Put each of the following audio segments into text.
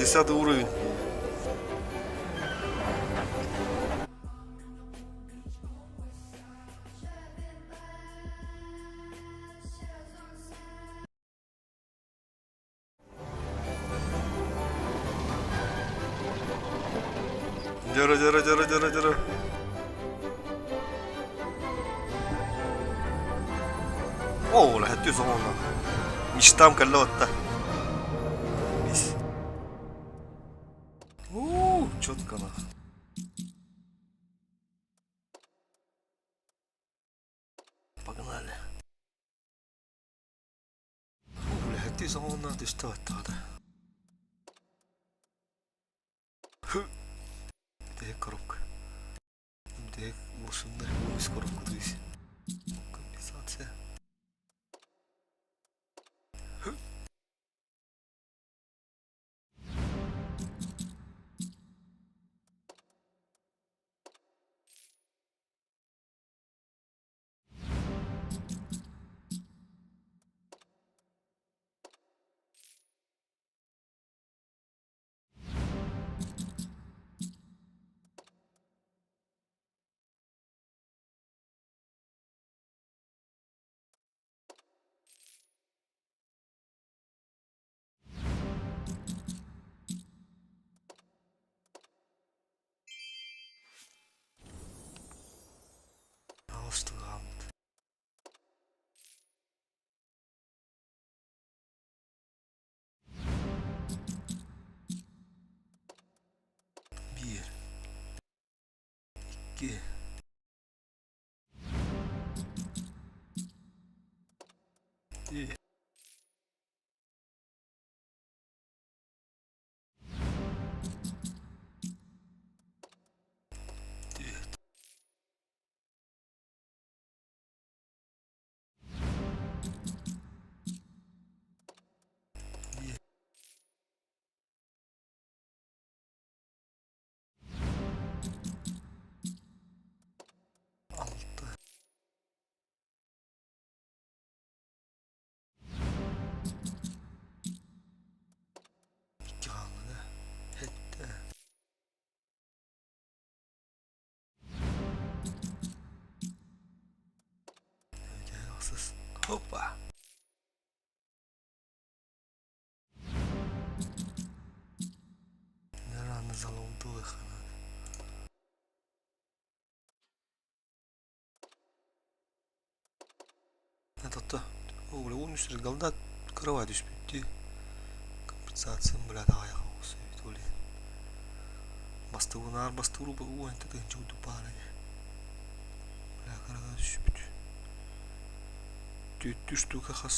Десятый уровень. Дьөрө, дьөрө, дьөрө, дьөрө, дьөрө. Оо, лэһэттүү соҕонно. Мечтам кэллэ отта. Бис. Уу, четко нах. Погнали. Үлэһиттии соҕуһуннаах түстэ баттаҕата. Бүтэһик коробка. Бүтэһик мурсунна үс коробка тыыс. Компенсация. Аҕыстыгааммыт. Биир, икки, Түөрт. Биир. Алта. Икки хаалла да. Сэттэ. Ахсыс. Опа. Наверное, залудуха надо. Это углеводный голда кровать түспүттүү. Компенсациям бля аҕыйах оҕус эбит ол иһин. Бастыгынаар бастыыр уон тыһыынча курдук баар ини. Бля кыраҕа түспүт. Түөттүү штука хас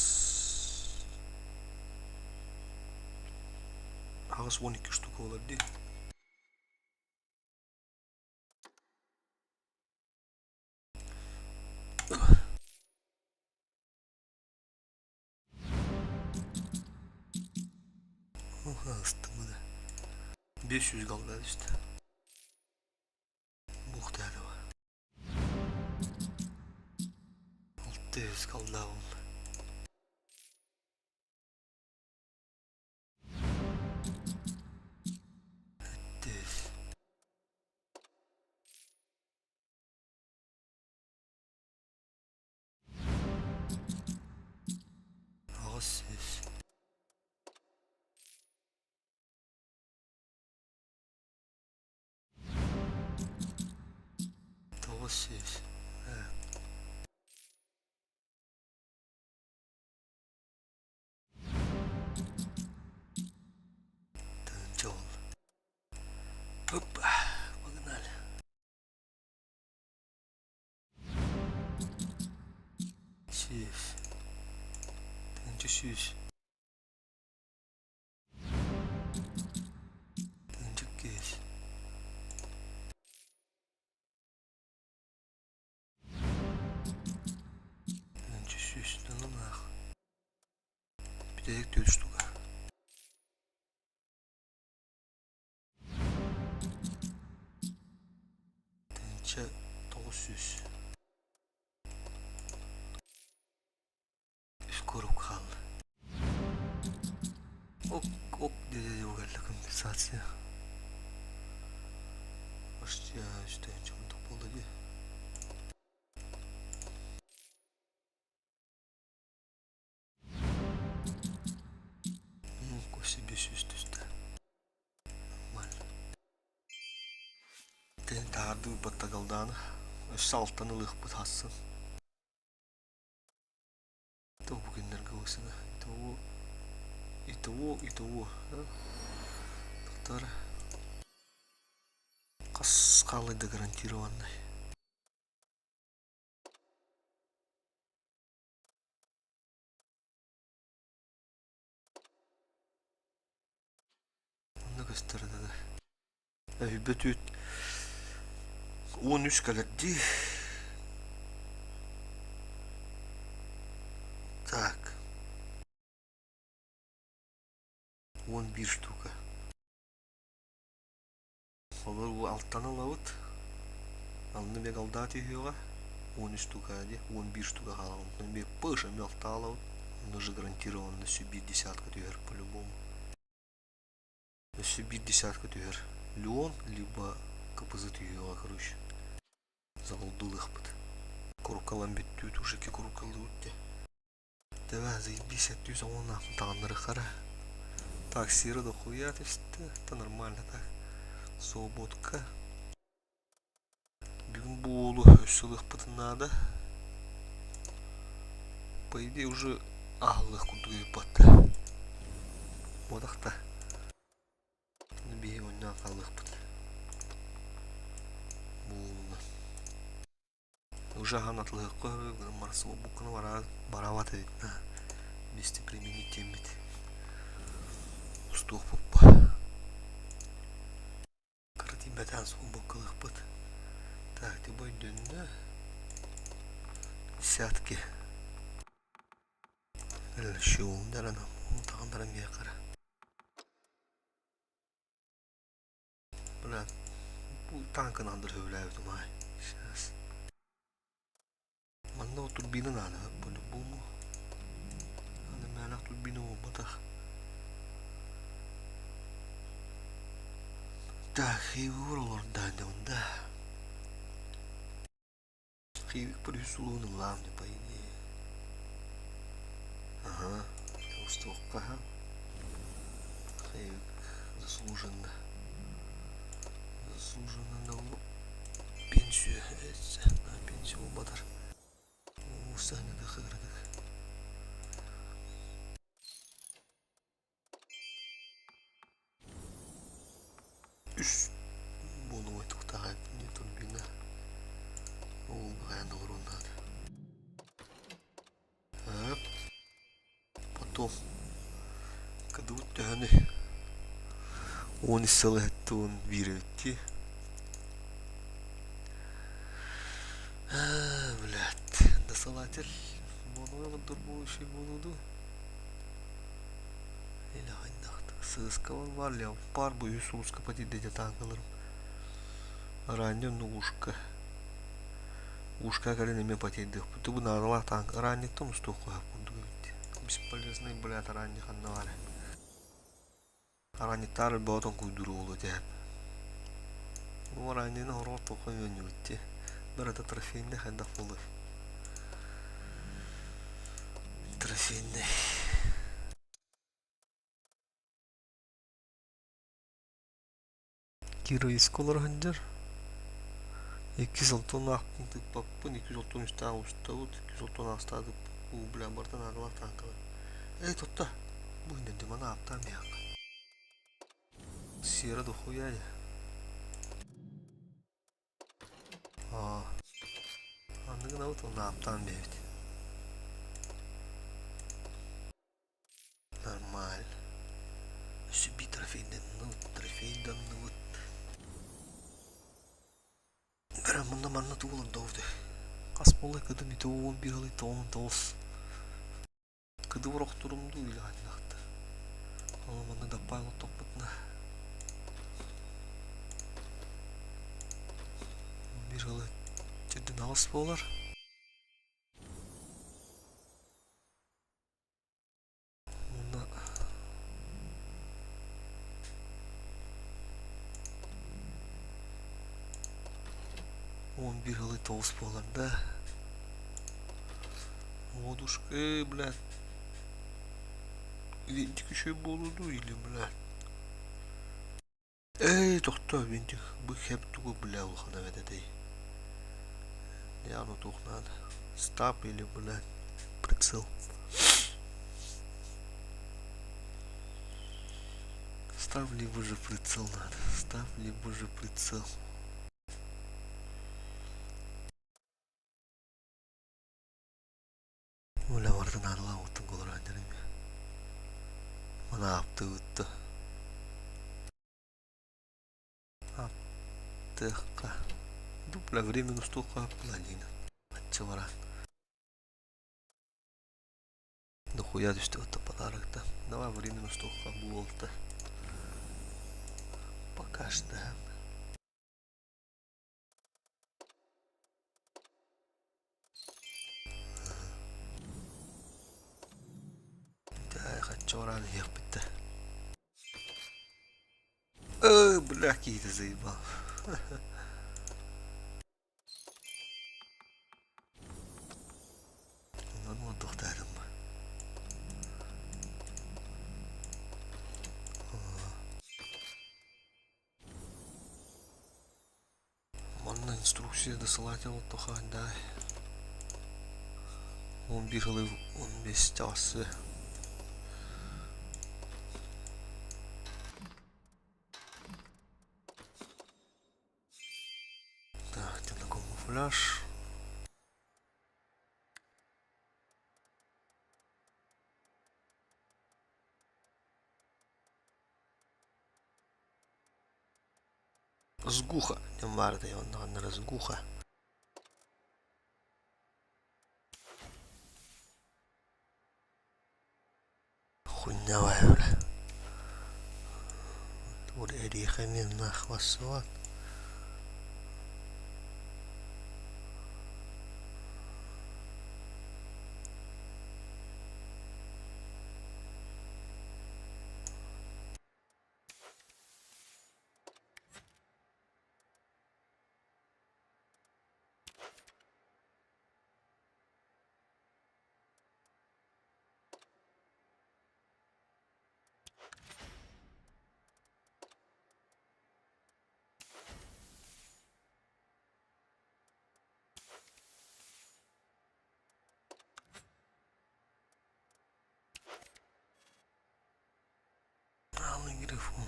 82 штука болар дии. Ыстымыда. 500 голда түстэ. Буохтаатыба. 600 голда болду. 700. 800. 900. Ээ. Тыһыынча буолла. Опа, погнали. Сүүс. 1100. 1200. 1300 тоннаах. Бүтэһик түөрт штука. 1900. Үс курук хаалла. Ок, ок диэри кэллэ. Компенсация. Почти үстэһинчэ курдук буолла дии. Ну, себе сүүс түстэ. Нормально. Тэн таһаардыы баттагалдааны. Өссө алтан ылыахпыт хассын. То бу күннэргэ осына. Итого, итого, итого. Доктор. Хас хаалыйда гарантированный. Онно көстөр да. Өйбөт үүт 13 кэлэр дии. Так. 11 штука. Холобур, алтаны ылабыт. Алны бек алдаа түһүөҕэ. 13 штука дии, 11 штука хаалар. Онтон бек пыш эмиэ алтаа ылабыт. Онно же гарантированно өссө биир десятка түһэр по-любому. Өссө биир десятка түһэр. Леон либо КПЗ түһүөҕэ короче. Заголдулыахпыт. Курукалан бүттүүт уже ки курукалыыбыт дии. Давай, заебись, өттүүс оҥоно таҕыннарыаххара. Так, сира дохуя түстэ, это нормально так. Свободка. Бүгүн бу уолу өссө ылыахпытын наада. По идее уже аһыллыах курдук ыыппат. Буотах да. Биһи онньоон хаалыахпыт. Бу уолунан. Уже аһан атылыахха гынан баран свободканы бараабат эбит вместе применить диэммит устуохпут кыра тиийбэтээн свободкалыахпыт так ты өйдөннө десятки Бля, бу танканы андыр сөбүлээбитим аай. Сейчас. Манна турбина наада по-любому. Аны мээнэх турбина буолбатах. Так, хейвор олордоон да. Хейвик плюс улуун ыллаам не по идее. Ага, устуохха Хейвик заслуженно. Заслуженно на пенсию, на пенсию батар. Устаныга хыгырдык. Үс буолуой туохтааҕай не турбина ол хайаан да олоруон наада. Потом кадыбыт төһөнүй 13 сыл эһэтти 11 эбит дии. Блядь, досылатель буолуо дурбующий буолуо дуу Или хайдахтык сыыскабар баар леопард бу үс улууска потирдете танкаларым ранее ушка ушка кэлин эмиэ потирдыахпыт тугу наадалаах танк ранниктан устуохха сөп курдук эбит бесполезный блядь ранний ханна баар ранниктаар өлбөҕөтөн куйдуур уолу этээп бу раннины хороҕор туохха үөннүбүт дии барыта трофейный хайдах буолуой трофейный Кировецка олоро сылдьар. 206-аахпын тыыппаппын, 263-тээх устабыт, 268-таах тыыппаппын. Бля, барыта наадалаах танкалар. Эй, тутта! Бу иннинэ маны ааптаан биһиэхэ. Сера дохуя дии. Аа. Анныгын уонна ааптаан биһэбит. Нормально. Өссө биир трофейданныбыт, трофейданныбыт. Бэрэ манна манна тугу олордообутай? Хас буолла кыдым ити 11 ылый 19. Кыдыбыр охторум дуу или хайдахта. Ол манна даппай олоттохпутуна. 11 ылы жерден алыс буолар. Уонна 11 ылы тоҕус буолар да. Модушка, э, блядь. Винтик еще буолуо дуу или, блядь. Эй, тохтоо, винтик, бу хэп тугу, бля, улахан эбит этэй. Явно туох надо. Стап или, блядь, прицел. Став либо же прицел надо. Став либо же прицел. Оля барытын наадалаабыттын колораан эми. Мана аптыбытты. Аптыахха. Дупля временно устуохха планина. Ачча баран. Дохуя түстэ отто подарокта. Давай временно устуохха буолта. Пока что. Хачча иһиэхпит да. Ой, бля, киһитэ заебал. Онон уордуохтаатым ба. Манна инструкция досылать оттохаандаай. 11 ылы 15 часы. Так, где на камуфляж? Сгуха диэн баар этэ онно разгуха. Хуйня бля. Тур эриэхэ нахвассыбат. Алый грифон.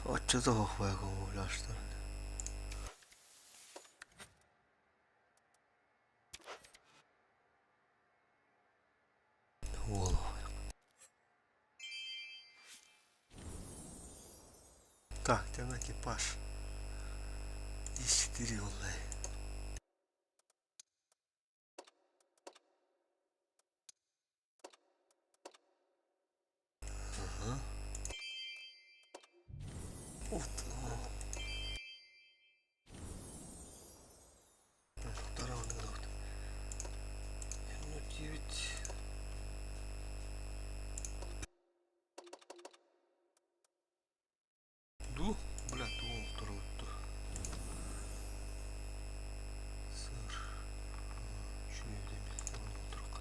Оччото суох Так, тэн экипаж. 4 онлайн. Ага. Вот. 9. Ду, бля, тугу оҥторбутту. Сыр. Үчүгэй оҥторукка.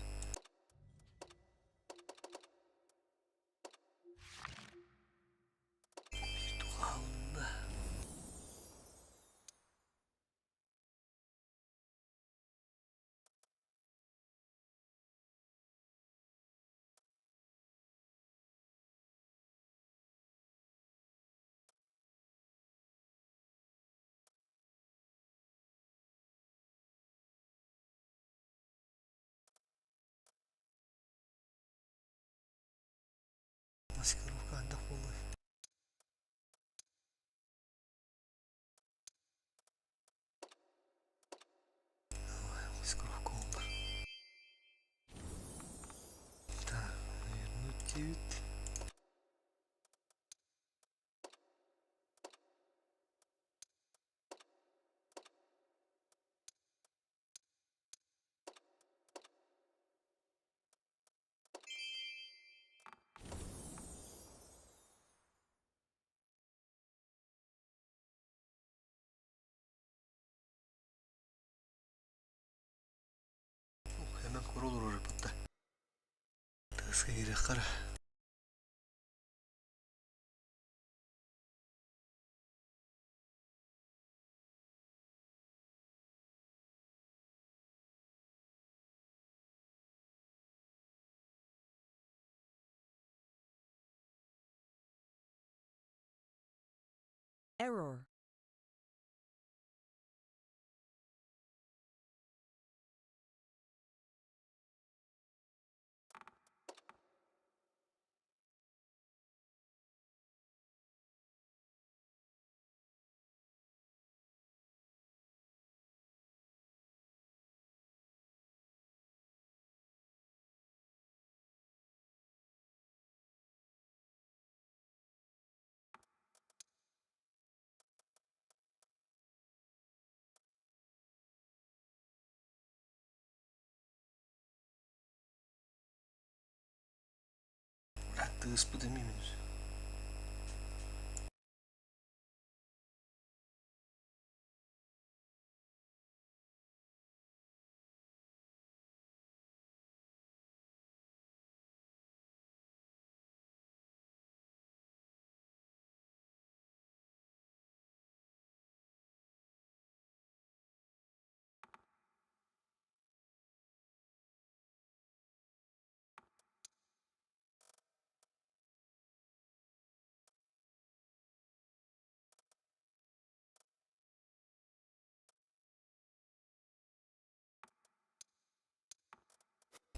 Биир туһаалынна. Маскировка андах буолуой. Давай, маскировка oldu. Так, вернуть 9. Тыаска киириэххэ эрэ. Error. Тыаспыт эмиэ минус.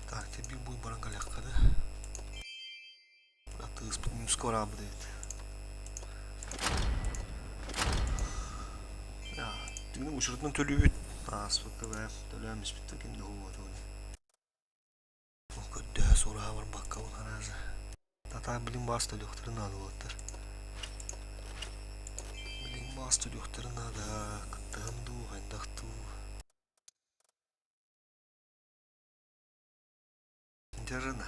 Так, тебе будет баран кэлиэххэ да. Тыаспыт минуска бараабыт эбит. Түгүнү учуратынан төлүүбүт. Ааспыкка бэйэм төлөөн испит ким да уһуубата Көрдөһө сураһа барбаккабын арааза. Татаар билим баас төлүөхтэрин наада уолаттар. Билим баас төлүөхтэрин наада. Кыттыһан дуу, хайдах дуу. Дьарына.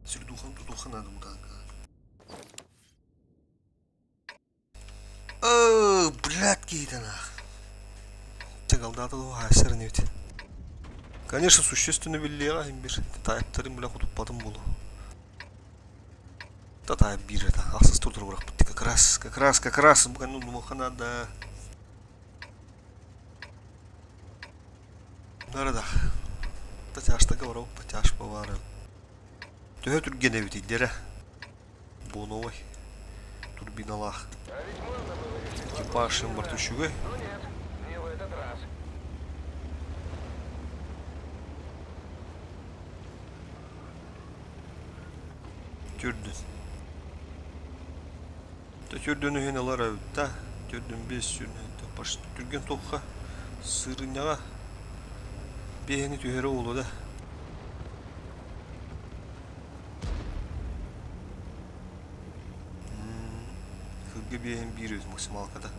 Сирдухан тутуха надо мутанка. Оо, блядь, киһитэ нах. Чагалдаата дуу хаайсар инибит. Конечно, существенно биллиэҕэ иһин бир. Таайыптарын бile хотуппатым буолуо. Да таайып биир это. Ахсыс турдур бырахпыт. Как раз, как раз, как раз. Бу кэннэ умнумуохха наада. Нарада. Тяжтага барабыт, тяж бавары. Төһө түргэн эбитий дэрэ. Боновой турбиналаах. Экипаж барыта үчүгэй. Түрдүн. Түрдүн иһин ылар эбит да. Түрдүн биэс сүүрүн түргэн туохха сырынньаҕа биэһини түһэрэ буолуо да. Кырга биэһин биир эбит максималката.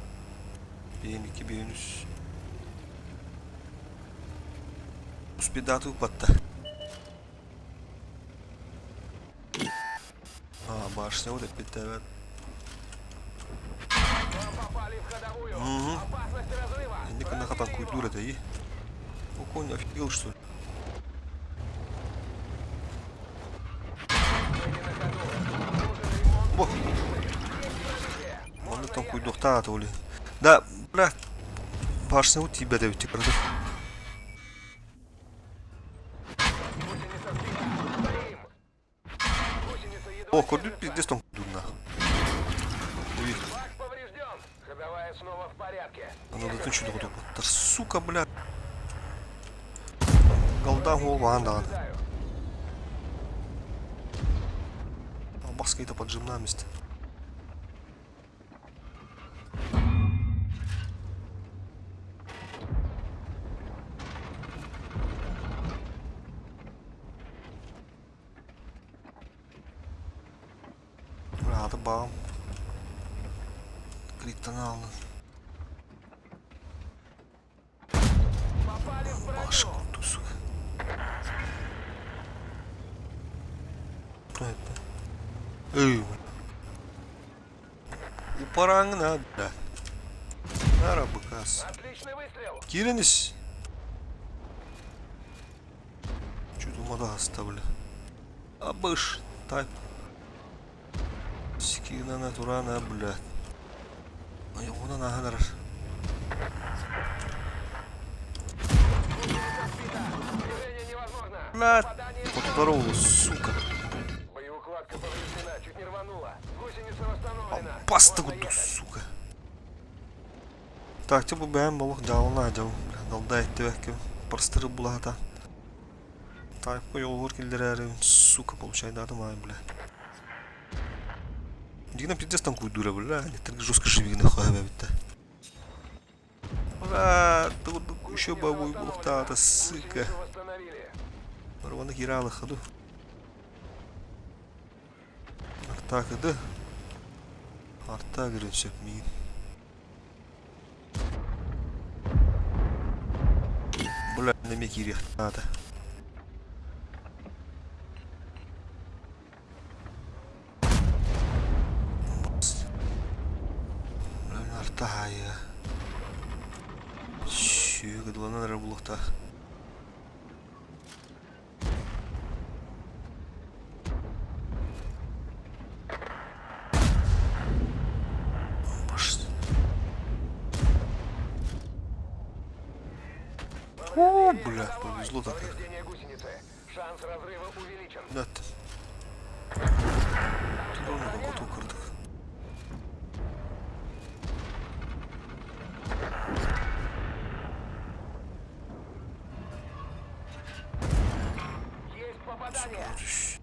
Биэһин икки, биэһин үс. Успейдааты укпатта. А, башня вот эппиттээбэт. Угу. Инник гына хатан куйдуур этэ и. О, конь офигел, что ли? Бо. Маннык тоҥкуйдуохтаах ата ол Да, бля, башня тиийбэт эбит кырдык. О, көрдүк пиздец тоҥкуйдуурна. Ой. Аны да тынчы доҕотуппуттар. Сука, бля. Голда уол даҕаны. Баскайда поджимна месте. Аата баҕам Криптаны алын. Баш курдук сука. Это. Эй, упараҥна, бля. Нара быка. Аас. Отличный выстрел! Киирэн ис. Чуть умада хаста, бля. Абыш, тайп. Скинана турана, бля. Айоҕунан ааһан эрэр. Гусеница сбита! Движение невозможно! Бля, Попадание хотутар уолу, сука. Боеукладка повреждена, чуть не рванула. Гусеница восстановлена. Баста Можно курдук, ехать. сука. Так, типа бэйэм олох дьаалана дьабым, бля, далда эттибэккэ простыры булаата. Тайпка йолугар киллэрээри, сука, получайдаатым аай, бля. Дигинэн пиздец танкуйдуура, бля, не жестко живигин хаһабэбиттэ. Бля, тугурдук еще Гусеница бабуй восстановлена. булуктаата, сука. Гусеницу восстановили. Барваны киирэ хаду. Артакыды. Арта кирэн сөп миин. Бля, неме киириэхтаата. Бля, арта хаайа. Сүүгэ дуланан эрэ булуохтаах. О, Повреждение бля, ходовой. повезло так. Повреждение гусеницы. Шанс разрыва увеличен. Нет. Тураны хоту кырдык. Есть попадание. Тура түс.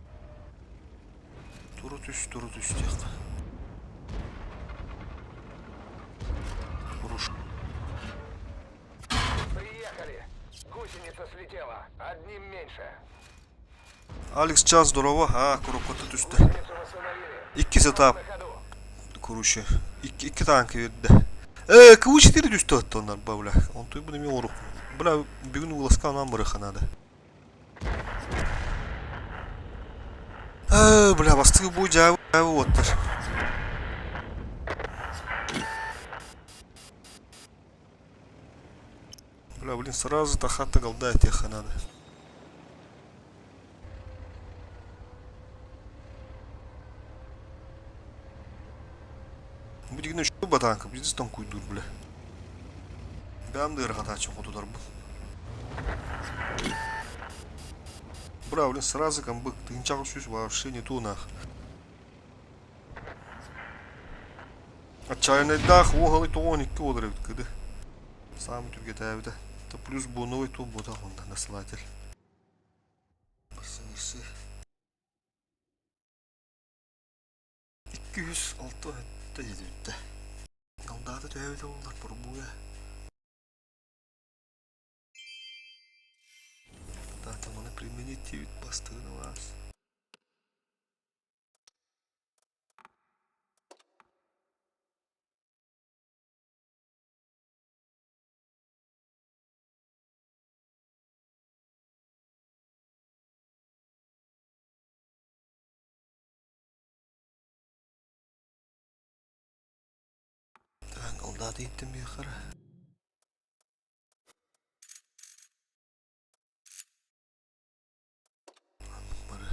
Тура түс, тура түс диэххэ. Руш. Приехали. Гусеница слетела. Одним меньше. Алекс час здорово. А, коробката түстэ. Гусеницу восстановили. Иккис этап На ходу. короче. Икки, икки танка биэрдэ. Э, КВ-4 түстэ оттоннор, бля. Онтуй бу неме орук. Бля, бүгүн уласка анан барыха надо. Э, бля, бастыгы бу жабы оттар. Бля, блин, сразу тахата голда теха надо. Бу дигин үчүгэй батаанка, бизнес тоҥкуйдуур, бля. Бэм да ыарахатааччы хотутарбын. Бля, блин, сразу камбык, тыынчаҕа сүүс вообще не ту нах. Отчаянныйдаах уоһалый тоҕуон икки буолар эбит кыды. Саамай түргэтээбитэ. Это плюс буоновый ту буотах онда насылатель. Барсы 206 өттө диэбиттэ. Галдаата төһөбүтэ буоллар порбуйа. Таатаманы применить диэбит бастыгын алаас. Галдаата иттим биэхара. Бары.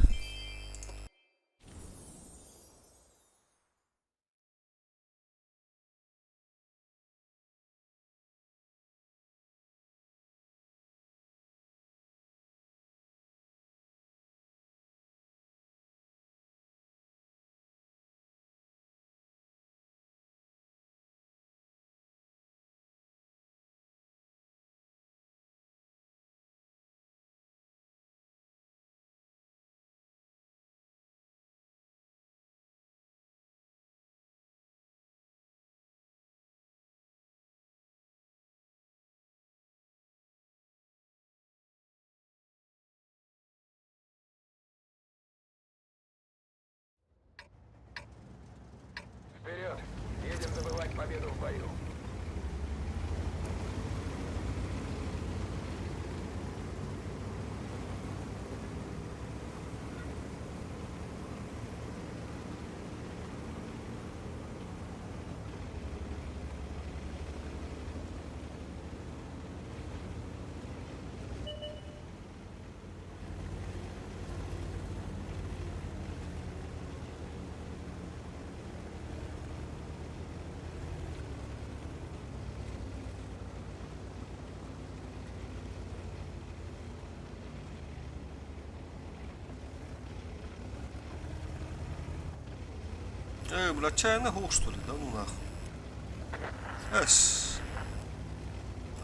Эй, бля, отчаянно хух, что ли? Да ну нахуй. Эс.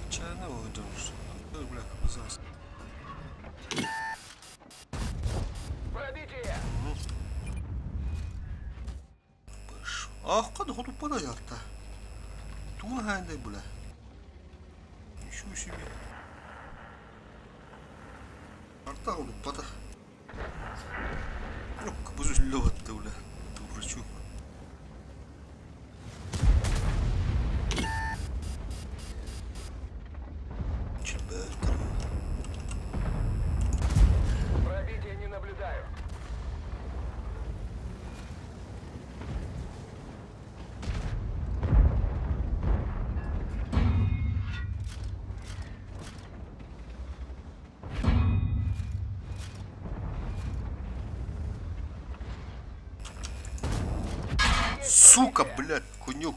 Отчаянно выйдем, что ли? Эй, бля, КПЗ. Пробитие! Аахха да хотуппа ярта. Тугун хаандай бля. Ничего себе. Арта хотуппата. КПЗ үллэ бля. Дурачок. Пробития не наблюдаю. Сука, блядь, конюк.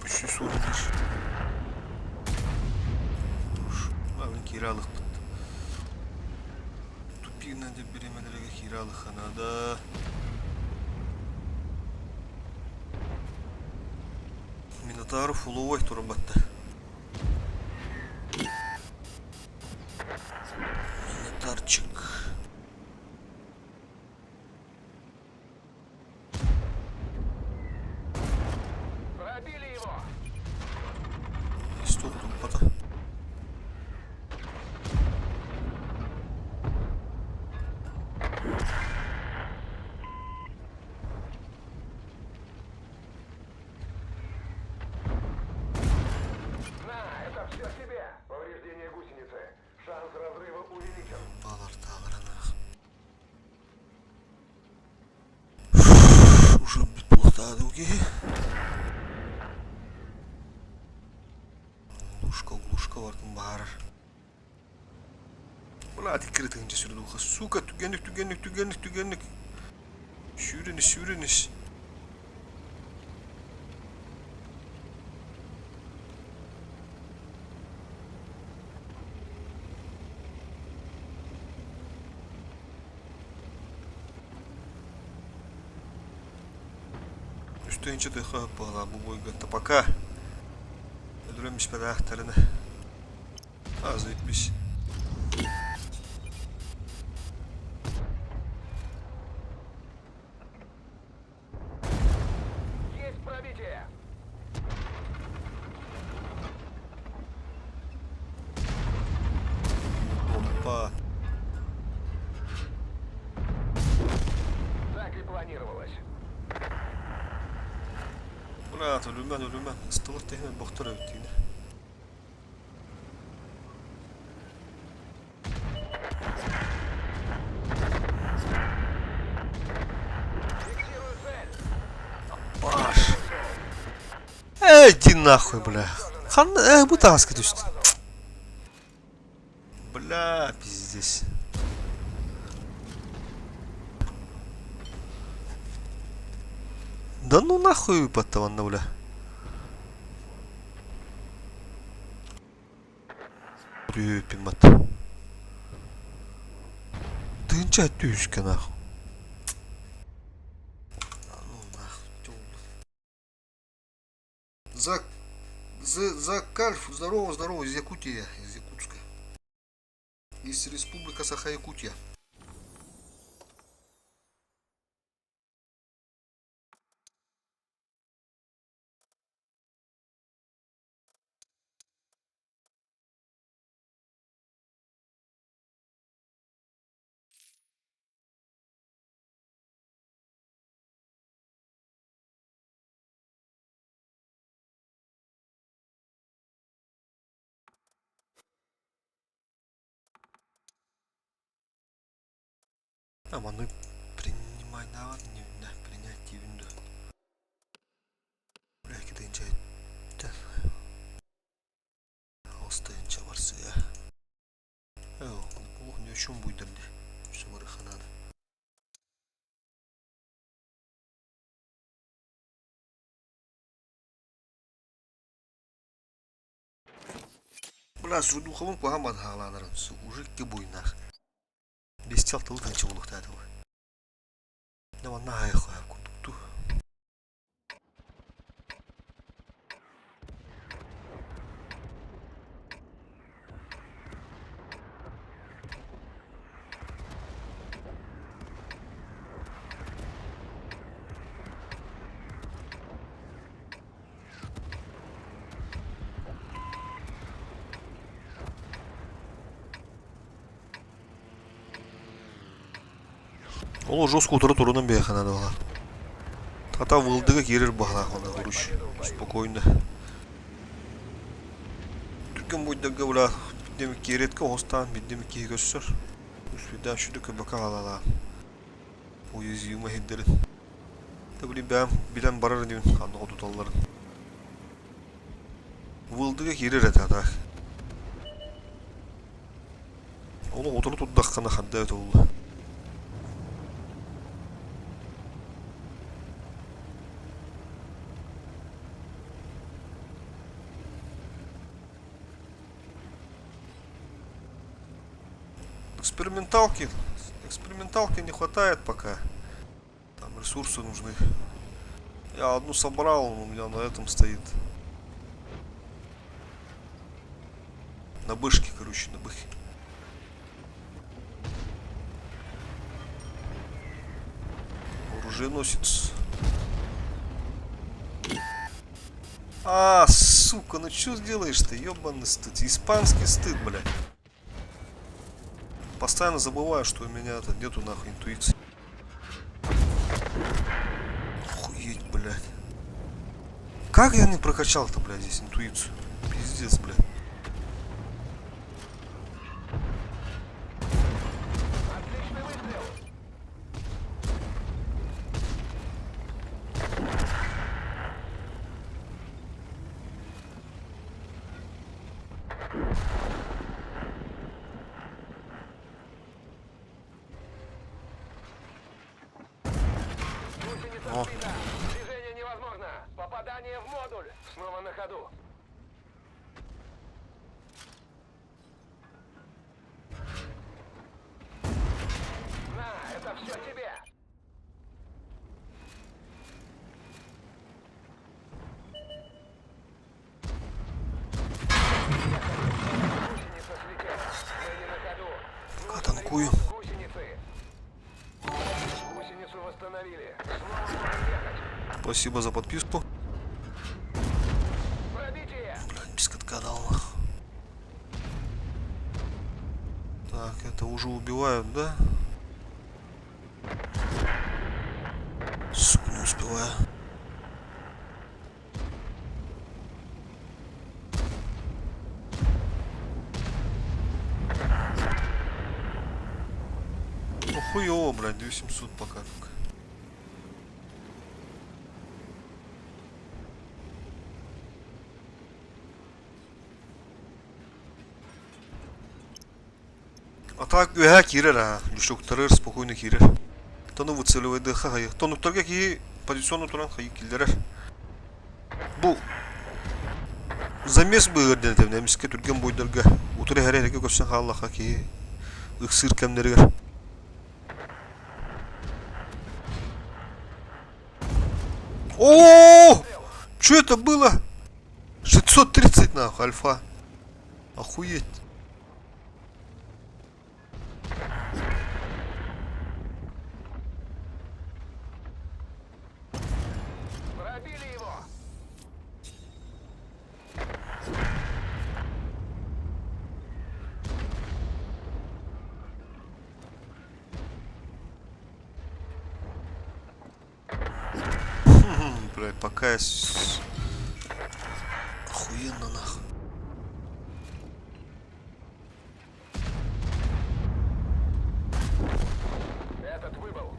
Үс уон Киирэ алыхпыт. Тупина деп бириэмэлэргэ киирэ алыхха наада. Минотавр фуловой турбатта. Минотаврчик. Пробили его! Исток туппата. На, это все тебе! Повреждение гусеницы. Шанс разрыва увеличен. Балар тағыранах. Уже бүт киһи. Глушка, глушка бартын баарар. Бля, икки сүрдуха. Сука, түгенник, түгенник, түгенник, түгенник. Сүүрүнүс, сүүрүнүс. Үстүнче тыха буола бу бойга пока. Өлөрөм испэдэхтэринэ. А, заебись. Есть пробитие! Опа. Так и планировалось. Бля, өлүмэн, өлүмэн. Ыстылык тэһинэн бохтор эбит Фиксирую цель! Паш. Эй, иди нахуй, бля. Хан, бу таҥаска түстэ. Бля, пиздец. Да ну нахуй баттаванна, бля. Пимат. Тыынча түүскэ нахуй. Ну нахуй, За, за, за Кальф, здорово, здорово, из Якутии, из Якутска. Из Республика Саха-Якутия. А, манны принимай давар, не да, принять дивинду. Бля, кидинче. Остайынча барсыя. Э, неплохо, не Ночом буйдар дии. Все барыахха наада. Бля, сурдухабын куһаҕан баһаалаанарын уже икки буйнаах. Биэстии алталыы тыһыынча буолуохтаатылар. Дьэ манна аһайах курдук дуу. Ол жестко утары турунан биэхэ надо была. Хата вылдыга киирэр баһылаах онно короче. Спокойно. Түргэн буйдарга бля биирдэ киэрэткэ оҕустаан биирдэ киһи көрсөр. Үспүйдээх сүдү көбөкө аҕалалаан. Уязвимый иһирдэрин. Да били бэйэм билэн барар инибин ханна хотуталларын. Вылдыга киирэр этэ а так. Ону утары турдаххына ханна эбитэ буолла. Эксперименталки. Эксперименталки не хватает пока. Там ресурсы нужны. Я одну собрал, у меня на этом стоит. На бышке, короче, на быхе. Оруженосец. А, сука, ну что сделаешь-то, ёбаный стыд. Испанский стыд, блядь. Постоянно забываю, что у меня это нету нахуй интуиции. Охуеть, блядь. Как я не прокачал-то, блядь, здесь интуицию? Пиздец, блядь. Отличный выстрел! Гусеница О. сбита! Движение невозможно! Попадание в модуль! Снова на ходу! На, это все тебе! Гусеница слетела! Мы не на ходу! Пока Нужен танкую. ремонт гусеницы! Гусеницу восстановили! Снова можем ехать! Спасибо за подписку. Пробитие! Блядь, без катка дал нахуй. Так, это уже убивают, да? Сука, не успеваю. Ну хуёво, блядь, 2700 пока только. А так үөһэ киирэр аа, лючоктарыгар спокойно киирэр. Тону выцеливайдыахха хайы. Тонуктарга киһи позиционно туран хайы киллэрэр. Бу замес быыһыгар диэн этэбин эмискэ түргэн буойдарга утары иһэрэ эрэгэ көрсөн хааллахха киһи ыксыыр кэмнэригэр. О, что это было? 630 нахуй, альфа. Охуеть. Пробили его! Блядь, пока я с... Охуенно нахуй. Этот выбыл.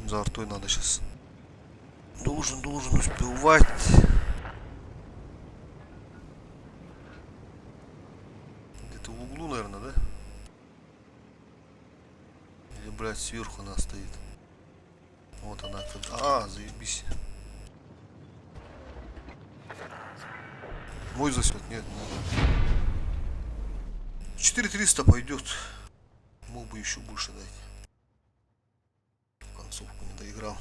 За артой надо сейчас. Должен, должен успевать. Где-то в углу, наверное, да? Блядь, сверху она стоит. Вот она. А, заебись. Мой засет, нет, не надо. 4300 пойдет. Мог бы еще больше дать. Концовку не доиграл.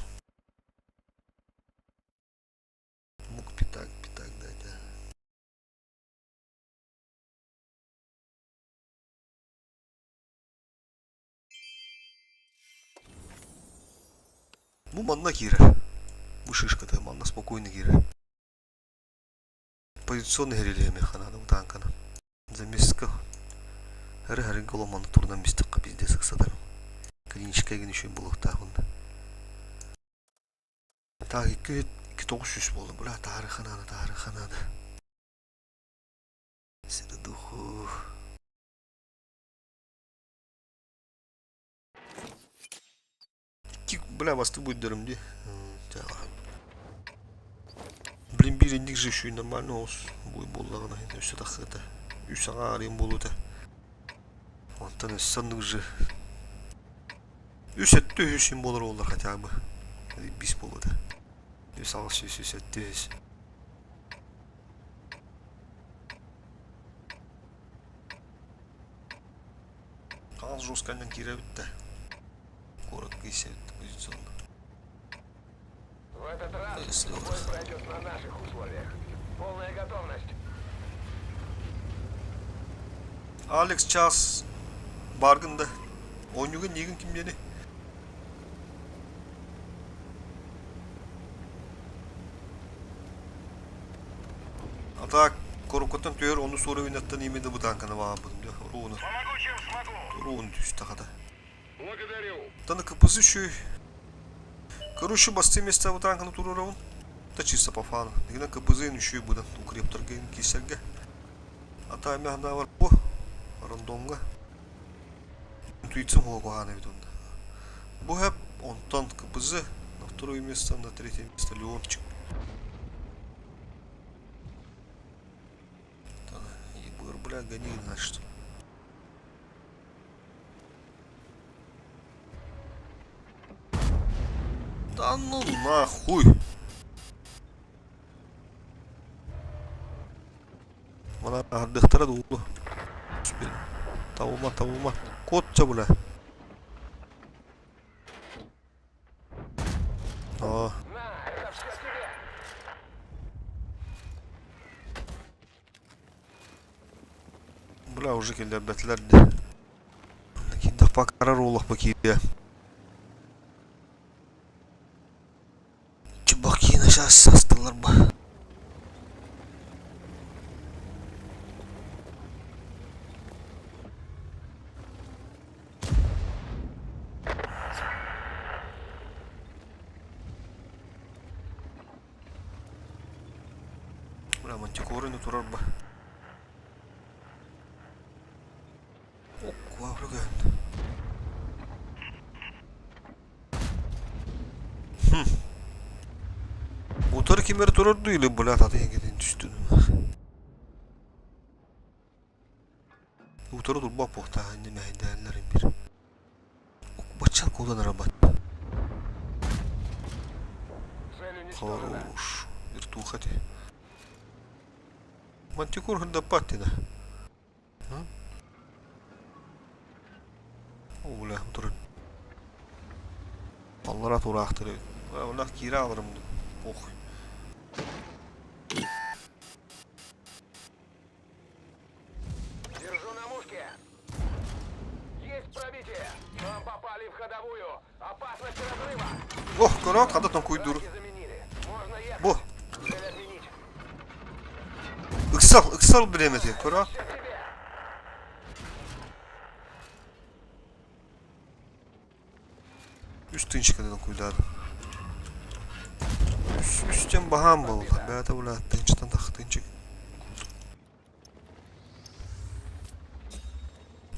Мог пятак, пятак дать, да. Бу манна киирэр. Бу шишката манна спокойно киирэр. Позиционный рельеф надо бу танканы. Замеска Һары һарыга оломманы турунан бистихха пиздец ыксатар. Клиническай гын үчүгэй буолуохтаах онно. Так, икки икки тоҕус сүүс буолла. Бля, таарыха наада, таарыха наада. Сири-духу. Икки, бля, бастык буйдарым дии. Блин, биир инник же еще и нормально оҕус буй буоллаҕына өссө тахсыата. Үс аҥаа арыйан буолуота. Онтон өссө оннук же үс өттө үһүс син буолар буоллар хотя бы. Бис буолуота. Үс аҕыс үс үс өттө үһүс. Хаал жестканнан киирэбит да. Куоракка исэбит позиционно. В этот раз Если бой вот. пройдет на наших условиях. Полная готовность. Алекс час баргын да. Оонньууга ниигин ким диэни? А так, коруккаттан түһэр онус уровеньаттан именно бу танканы баҕарбытым дьэ. Руну. Помогу, чем смогу. Руну түстэ хата. Благодарю. Таны КПЗ еще Короче, басты места бу танканы туруорабын. Да чисто по фану. Дигинэн КПЗ еще и будан укрепторга киисэргэ. Ата эмэ бар бу рандомҥа. Интуициям хуһугуһаан эбит онно. Бу хэп онтон КПЗ на второе место, на третье место Леончик. Ебыр, бля, гони, значит. Да ну нахуй! Мана аһардыахтара дуу? Табылма, табылма. Кот бля. О, На, это все тебе. бля, уже киллэрбэтилэр дии. Киирдэх олох бу киирдэ. Чубакина сейчас астылар ба. Бля, мантикорыны турар ба. Оккуа үлүгэн. Хм. Утары ким эрэ турар дуу или бля атын эйгэтин түстүн. Утары турбат буохтаах иннэ мэһэйдээннэрин бир. Бачча куулан арабат. Цель уничтожена. Хорош. Вертуха ти. Мантикор хандаппат дина. О, бля, утары. Аллара тураахтар эбит. Оннах киирэ ааларым похуй. Держу на мушке. Есть пробитие. Нам попали в ходовую. Опасность разрыва. Ох, көрөөт хата тоҥкуйдуур. Траки заменили. Можно ехать. Бу Цель отменить. ыксал, ыксал бириэмэтигэр көрөөт. Все тебе. Үс тыынчыканы тоҥкуйдаатым. Үс, үстэн баһаам буолла. Бэйэтэ бля, тыынчытан тах тыынчык.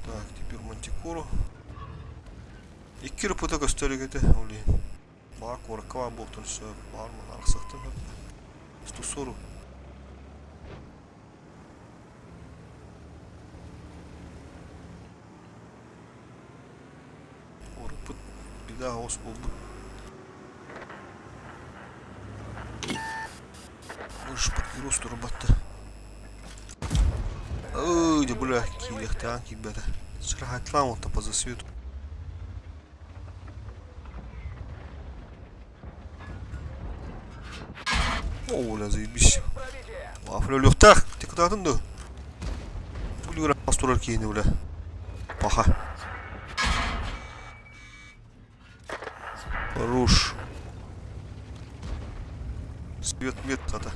Так, теперь мантикору. Икки рыпыта көстөр этэ, ол иһин. Баар куоракка баар буолтун сөп, баар маны арахсыахтан сөп. 140. Оруппут. Буруйдаах оҕус буолбут. Можешь подгруз турбатта. Ой, да бля, киириэхтээн киирбэтэ. Сыраһатлаан уонта по засвету. О, бля, заебись. Вафля өлүөхтээх. Тикытаатын дуо? Бүлүүр ас турар киһини, бля. Паха. Хорош. Свет мет хата.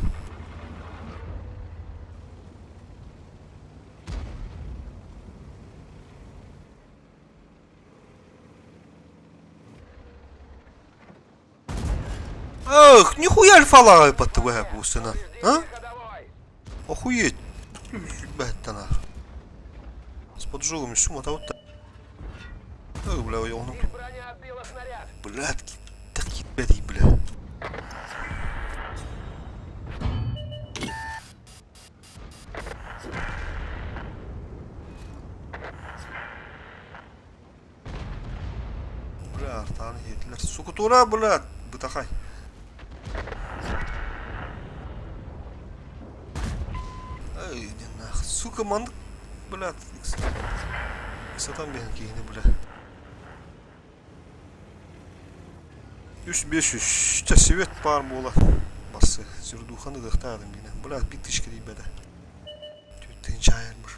Эх, нихуя альфалаҕай баттыбыһа буусына. А? Охуеть. Бэттана. С поджогами шума того Эх, бля, он тут. Блядь, так ебать, бля. Бля, артааны иһиэтилэр. Сукутура, бля, бытахай. Эй, иди нах. Сука, маннык, бля, ыксатан биһэн киһини, бля. Үс бес үс. Чэ, свет баар буола. Барсы, сүрдухан ыдыахтаадым гинэ. Бля, биир тысяча тиийбэтэ. Түттэн чаайармыр.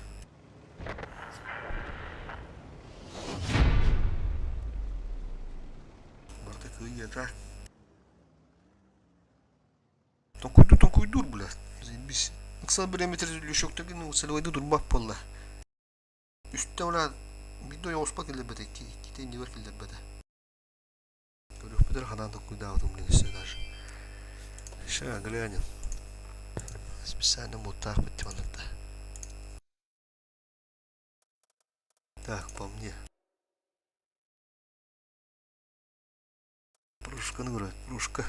Барыта кыайыата. Тоҥкуйдуур тоҥкуйдуур бля. Заебись. Ыксал бириэмэтэ лүшөктөргүн целевойду турбат буолла. Үстэ бля биирдэ ойоҕоспо киллэрбэтэ, иккитэ иннибэр киллэрбэтэ. Көрүөхпүт эрэ ханаан толкуйдаабытым блин өссө даже. Ща глянем. Специально муттаахпыт диваннарда. Так, по мне. Пружканы көрөт, пружка.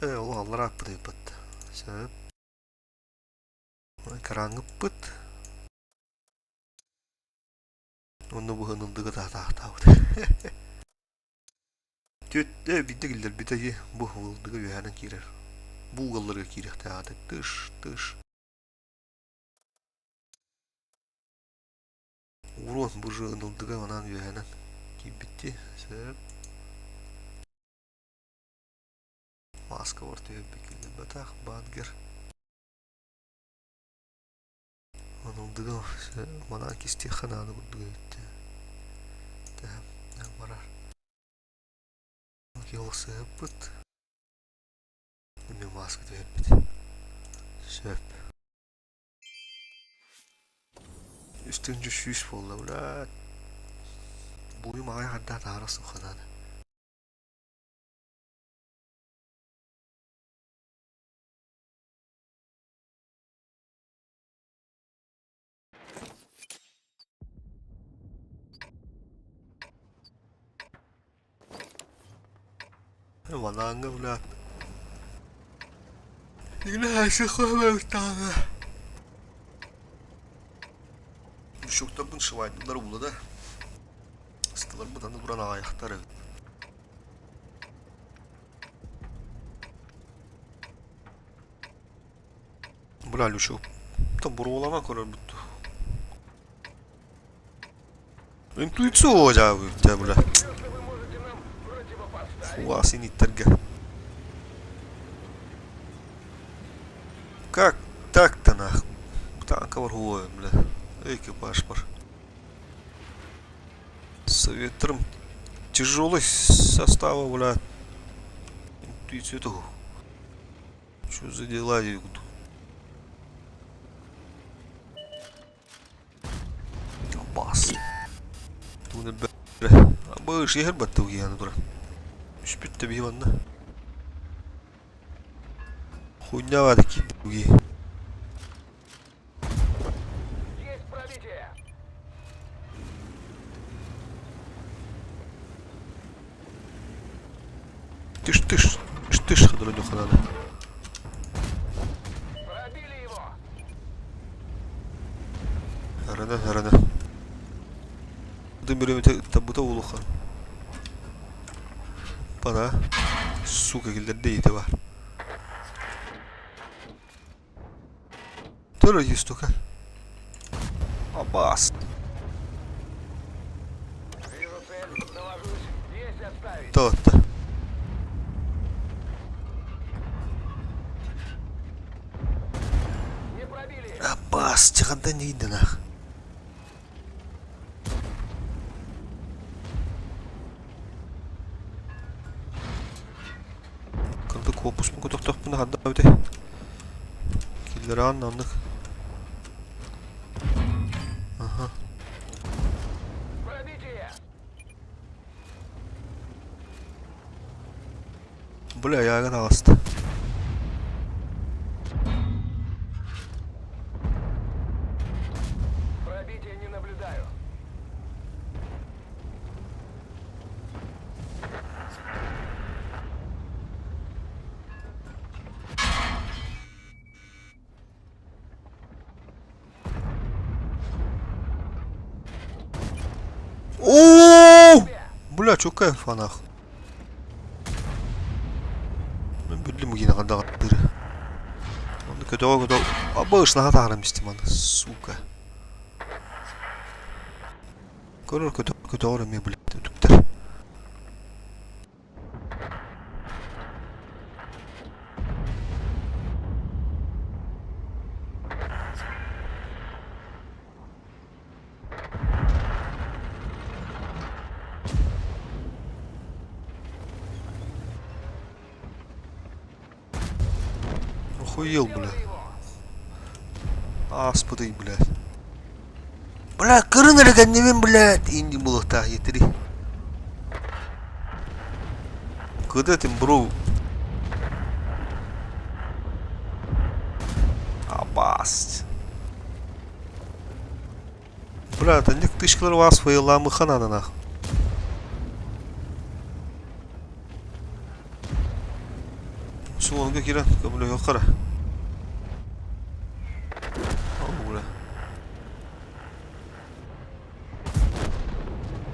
Э, ол алларааппыт ыйыппат. Сөп. Караңыппыт. Онно быһынылдыга таатаахтаабыт. Түөттэ биирдэ киллэрбитэ дии, бу уолдуга үөһээнэн киирэр. Бу уолларга киириэхтээх этэ, тыш, тыш. Уруон бу же ынылдыга манаан үөһээнэн киирбиттии, сөп. Маскабар түһэрбит киллэрбэтэх, баатгер. Ынылдыга манаан кистиэххэ наада курдук эбит дии. Барар. Киолсыһыппыт. Эмиэ мааска түһэрбит. Сөп. Үс тыһыынча сүүс буолла, блядь. Буойум аҕай хардаат таһара суоханаада. Валаҥҥа блядь. Мешоктарбын швайдылар ула да. Ыстыларбыт аны туран аҕайахтар эбит. Бля, Лючок. Там буруолана көрөрбүт дуу. Интуиция дьэ бля. Фуас иниттэргэ. Как так-то нах? Танка бар хуой, бля. Экипаж бар. Советрым тяжелый состава, бля. Интуиция того. Что за дела идут? Бас. Туны б. Быш ехер батты угияны тура. Үспүт да биһи манна. Хуйня баар киирди. Есть пробитие! Тыш тыш тыш тыш хадырынюхананы. Пробили его! Арана арана. Дымырым табыта улуха. Опа-на. Сука, киллэрдэ иитэ бар. Төрө штука. Абас. Вижу цель. Навожусь. Есть отставить. То-то. Не пробили. Абас, тихонда не нах. Кырдык куоппуспун көтөхтөхпүнэ ханна эбитэй? Киллэрэҕин оннук. Аха. Пробитие. Бля, яга таҕыста. Пробитие не наблюдаю. Оо! Бля, чокка фанах. Мен биллим гине хандаҕаттыыры. Онно көтөҕө көтөҕө абыш наһаа таһааран истим аны, сука. Көрөр көтөҕөр көтөҕөр эмиэ блядь үтүктэр. Охуел, бля. Сделали его. Ааспытый, блядь. Бля, кырын эрэ кэннибин, блядь, инди булуохтаах етири. Куда ты, бро? Абасть. Бля, танник тышкалар вас файламы ханананах. Суонга кирен көмөлөһүөххэ. О, бля.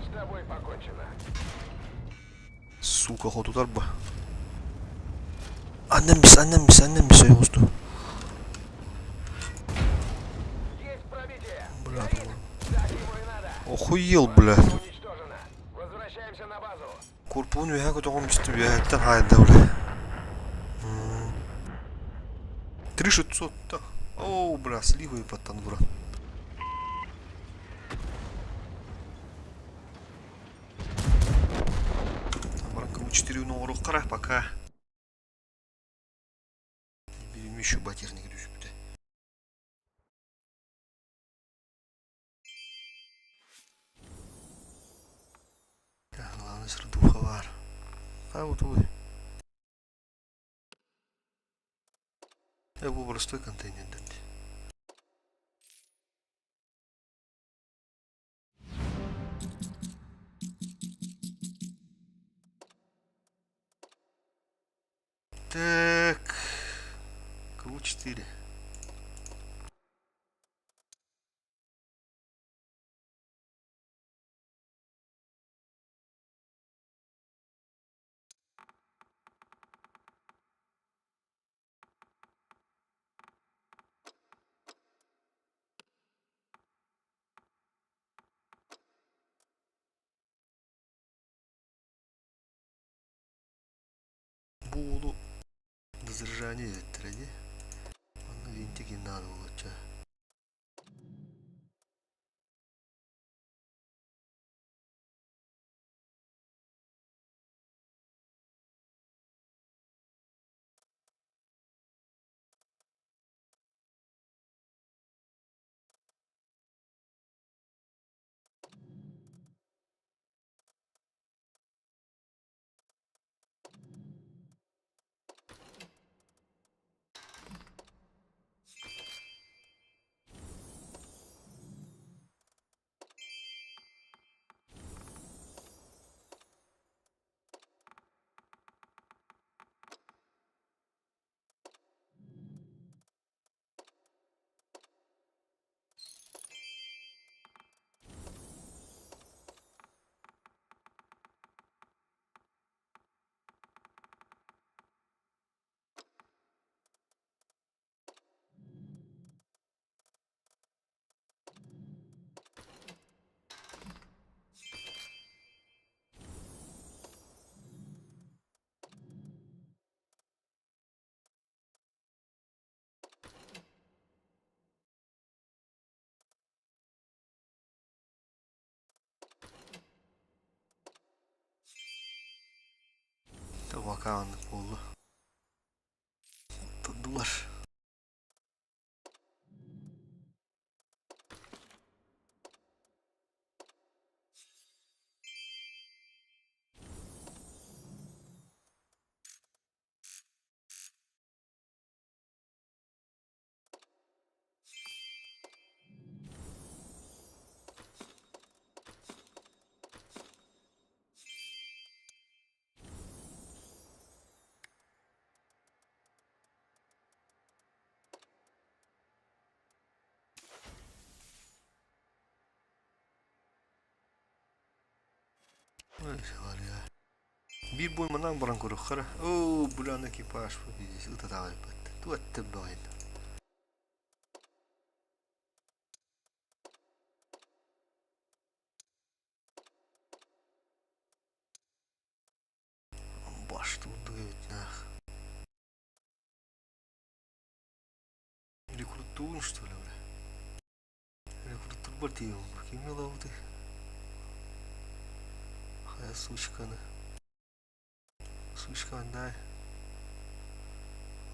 С тобой покончено. Сука, хотутар ба. Аннем бис, аннем бис, аннем бис ойоҕосту. Есть пробитие. Бля, Горит. Так ему и надо. Охуел, бля. Уничтожено. Возвращаемся на базу. Курпуун үөһэ көтөҕөн бистим үөһэттэн хаайда, бля. 3600 да. Оу, бля, сливы баттан буран. Баран КВ-4 оҥоруоххара пока. Билим еще ба техника түспүтэ. Главное, сырдуха бар. А вот вы. Я был простой контейнер дать. Так. КВ-4. Буолу дозаряжание эттэрэ дии. Онно винтик надо было ча. Пока оннук буолла. Турдулар. Биир буойманан баран көрүөххэ эрэ. Оо, бля, экипаж ыта таҕайбат. Туох баҕайы. Башта урдук эбит нах. Рекрутуун что ли, бля? Рекрутурбар тиийэн ким ылабытый? Хайа сучканы. Сучканы дай.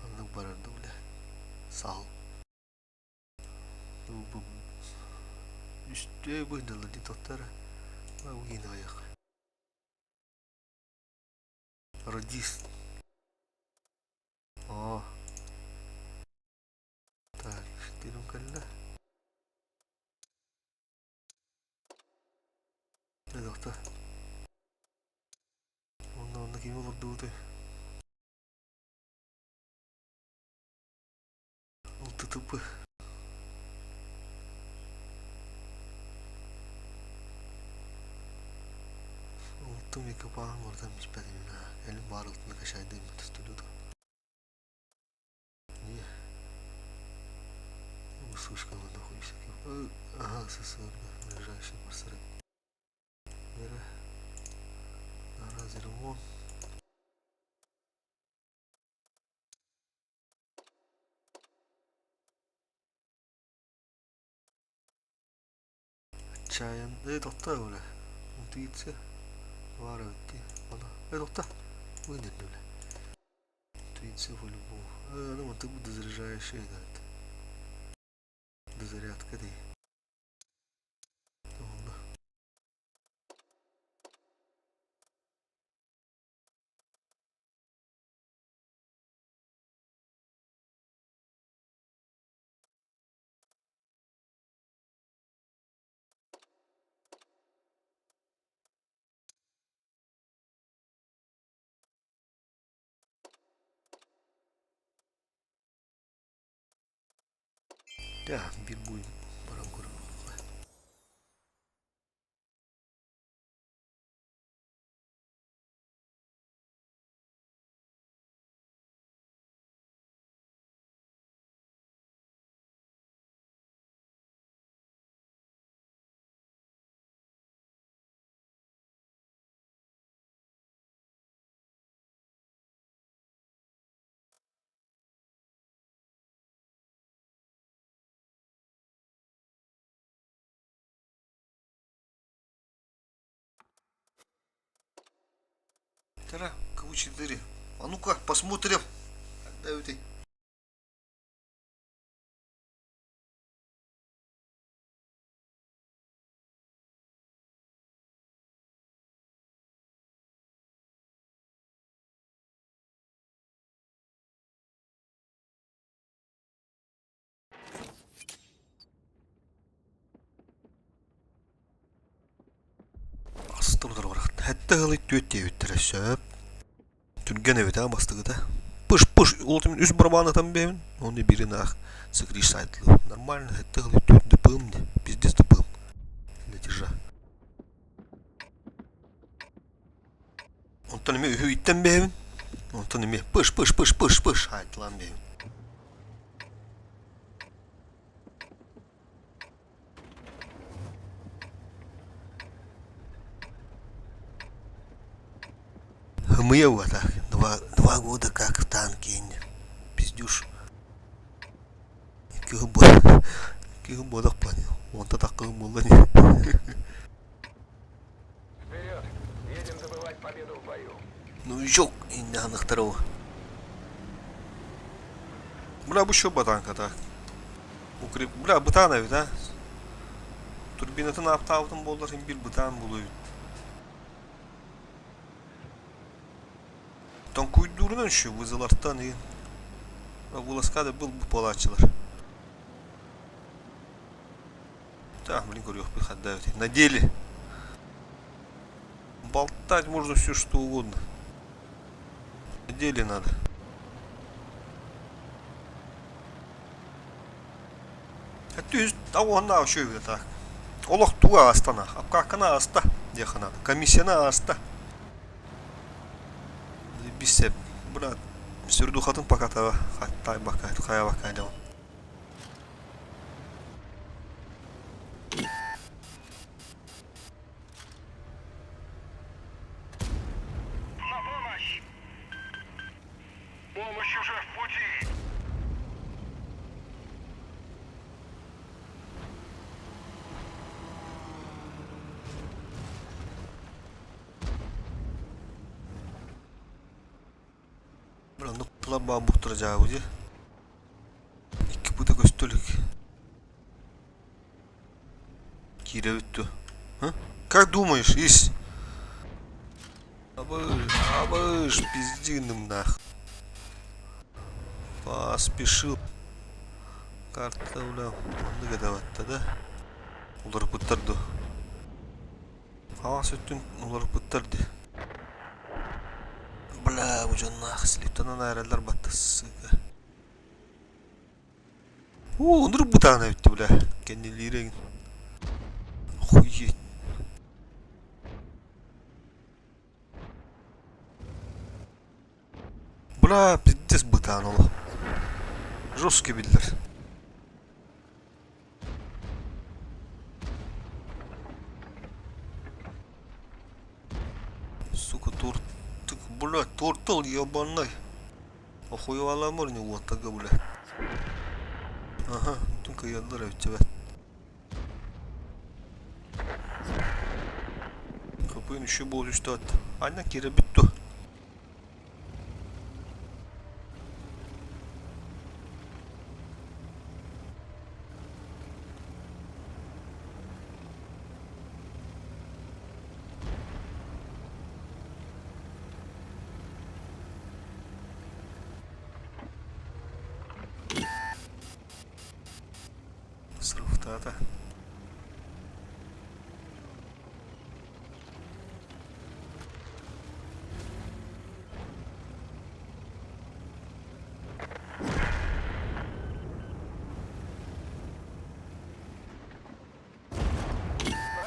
Оннук барар да, бля. Сал. Үстүө быһдылар дии тоттара. Угин аҕыйах. Радист. О. Так, штырым кэллэ. Дэ Онно онно ким олордубутай? ЛТТП. Алтым экипажым ордан испэтим кэлин баар алтыны качайдыым студияда. Не. Услышка находишься. Ага, СССР, ближайший маршрут. Мера. Разервон. Отчаян. Эй, тохтоо бля. Интуиция. Баар эбит дии. Ана. Эй, тохтоо. Выйдет бля. Интуиция по-любому. Э, ну, ты дозаряжаешь этот. Дозарядка дии. Онно. Дьэ, биир буй баран көрүөххэ. Тара, КВ-4. А ну-ка, посмотрим. Отдай Сэттэ ыалы түөрт диэбиттэрэ сөп. Түргэн эбит аа бастакыта. Пыш-пыш ол үс барабан ытан биэбин, уонна биирин аах сыкриш сайтлыы. Нормально сэттэ ыалы түөрт дыпыым дии, пиздец дыпыым. Летежа. Онтон эмиэ үһү иттэн биэбин, онтон эмиэ пыш-пыш-пыш-пыш-пыш аайтылаан биэбин. Ымыйа уота 2 года как в танке пиздюш Кыһын буолах плане уонта таккыһын буолла ини Вперед! Едем добывать победу в бою. Новичок иннахныхтара. Бля, бу что ботанка так? Укреп... Бля, бытаан эбит, а? Турбинатын ааптаабытым буоллар, син биир бытаан буолуо эбит. Тоҥкуйдуурунан еще вызылартан и вылазка да был буолааччылар. Так, блин, көрүөхпүт хадда эбит. На деле болтать можно все что угодно. На деле надо. Түс ауанна үчүгэй так. Олох туга астана, апкаккана аста диэххэ наада. Комиссияны ааста. Биссе, брат, сүрдухатын пока таба тайбакка, хайабакка дьон. На помощь! Помощь уже в пути! Бля, ну бамбуктура дии. Икки быта көстө илик. Киирэбит дуо? Как думаешь, Ис? Абыш, абыш, пиздиным нах. Поспешил. Карта, бля, оннук этэ да? Уларыппыттар дуо? Хаҥас өттүн уларыппыттар дии. Бля, бу дьонноох слиптанан эрэллэр батта, сука. Оо, оннук бытаан эбит бля. Кэннилиир эҥин. Охуеть. Бля, пиздец бытаан олох. Жесткий биллэр. Сука, торт... Бля, тортал ебаный. Охуеваламыр не уоттага, бля. Ага, тун кыйаллар эбит эбэт. Капын еще бол үстө Анна кире бүттү. Срывтаата.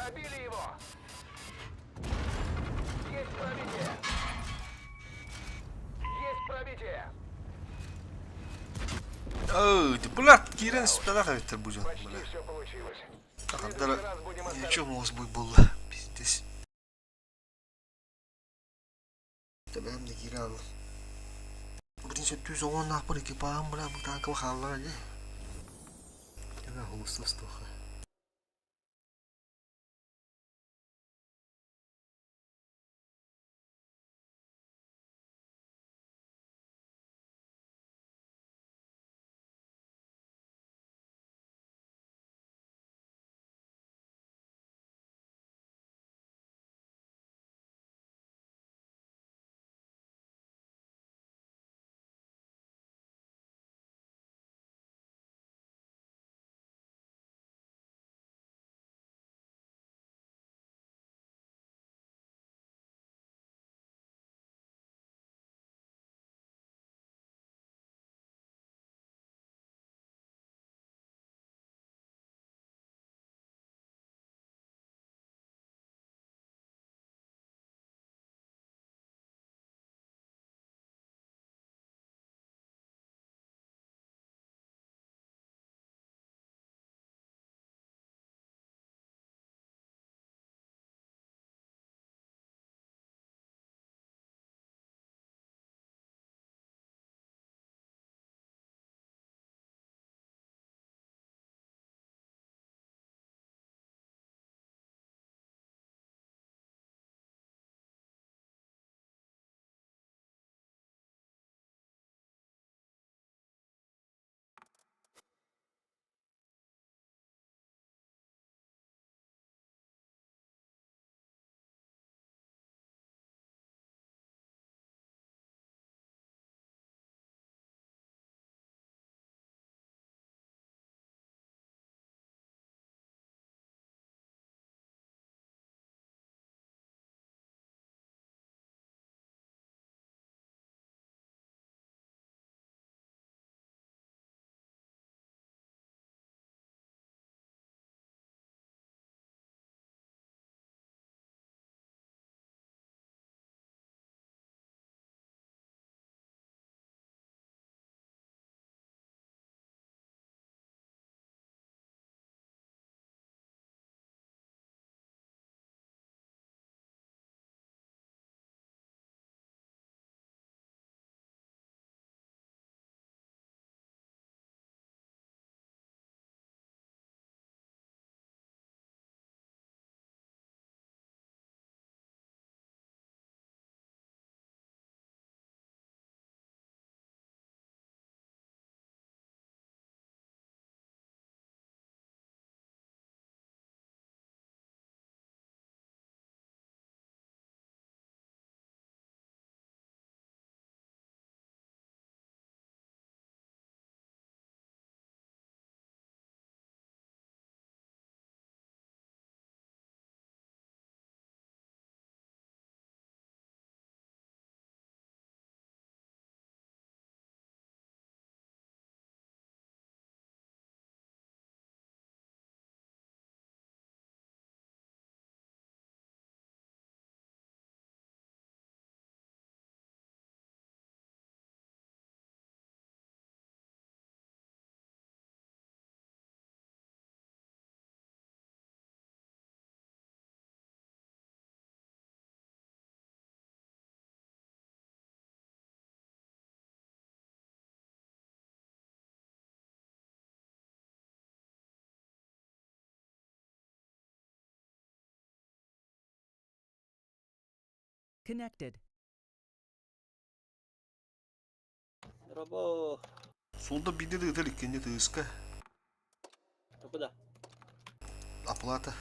Пробили его! Есть пробитие! Есть пробитие! Ой, блядь, киирэн испэтэх эбиттэр бу дьон. Почти Бля. все получилось. В Хандара следующий раз будем ничего осторожнее. мозг буолла. Пиздец. Тэбэм да киирэ хаалла. Билин сөптүү соҕуоннаахпар экипаһым бля бу таанкаба хааллаҕа дии. Тэбэ холустуох. Connected. Робо. Solda bir de ыытар иккинчи тыыска. Куда? Оплата.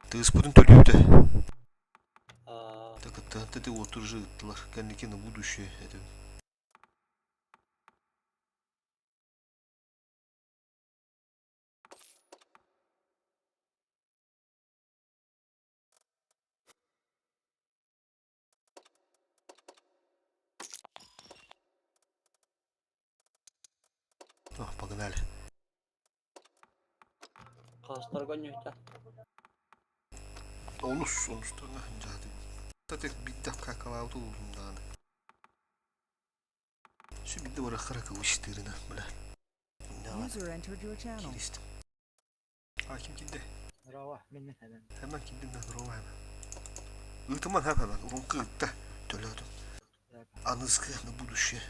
Тыыспытын төлүүтэ. А, Так это вот уже ыыттылар. Кэнники на будущее это. О, погнали. Хастарга нюхта. Онус, онустарына дьаһатым. Татек бидде какалаабыт улуум даҕаны. Сү бидде барахара кылыштырына, бля. User entered your channel. Киристим. А ким кимде? Рава, мен мен hemen. Hemen kimden Rova hemen. Ыытыман хэп hemen. Урунку ытта. Төлөөдүм. Аныскы на будущее.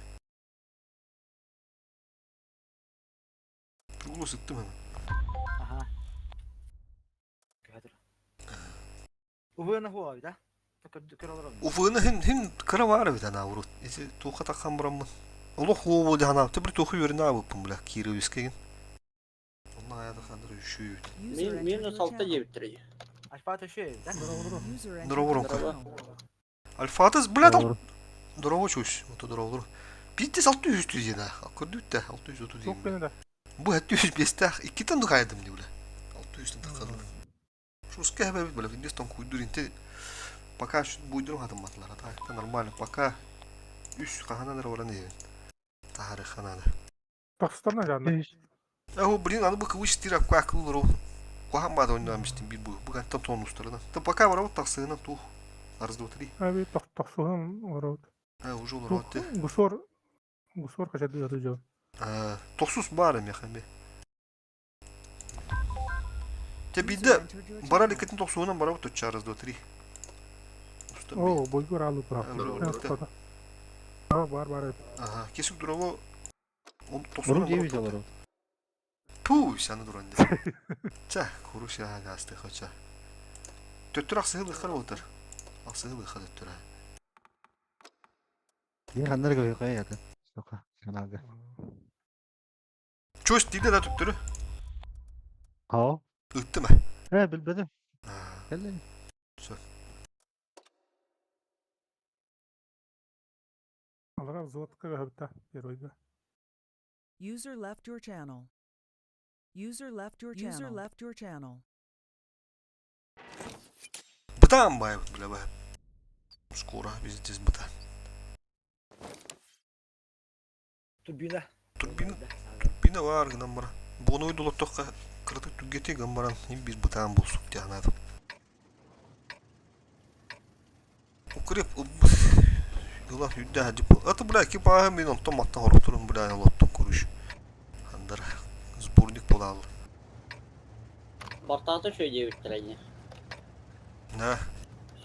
Тугулу сыттым hemen. Аха. Көтөр. Убуна хуа да? Көр олорон. Уфуна хин хин кыра бар бит ана урут. Эти туха таккан бураммын. Олох хуо дихана. Тебир туху йөрүнө абыппын бля Кировскеген. Онна аяда хандыр үшүйүт. User entered Минус your алта channel. девять Альфа төшө да? User entered Здорово, your Ромка. channel. Альфатыз бля дал. Дорово чуш. Ото дорово. Битте 600 дүйен а. Көрдүт да 630 Çok дейм. beni de. Бу 705 иккитен духайдым ди бля. 600 тахадым. Шуска хәбәр бля Hindistan куйдур инте. Пока шу буйдурум хадым батлар. Это нормально. Пока үс кахананар баран дейм. Тахары ханада. Taksitlerine geldi. Аху, блин, аны бу кыбыш тирап куакыл ру. Куахан бада ойнамыштым бир бу. Бу кантан тонустарынан. Та пока барабы таксыгынан тух. Раз, два, три. Abi tak taksıhın orada. А, уже он роты. Гусор Гусор kaçadı yatıcı. Тохсус бар эми хами. Те User бидде entered your бара channel. лекетин тохсуунан барабы точа раз, два, три. Уста О, бойгор alı bırak. Ага, Aa, var var. Ага, кесик дураво он Burun тохсуунан diye барабы. videolar oldu. Пу, саны дуранды. Ча, куруш я гасты хоча. Төттөр аксыгы лыхар отыр. Аксыгы лыхар төттөр. Yine kanları koyuyor yakın. Soka. Kanalda. Чөс диде да төттөрү. Ha. Ыттым. He bilmedim. Gel. Alara zotka höpte. Yeroyda. User left your channel. User left your channel. User left your channel. Бытан бай, бля, бай. Скоро везде быта. Турбина. Турбина, турбина бар гынан бара. Бону долоттокка кырдык түггете гамбаран им бир бытан болсук дианады. Укреп Юла хүддә дип. Аты бля ки паа мин онтон маттан хоротурун бля лоттон куруш. Андар сборник болал. Бартата шөй девять тройне. На,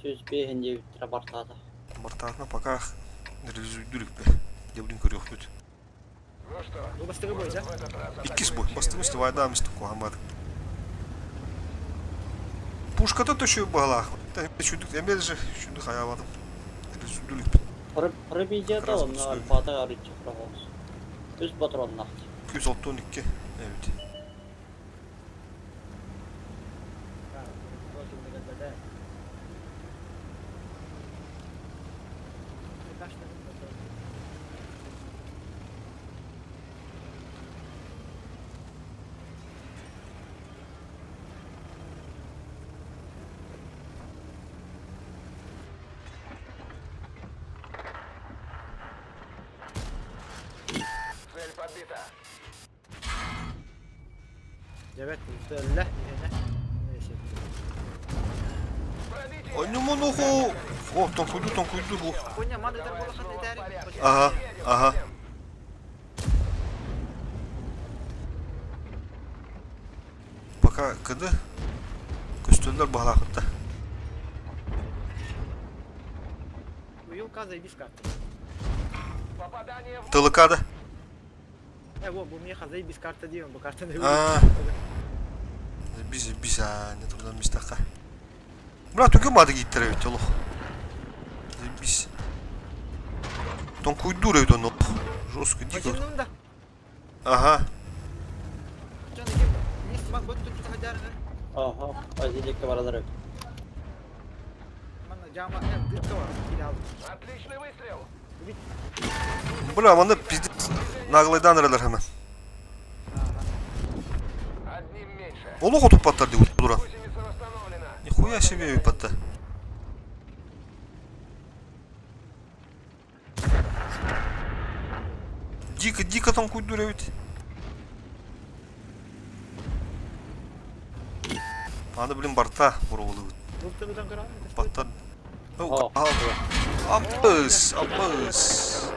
Сөз бейін девять тра бартата. бартатна пока резюдүлүк бе. Дебдин көрөк бүт. Ну что, Бу бастыгы бой, да? в этот раз Иккис атакуем бой. Бастымыз вайдамыз куамад. Пушката төшө бала. Шүдүк эмел же шүдүк аябадым. Резюдүлүк. Пробейде Раз да он пустой. альфата арычы проголос. Үс патрон нахти. 262. Evet. Цель подбита. Evet, öyle. Neyse. Пробитие! Ойнумон охо. О, тонкуйду, тонкуйду. О. Коня маны дар Давай бола снова хат в порядке. Ага, Едем, ага. едем. Пока кыды. Көстөлдөр балакытта. Уюл каза и карта. Попадание в Тылыкады. Э, во, бу мне хаза и без карта дейм, бу карта не А. Биз биз а не турдан мистака. Бля, түгэн баады кииттэр эбит олох. Заебись. Тоҥкуйдуур эбит онно. Жестко дико. Бачынным да. Ага. Ага, Азиликка баралар эбит. Отличный выстрел! Бля, манна пиздец наглайдан эрэлэр hemen. Одним меньше. Олох отуппаттар дии туран. Гусеница восстановлена. Нихуя себе ыппатта. Дико, дико тоҥкуйдуур эбит. Аны блин барта буруолубут. Баттан. О, Аппыс, аппыс.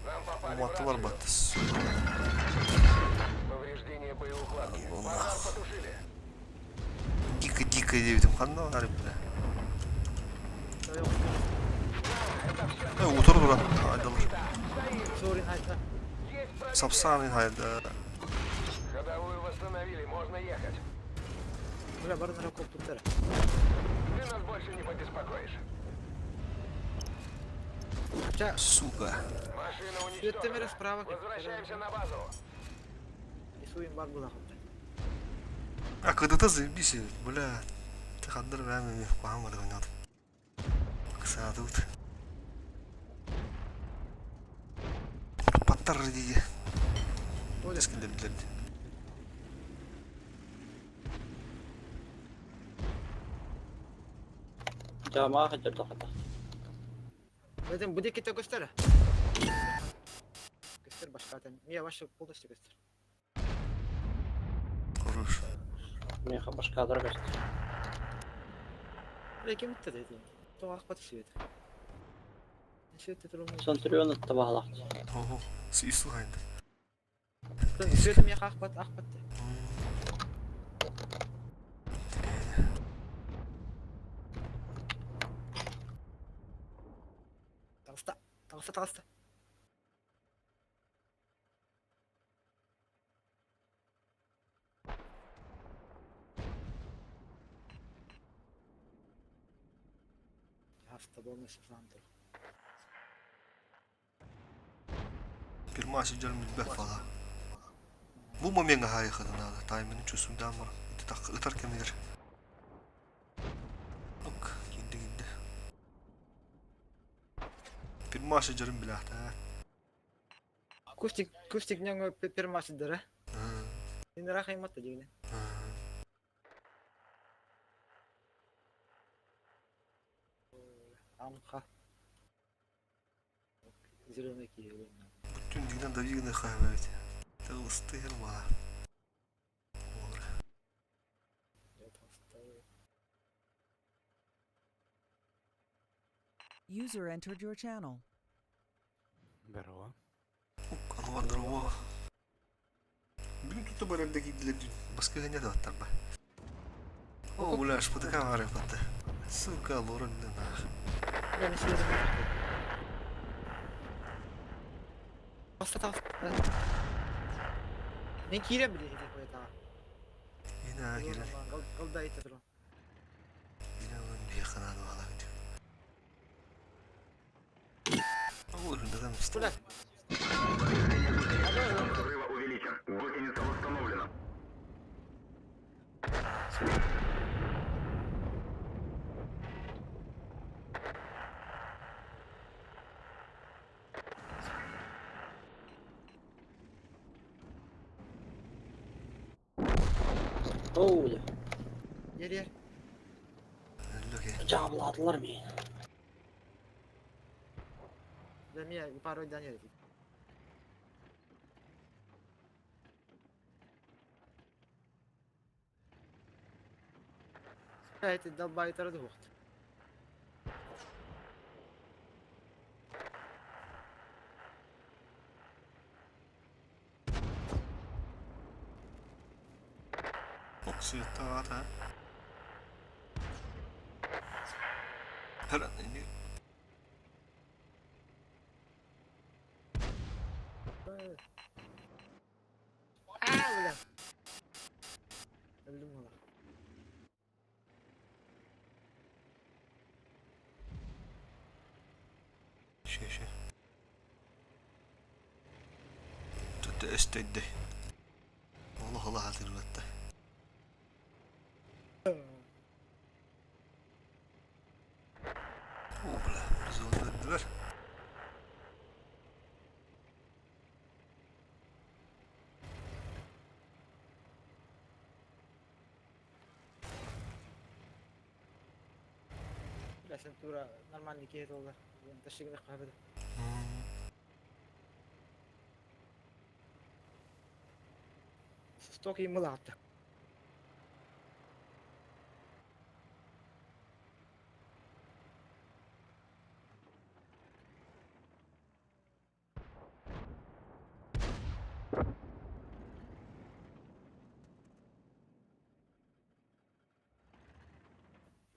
Нам попали в Уматтылар рацию. баттыс. Повреждение боеукладки. Пожар потушили. Дико, дико диэбитим ханна баар бля. Э, утары туран айдалар. Есть пробитие! Сапсан хайда. Ходовую восстановили, можно ехать. Ты нас больше не побеспокоишь. Сука. Машина уничтожена. Возвращаемся на базу. А когда заебись, бля. Ты хандар бәмі куһаҕан бар ойнадым. Ыксаатыбыт. Паттар дии. Эскилдердилер. Дьаамаҕа сылдьар дохота. Dedim bu dikete göster. Göster başka zaten. Niye başka полностью göster. Хорош. Миэхэ башкаадара көстөр. Lekin bitti dedi. Тоға ақпаты свет. Свет турум. Центурион табаһалаах. Ого, сису хайда. Свет мия ақпат ақпат. Таҕыста, таҕыста, таҕыста. Хаста болмasa саантыр. Пирма сидел мидбек фала. Бу моментга хайхады надо. Таймini чувствую бар. Ытар кемигер. Ок, киирдэ киирдэ. Пирма сидерин билэхтэ. Кустик, кустик няңы пермасыдыр, а? Инра хайматта дегене. Амха. Зеленый киелен. Бүтүн дигнен давигны хайбайт. Тылыстыр мала. Олар. User entered your channel. Здорово. Ок, ануар здорово. Бүгүн тутта барарда киирдилер дии. Баска гыня да аттар ба. О, бля, шпатыка баар батта. Сука, лорен нах. Я не съеду. Баста таҕыста. Мен киирем биле хити коята. Ина кирер. Голда ите туру. Ина он бияхана бала. О, да там Бля. Взрыва увеличен. Гусеница восстановлена. Оо, дьэ. Ер ер. Лөке. Дьаабылаатылар миин. Да мия пару дан ер. Это долбай тарадухт. Ок, света, да. А, бля. Öldüm valla. Өстөйдөй. Олох олох атырбатта. О, бля, зондердилер. Бля, сен тура нормальный киһи буоллар. Тащигын хабыда. Сток имылаатта.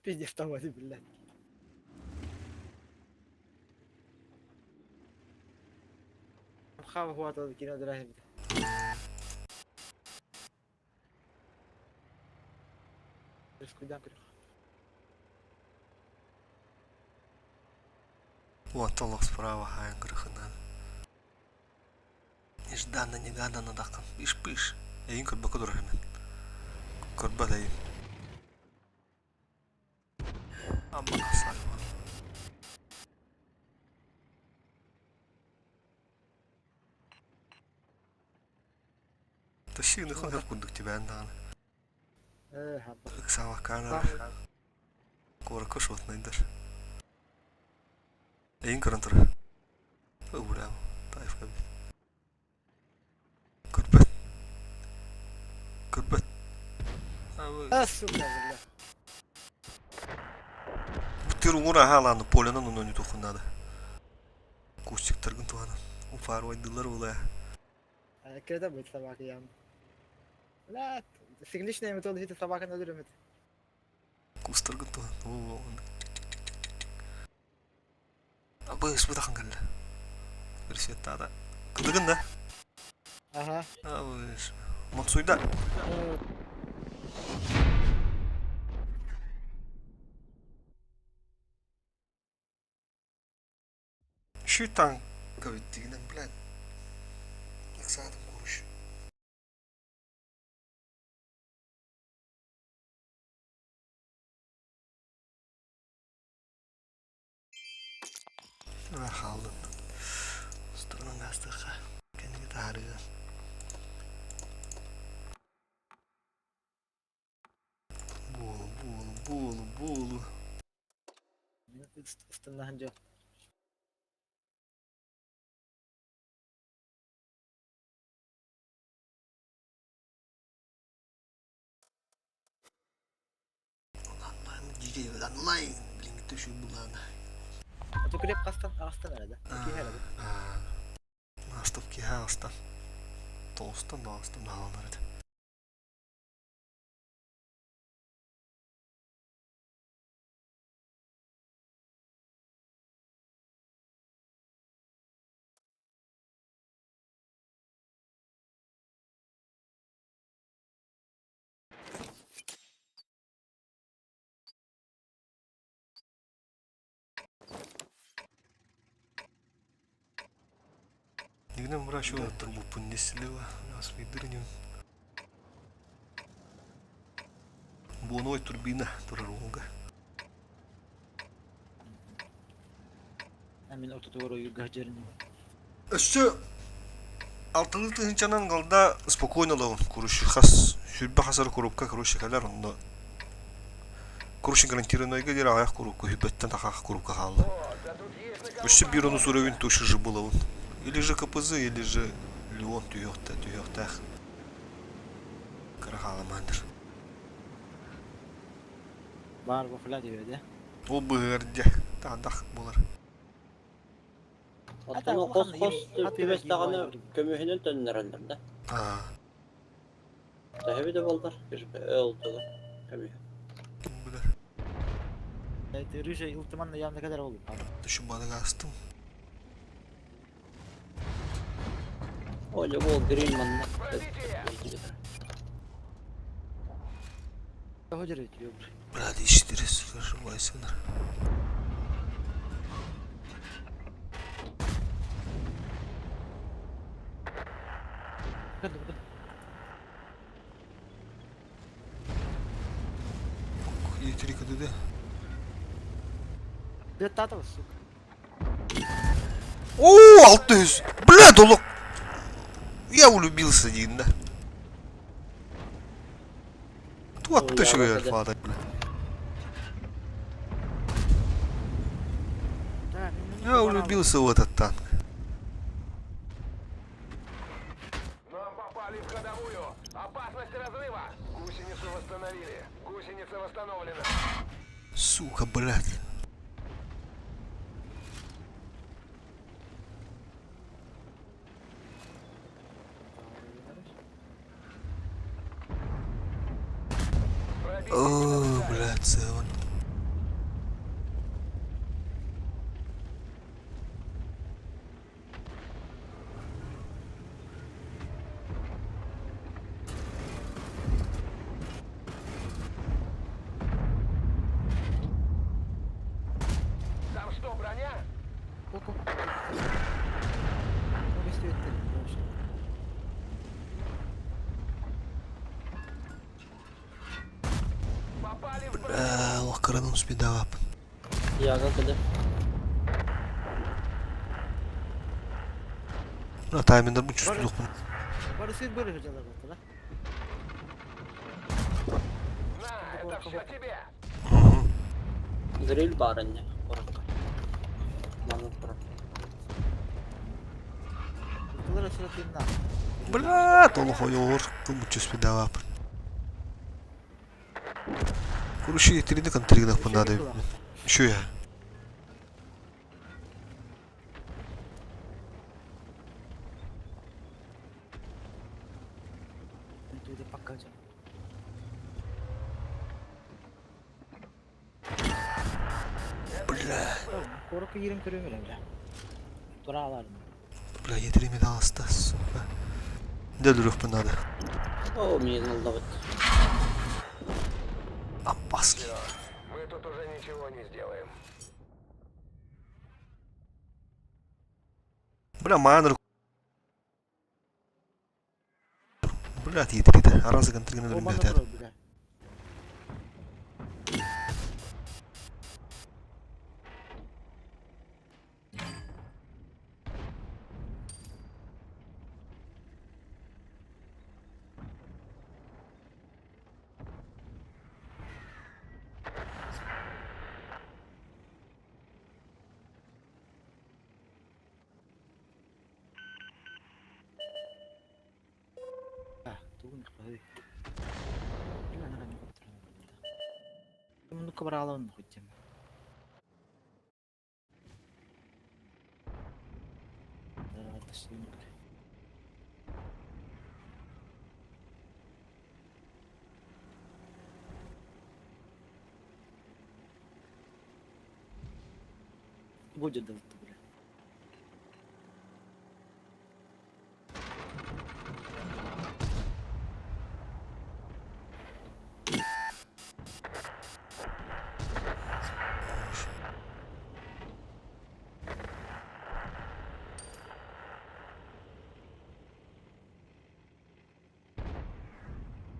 Пиздец там воды, блядь. Хава хуата кино драхим. Скудан крых. Вот олох справа хаан гырыхынан. Нежданно-негаданно дакын. Пиш-пиш. Эйин көрбөккө турар мен. Көрбөт эйин. Амма сарма. Тащи хон курдук тебя даҕаны. Хабба. Ыксаабаккаан куоракка шотнайдар. Эйин көрөн турар. Ой, тайф кабит. Көрбөт. Көрбөт. А, сука, бля. Бүтүр уҥур аһаалааны поленан онон тухуннада. Кустиктаргын туһанан. Уфаар вайдылар була. Кеда будет собака ям. Бля, цикличная метода это собака на дырымет. Кустаргын туһан. Оо, Абы бытахан кэллэ. Версиятаада. Кыдыгын да? Ага. Абы Моксуйда. Şu танка биттигинен, блядь. Ыксаатым куруш. Хаалдым. Устурунан астыха. Кэнниге таарыга. Буолу, буолу, буолу, буолу. Ыстыннаһын жо. Онлайн дигей онлайн. Блин, төшү булана. Ото креп кастан астан арада. Ки харада. Наступ киһа астан. Толстан да астан хааланар этэ. Нигнем вращу трубу понеслила. Нас видырню. Буоной турбина турарунга. Амин ортотугар ойуга жерин. Өссө алтылы тыһынчанан голда спокойно лоҕун куруш хас сүрбэ хасар курупка короче кэлэр онно куруш гарантированныйга диэри аҕыйах курупка хүбэттэн тахаах курупка хаалла. О, да тут есть на кого Өссө биир ону попасть. суровин туши же булабын. Или же КПЗ, или же Леон түһүөхтэ түһүөхтээх. Кыра хааламаандыр. Бар бу фла диэде. Ол быһыар дьэ таандах буолар. Оттон хос-хос түбэстэҕинэ көмүһүнэн төннөрөллөр да. Аа, Төһөбү да буоллар, өлтөҕө көмүһү. ким билэр. Рыжа илтыман явно кадar oldu. Түшүн балык астым. Оля ол грин манна. Пробитие! Ходжер өтүyor. Блядь, иштерес, ошибайсыңар. Кэллэ бу. Етери КДД. Деттата сука. О, 600. Бля, долок. Я влюбился один, да. Вот ты что говоришь, бля. Я влюбился в этот танк. Нам попали в ходовую. Опасность разрыва. Гусеницу восстановили. Гусеница восстановлена. Сука, блядь. Пробитие О, не допускают. блядь, Севен. Там что, броня? Око. Попали в броню. Бля, лохкараным спидавап. Яга кэллэ. Ну, тайминдар бу чувствую. Барысы бөрө жалар да. На, это все тебе. Гриль барыня. Коротко. Манна турар. Тылар сыратынна. Бля, толох ойор, кым спидавап. Короче, етерини контригнах надо. Еще я. Туды покажем. Бля, Коротко ирим көрөмөр бля. Туралар. бля, етерими даласта, сука. Дәлірек надо. О, мне надо Опаски. Мы тут уже ничего не сделаем. Бля, манер. Бля, етериді. Аразы контригнах О, манна бля. турар бля. Тугун кой. Муну кабралын хотим. Будет дал бля.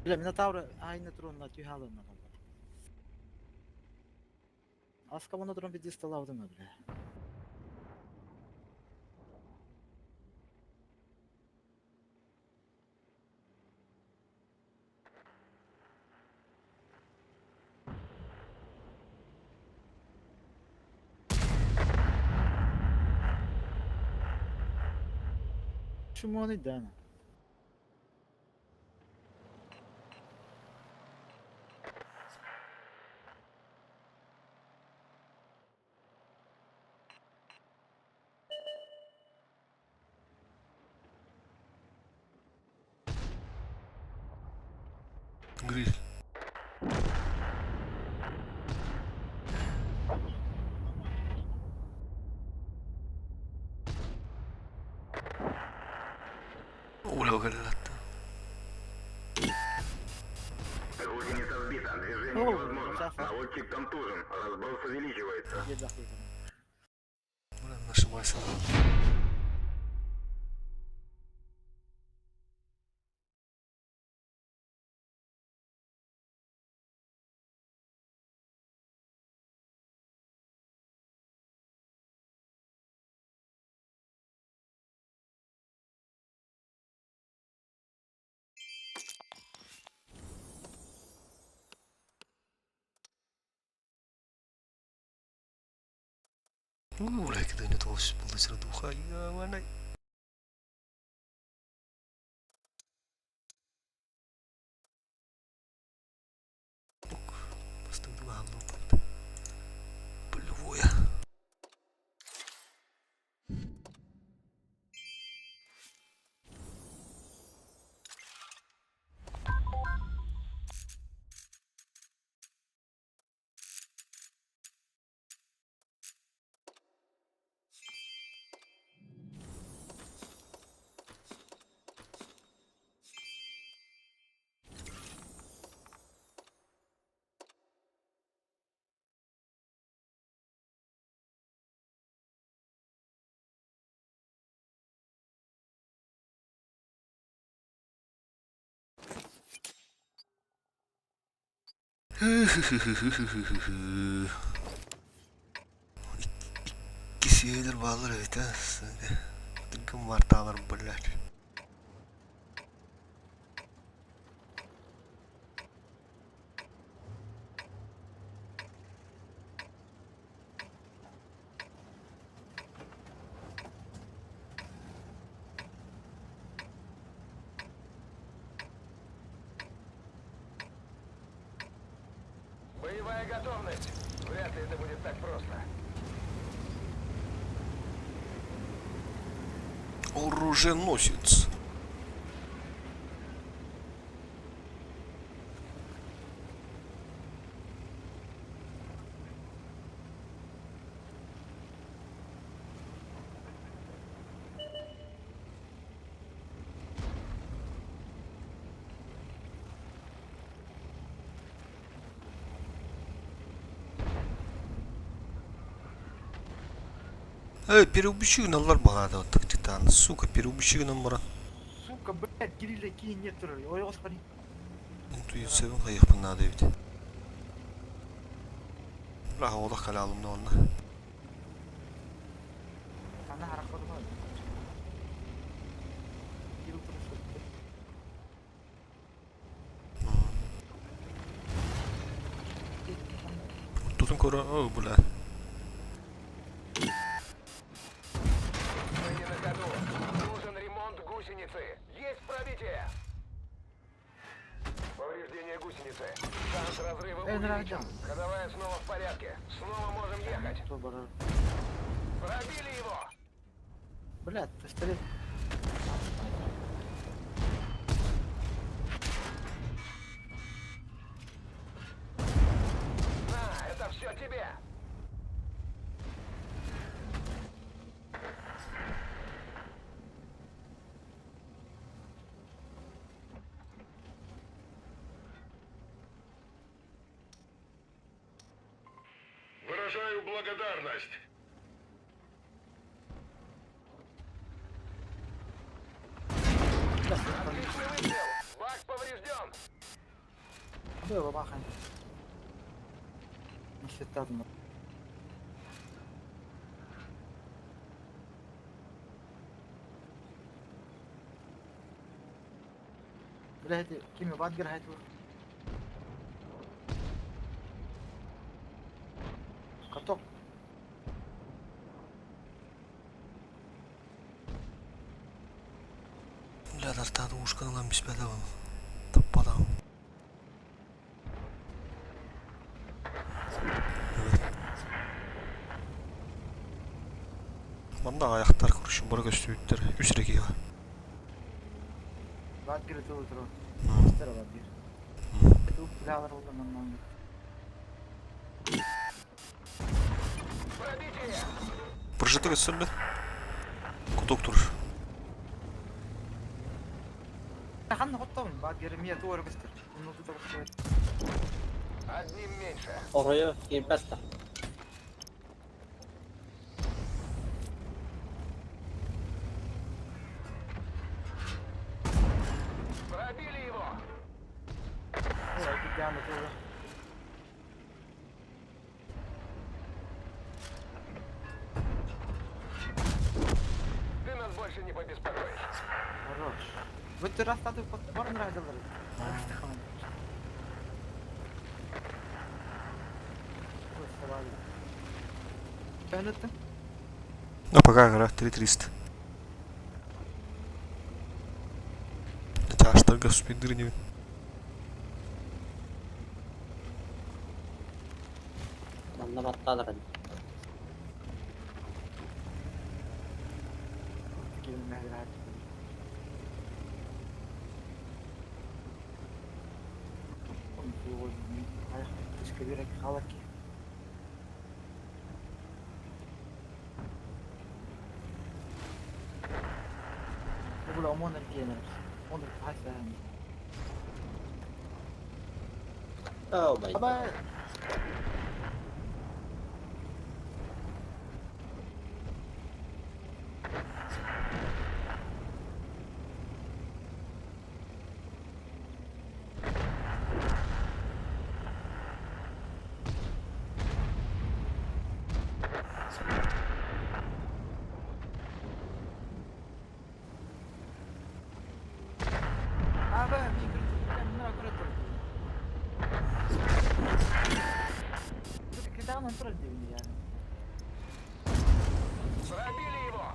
Бля, Минотавра айны трон түйхалын на. Аска мона трон биди сталавдым бля. Чумоны дана. Гриль. Оля, галилатта. Гусеница сбита, движение О, невозможно. сейчас, а. Наводчик контужен, разброс увеличивается. Бля, нашибайся. Бля, когда у него была духа, ебаный. Поставил Полевое. Икки баалар эбит а. Тыгым марталар, блядь. Боевая готовность. Вряд ли это будет так просто. Оруженосец. Эй, переубещигин аллар балады вот так титан. Сука, переубещигин муран. Сука, блядь, Кирилля кинь нет, ой, господи. Туйсебин хайыхпын надо ведь. Бля, олах калалым да онна. Ана харахпады ма. Кирилл тұрысы. Тутун көрө, о, бля. Мы не на ходу. Нужен ремонт гусеницы. Есть пробитие. Повреждение гусеницы. Шанс разрыва увеличен. Ходовая снова в порядке. Снова можем ехать. Пробили его. Блядь, пистолет. На, это все тебе. Выражаю благодарность. Отличный выстрел. Бак поврежден. Было бахан. Насетадно. Блядь, кими бадгер хайту. Каток. Бля, тартады ушканалан биспеде bunu. Таппадам. Evet. Манда аяқтар короче, бар көстүттер. Үс рекига. Бадгер тулу туру. Бадгер. Ту бля oldu нормально. Пробитие. Прожиток өссөллө. Куток тур. Ханна хоттом бадгер мия туары көстөр. Ну тут көстөр. Одним меньше. Oraya кирбэт. Пробили его. Ой, гиганту тоже. Ты нас больше не побеспокоишь. Хорош. Вот ты раз тады барын радиолар. Ну, пока игра 3300. Чаштарга суспендированию. Манна баттаалар Oh my god. Пробили его!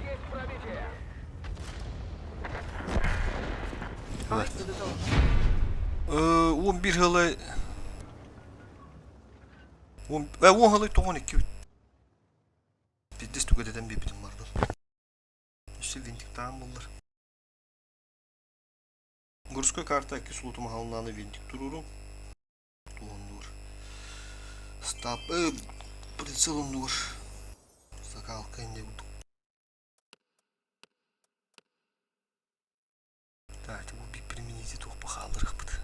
Есть пробитие! Evet. 11 hılı... 10, 10 hılı 12. Пиздец түгәдәдән бибитим бардым. Үсі винтик таам буллар. Городской карта 2 слоту махалнаны винтик туруру. Туоннуур. Стап, прицел оннуур. Закалка инде курдук. Так, бу примените туох бахаалырыхпыт.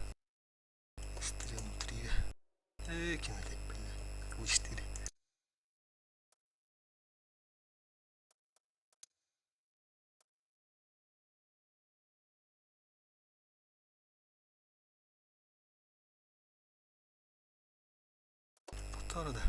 Стрел внутри. Ким это, бля. У4. Повтор, да.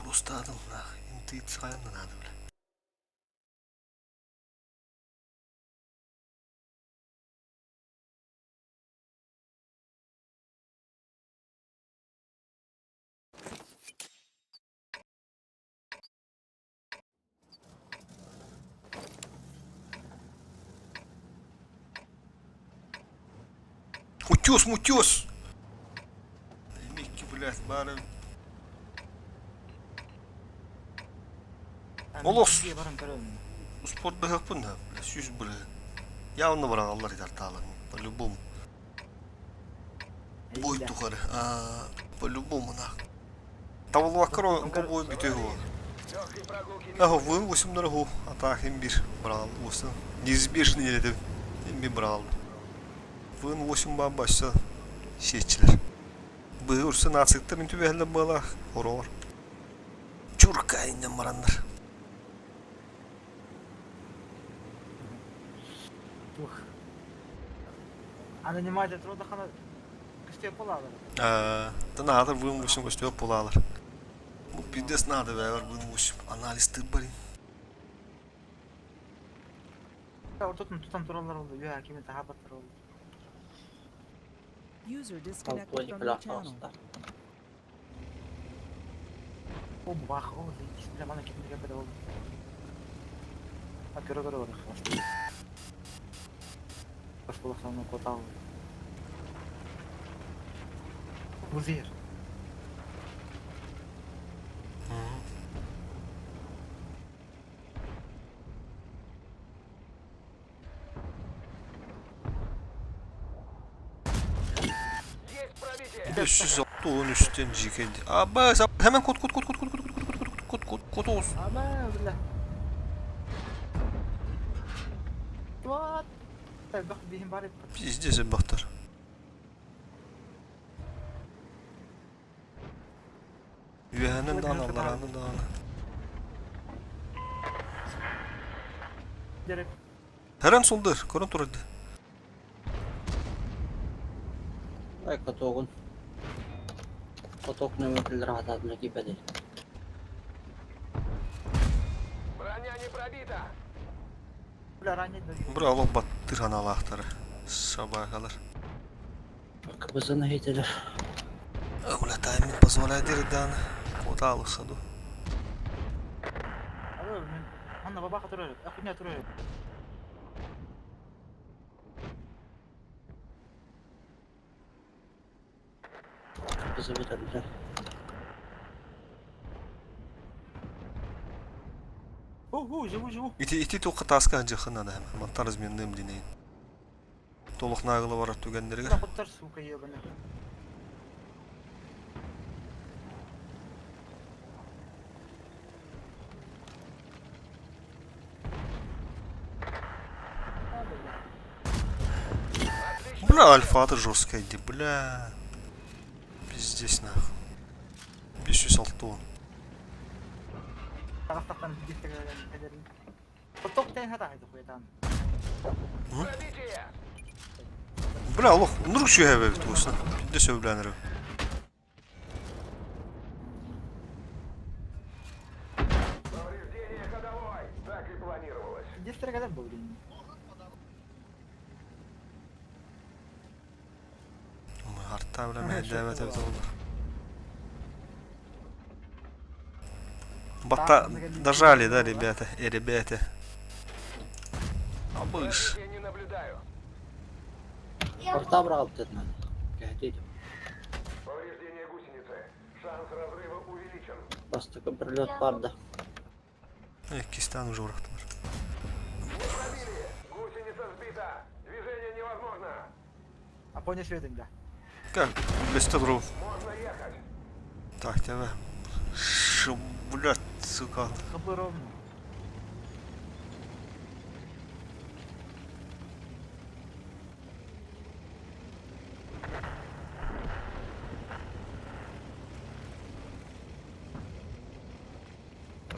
Просто нах. Интуиция надо, бля. Утес, мутес! Микки, блядь, бары. Олох. Спорт быһыппын да, бля, сүүс бля. Явно барагаллар итартаалар, по-любому. Бой тухары, по-любому нах. Табылбаккар бу бой бүтүө Легкой прогулки не Аха, вы 8 дорогу, а так имбир брал, осы. Неизбежный это имбир брал. Вы 8 бабасы сечилер. Быырсы нациктер түбәһле была, хорор. Чурка иннен барандар. Анонимайда турдахана көстүөх буолаалар. Наадыр быын бусун көстүөх буолаалар. Бу пиздец надо бэйэр быын бусум анализтыыр барин. Ортотун тутан тураллар oldu. Үө кими таһаабаттар oldu. User disconnected Полковник from your бля channel. таҕыста. О бах, о, заебись, бля, мана ким деген бер oldu. А көрө көрө бар хваст. Бас болсам котал. Музей. Есть пробитие! 506 13'ten GK. Abi hemen kod kod kod kod kod kod kod kod kod kod kod kod olsun. Aman бля. What? Bak bihim bari. Пиздец бахтар. Üyehenin dağını Allah'ın dağını. Gerek. Her an soldur. Korun turdu. Ай катогун. Каток нөмөтүлөр хатаатына кийбеди. Броня не пробита! Бля ранее. Бura Allah battır analahtarı. Sabaha kadar. Кыбызын хейтелер. Бля, тайминг позволяет даны. Код алыхаду. Анна бабаха турар. Ахуня турар. Кыбызы битер. О, о, живу, живу. Ити ити тоққа таска жахын ада. Мантар изменным динейин. Толық нагылы бар түгендерге. Куттар, сука, ебаный. Бля, альфа-то жесткая иди, бля. Пиздец нахуй. 506 Taraftan ederim. Top ten hata haydi хуятан. Пробитие! Бля, лох, нұрг шүйе бе туысына. Пиздец сөйләнер. Повреждение ходовой! Так и планировалось. Десtere kadar bu bilin. Hartta бля, мен дәвәт әбет oldu. Батта дожали, да, ребята? Ребята. Абыш. Пробитие не наблюдаю. Орта бырагып дедим. Кәһәтейди. Повреждение гусеницы. Шанс разрыва увеличен. Бастыкы бир лет барды. Кистан уже урақтылар. Не пробили! Гусеница сбита! Движение невозможно! А поня шведin да. Как? Бесте друг. Можно ехать! Так, тебе. Ш, блядь, сука. Хабы ровно.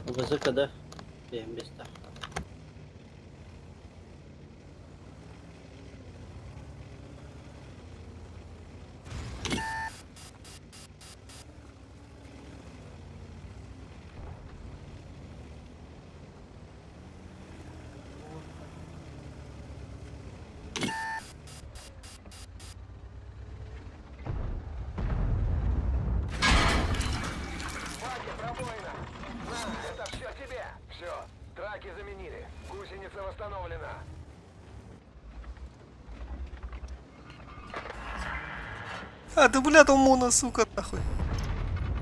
Кыбызы кыды. Бэм беста. Баки пробоина! На, это все тебе! Все, траки заменили. Гусеница восстановлена. А, да, блядь, ОМОНа, сука, нахуй.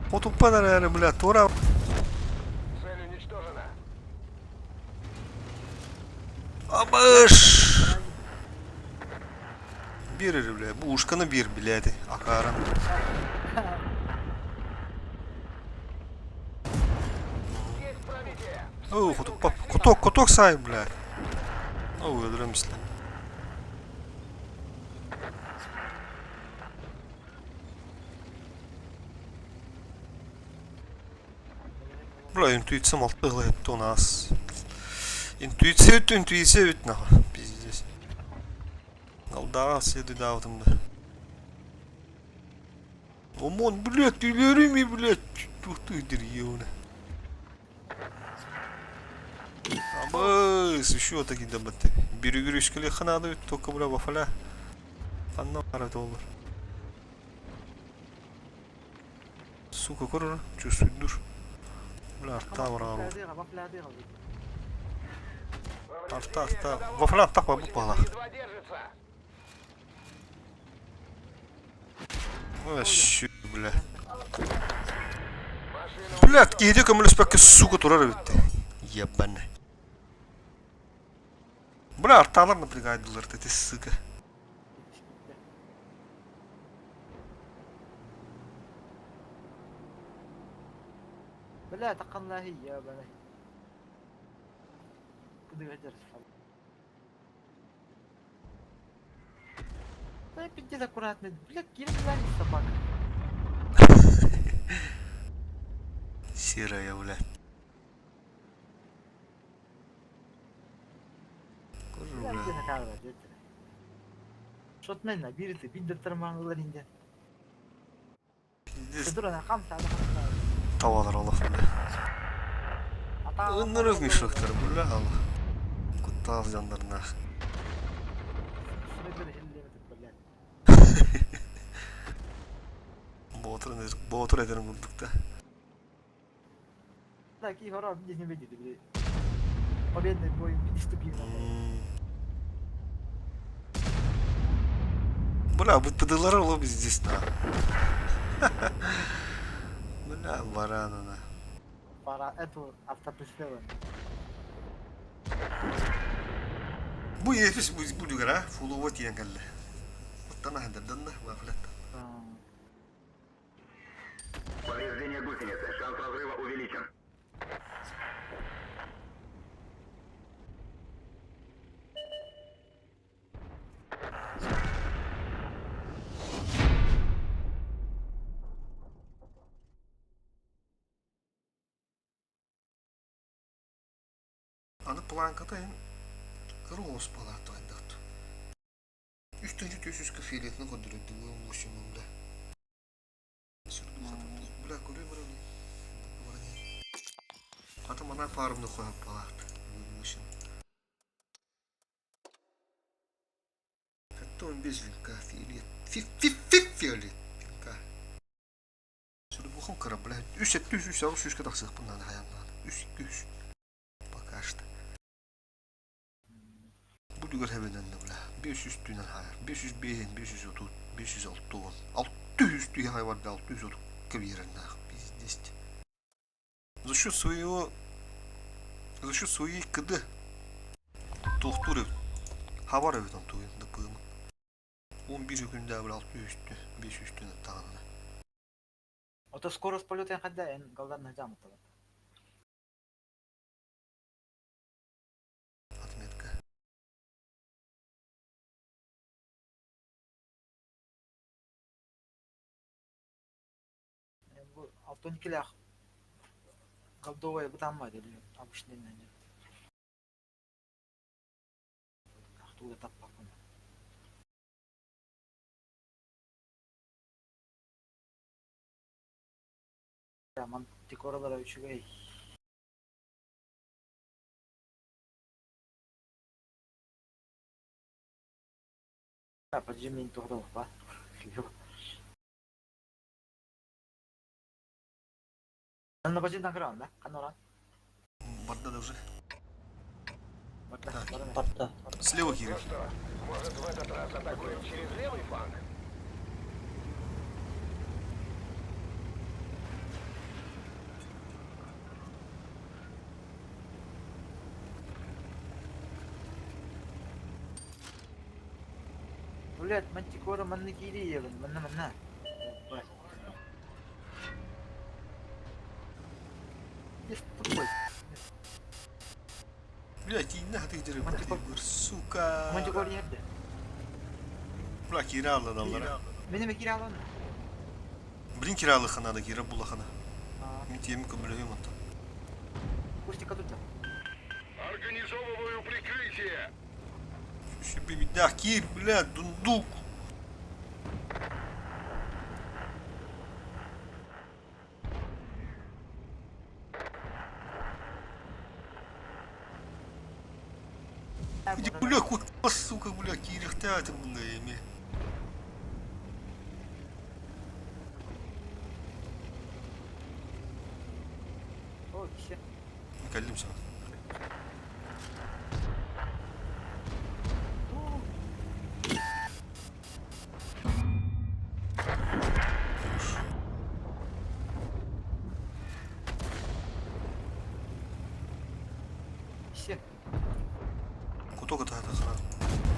Вот упадали, блядь, тура. Цель уничтожена. Абыш. Bir бля, bu ушканы bir, блядь, акарын. Есть пробитие! О, куток, куток, куток сай, блядь. О, öldüremezler. Бля, интуициям алты это у нас. Интуиция, интуиция, нахуй. Пиздец. Алдаҕа следуйдаабытым да. Омон, блядь, өлөрүм блядь, тух ты дерьёна. Абыс, еще такие добыты. Бирүгүрүскэлиэххэ надо только бля вафля. Ханна бара доллар. Сука, көрөр, чувствует Бля, арта барар. Арта, арта. Вафля арта бу пала. Вообще, бля. Блядь, киһи көмөлөспөккө сука турар эбит. Ебаный. Бля, арталар напрягайдылар, ты сука. Бля, таққанна я бана. Да пиздец аккуратно. Бля, кирпич собака. Серая, бля. Бля. Шотмен бирити биддеттер маңылар инде. Пиздец. Дура хамса хамса. Tavalar Allah бля. Ынырык мешоктар, бля, Allah. Куттал жандарына. Боотур эдерин курдук да. Так, и хора здесь не видите, блядь. Победный бой дисциплина. Бля, бытпыдылар оло здесь на. Бля, барана на. Пора эту автоприцелы. Бу ефис бу бу фулова тиен кэллэ. Оттан ахдарданна вафлат. Повреждение гусеницы. Шанс разрыва увеличен. Аны планката эн кыроос балаatu айдат. Үстүнчү төсүскө фиолетini көрдөрөдү бу бля. Бля, көрө бараны. Ата мана парымны кояп балаат. Хатта 15 винка фиолет. Фи фи фи фиолет винка. Сүрдүхүн кыра бля. Үс эт үс үс агыс үскө тахсык буннан хаяннан. Үс үс. Пока что. Bu dügör hemen de bля. 500 tüyden hayır. 505, 530, 506, 600 tüy hayvan 630 кабирна. Пиздец. За счет своего... За счет своей КД. Тохтур Хавар evet туйын да пыым. 11 күндә бер 600 tü, 500 tüyden тағына. Ото скорость полета хадда эн галдан нажам талап. Отметка. Бу автоникилях голдовая бутамма деди. Обычный не. Ахтуга таппакын. Мантикоралара үчүгэй. Поджимин туһдал ба. Анна бажин таңкыран да? Канора. Барда да уже. Барда. Барда. Слева Кирилл. Ну что, может в этот раз атакуем через левый фланг? Блядь, мантикора манны кириевен, манна манна. Есть тупой. Блядь, и на ты где сука. Мантикор yerде. Бля, киралла даллара. Мени ме киралан? Блин, кираллы хана да кира булахана. Мен теми көмөлөйм онта. Кустика тут. Организовываю прикрытие. Сүбүбүттээх киир, бля, дундук. Иди, бля, куда, сука, бля, киириэхтээх этим, бля, эми. О, киһи. Кэллим саҥа. Киһи. Куток это сразу.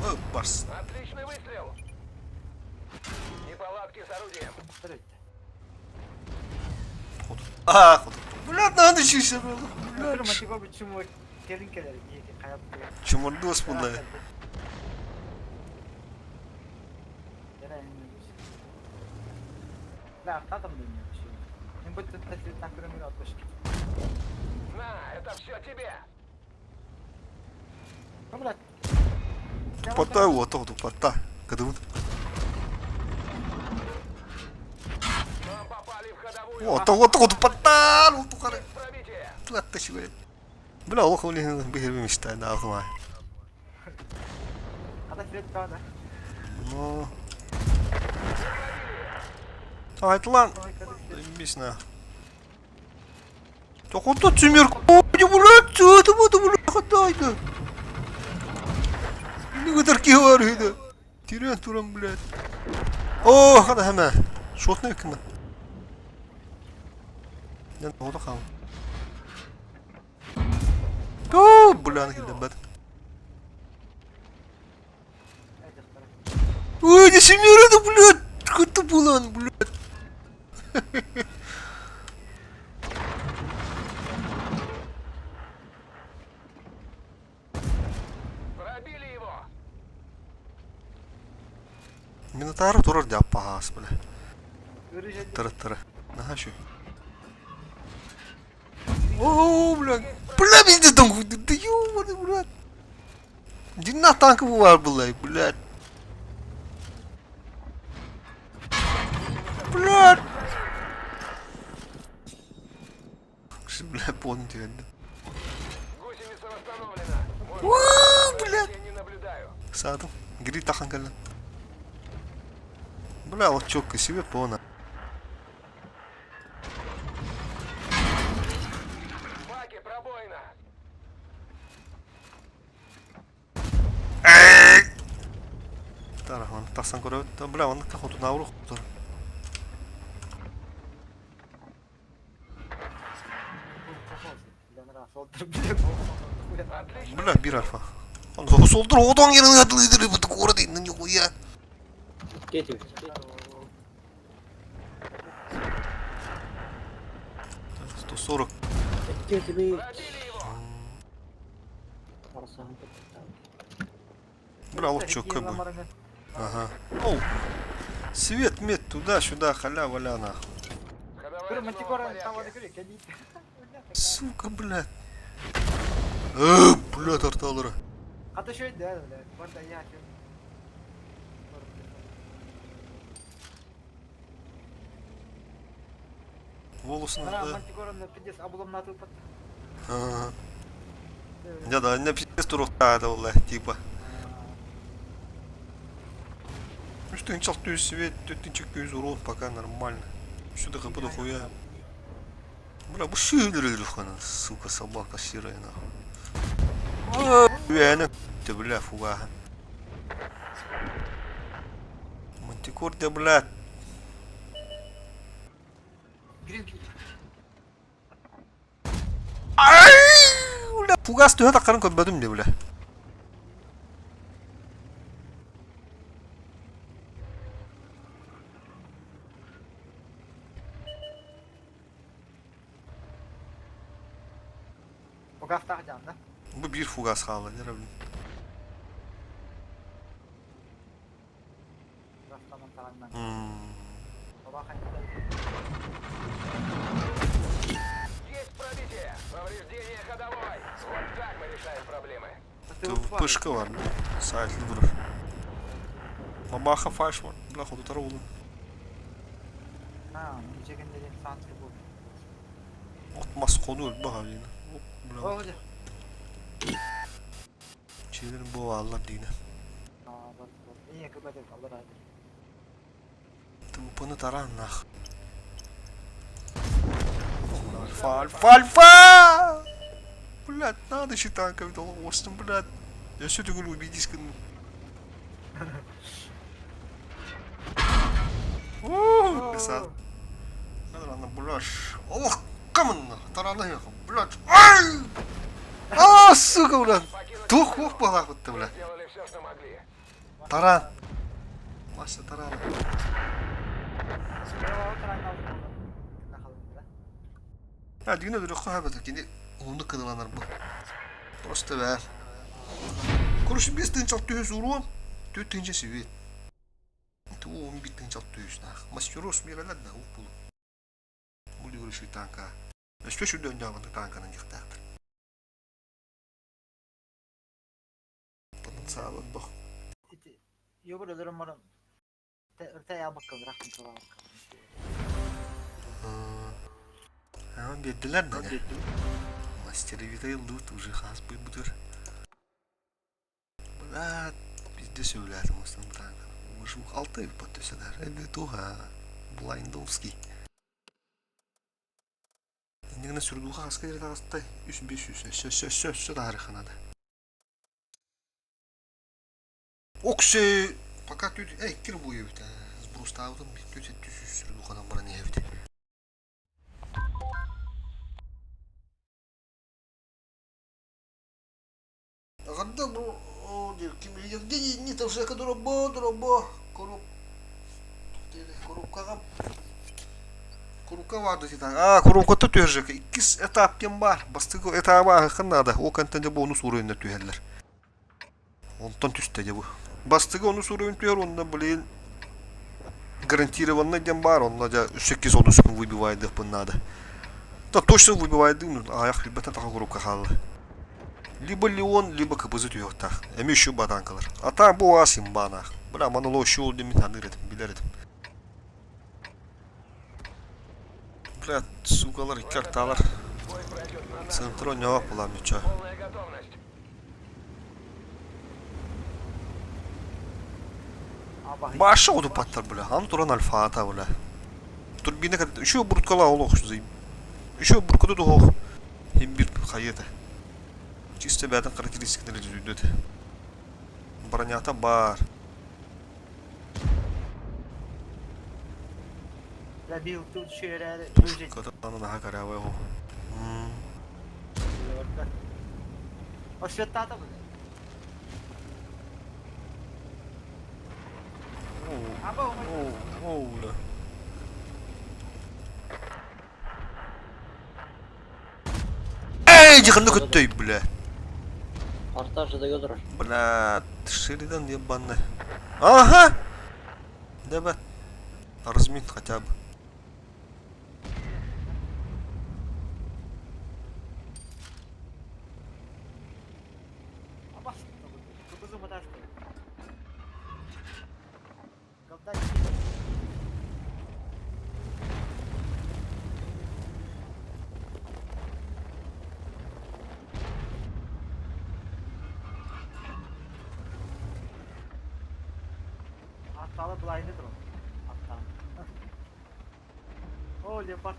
Ой, барс. Отличный выстрел! Неполадки с орудием. А, Бля, надо чуть Бля, Чумордос, бля. На, это все тебе! Тупота, вот, тупота. Когда Нам попали в ходовую. Вот, вот, тупота, ну, тухары. Пробитие! Туатта чугай. Бля, олох олин бихер мечтай на автомат. Ну. Айтлан. Заебись на. Так вот тут Тимир, блядь, это буду, блядь, хатайда. Не выдарки говорю, Тирен туран, блядь. О, хада хама. Шотны кім? Я ода хам. О, бля, бат. Ой, не семера, это, блядь, это булан, блядь. Пробили его! Минотавр турар дяппаас, бля. Тыры-тыры. Наха şu. О, бля. Бля, пиздец там, да ёбаный, блядь. Дина танк бар, блядь, блядь. Блядь. Бля, помните, Гусеница восстановлена. О, блядь. Я не наблюдаю. Садом. Гри тахан калан. Бля, вот чётко себе пона. В баке пробоина. Тара, он тасан көрөт. Бля, он кахоту науру. Бля, бир альфа. Он солдур одон yerine atılıydı bu город ну нихуя. Кетибит. 140. Кетибит. Пробили его! Бля, вот чё, как бы. Ага. Оу. Свет, мед, туда-сюда, халя-валя, нахуй. Ходовая снова в порядке. Сука, блядь. Блядь, арталары. Волосы надо. Ага. Да, да, на пиздец турухта, да, типа. Ну что, инчал түйіз свет, түтінчик түйіз урон, пока нормально. Сюда хп дохуя. Бля, буши сука, собака серая, нахуй. А, ты, бля, фуга. Мантикор, да, блядь. Ай, бля, фугас төһө таққарын көрбөдүм де, бля. Бу бир фугас хаалла, не блин. Есть пробитие! Повреждение ходовой! Вот так мы решаем проблемы. Пышка бар, сайтли турар. Мамаха фаш бар, бля, хотутара улун. От мас хону өлбөх алина. Бля. Чилерин бу аллар дина. ТВПны таран нах. Альфа, альфа, альфа! Блядь, надо еще танками долгостым, блядь. Я все говорю, убедись, Красава. Тарана, блядь. Ох, каменна, тарана, блядь. Ай! А, сука, блядь. Тух, ух, балах вот ты, блядь. Сделали все, что могли. Таран. Мася тарана. Ha, düğüne göre koyamadık. Şimdi onu kıdılanır bu. Просто бә. Короче, 5 тысяч түйес урон, 4 тысяча свет. Это 11 тысяч түйес нах. Мастерос миралар да ук булу. Бу дигүр танка. Өстө шүдөн жагында танканын жыктактыр. Потенциалы бох. Йогур өлөрөн баран. Өртө ябакка бирок А, бердилер да. Мастер лут уже хас бутыр. Бля, пиздец өләтім осының танкын. Уже алты подписанар. Это туга. Блайндовский. Инегіне сүрдуға қасқа жерде қастай. 3 500. Все, все, все, все тарихынады. Оксе, пока тут, эй, кир бую бит. Сброс табдым, тут 700 сүрдуғадан бара не бит. Аганда бу, ким Евгений не там же дроба, дроба, короб. Коробкаға Коробка барды титан. А, коробка тут төжек. Иккис этап кем бар. Бастыгы этаба ханнада. О контенте бонус уровеньде түһәлләр. Онтон түсте де бу. Бастыгы оны уровень түһәр, онда, блин, гарантированный дем бар, онда жа 8 онус выбивает деп надо. Да точно выбивает, ну, аяқ ребята така коробка халды. Либо Леон, либо КПЗ түйөктах. Эми еще батанкалар. А там бу ас имбанах. Бля, маноло шул деми таныр этим, билер этим. Бля, сукалар, карталар. Бой пройдет на нас. Центро не булам ничего. Полная готовность. Башы оду паттар, бля. Ан туран альфа бля. Турбина кад еще бурткала олох займ. Еще буркаду дохох. Хим бир хайета. Чисто бәден характеристикалары жүздөт. Бронята бар. Пушка аны наха каравай го. Осветтата бля. Аба, Оу, оу, бля. Эй, жакында көттөй, бля. Артажы да турар. Бля, Шеридан ебаный. Ага! Давай. Размин хотя бы. Атталы блайнды дрон. Атталы. О, леопард.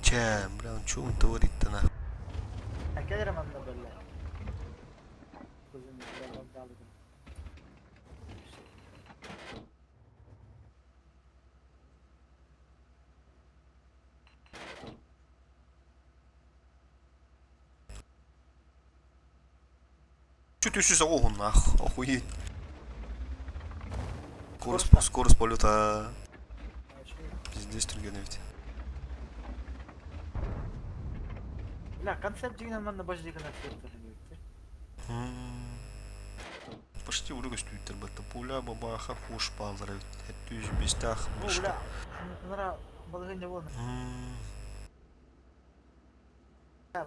Че, бля, он что он творит-то нахуй? Әкелер анда берле. Көзүм леопард. Чуть еще ого нах, охуеть. Скорость, скорость полета пиздец түрген ведь. Бля, концепт деген мында баш деген Почти урыгы стүйттер бітті. Пуля, бабаха, фуш палдыр ведь. Түз бестах, Бу бля, нара балыгы не болды. Э,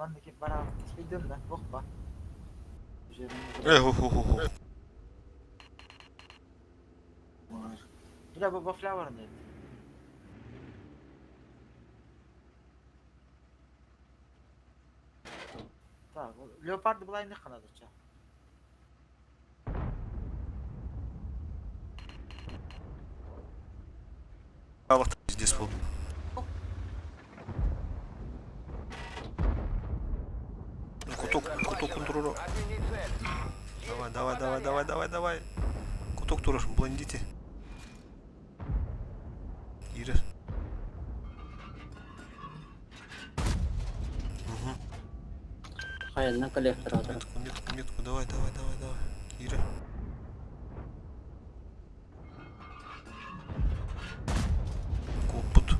хо хо хо хо. Здесь был. Куток, куток контролю. Отменить цель. Давай, давай, давай, давай, давай, давай. Куток турар, блондите. Ира. Угу. Хайанна коллектор ата. Метку, метку, метку, давай, давай, давай, давай. Кира. Копут.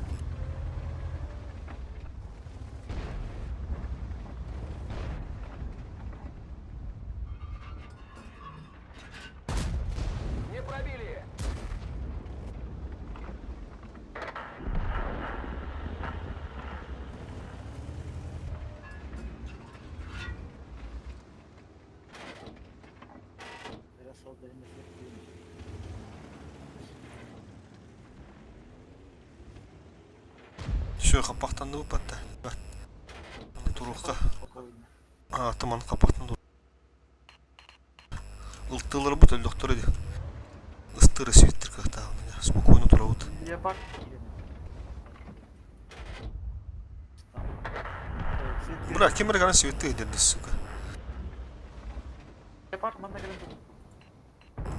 Не пробили. Все, хапахтанды батта. Турукка. А, таман хапахтанды. Ылтылар бут өлдөктөр эди. Ыстыры свиттер как-то. Спокойно турабыт. Бра, ким эргана светты дерди, сука.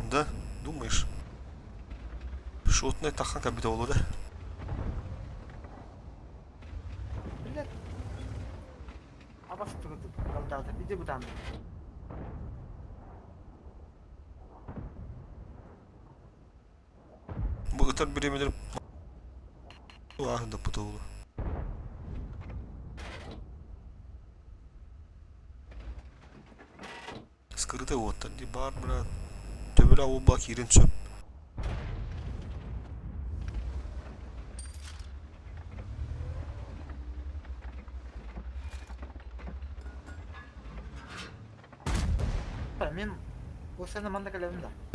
Да, думаешь? Шотный тахан кабита болу да? Бу ытар биремелер да пута болу. Скрытый вот, ди бар, брат. Төбеле ауыл бак ерен чөп.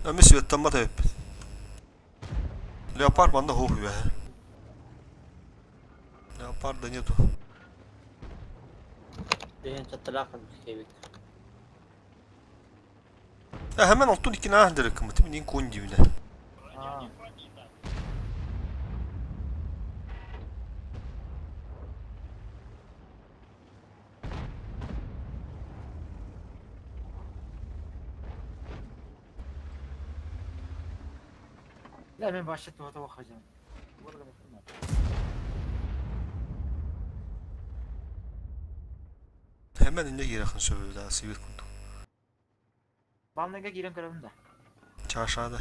Әмі светтан бата өппін. Леопард манда хоқ үйә. Леопарда нету. Деген чатталаах кебит. Hemen altın iki nah direkt kımıtı min kon dibine. Hemen inne girakın söbü daha sivil kuntu. Çarşada.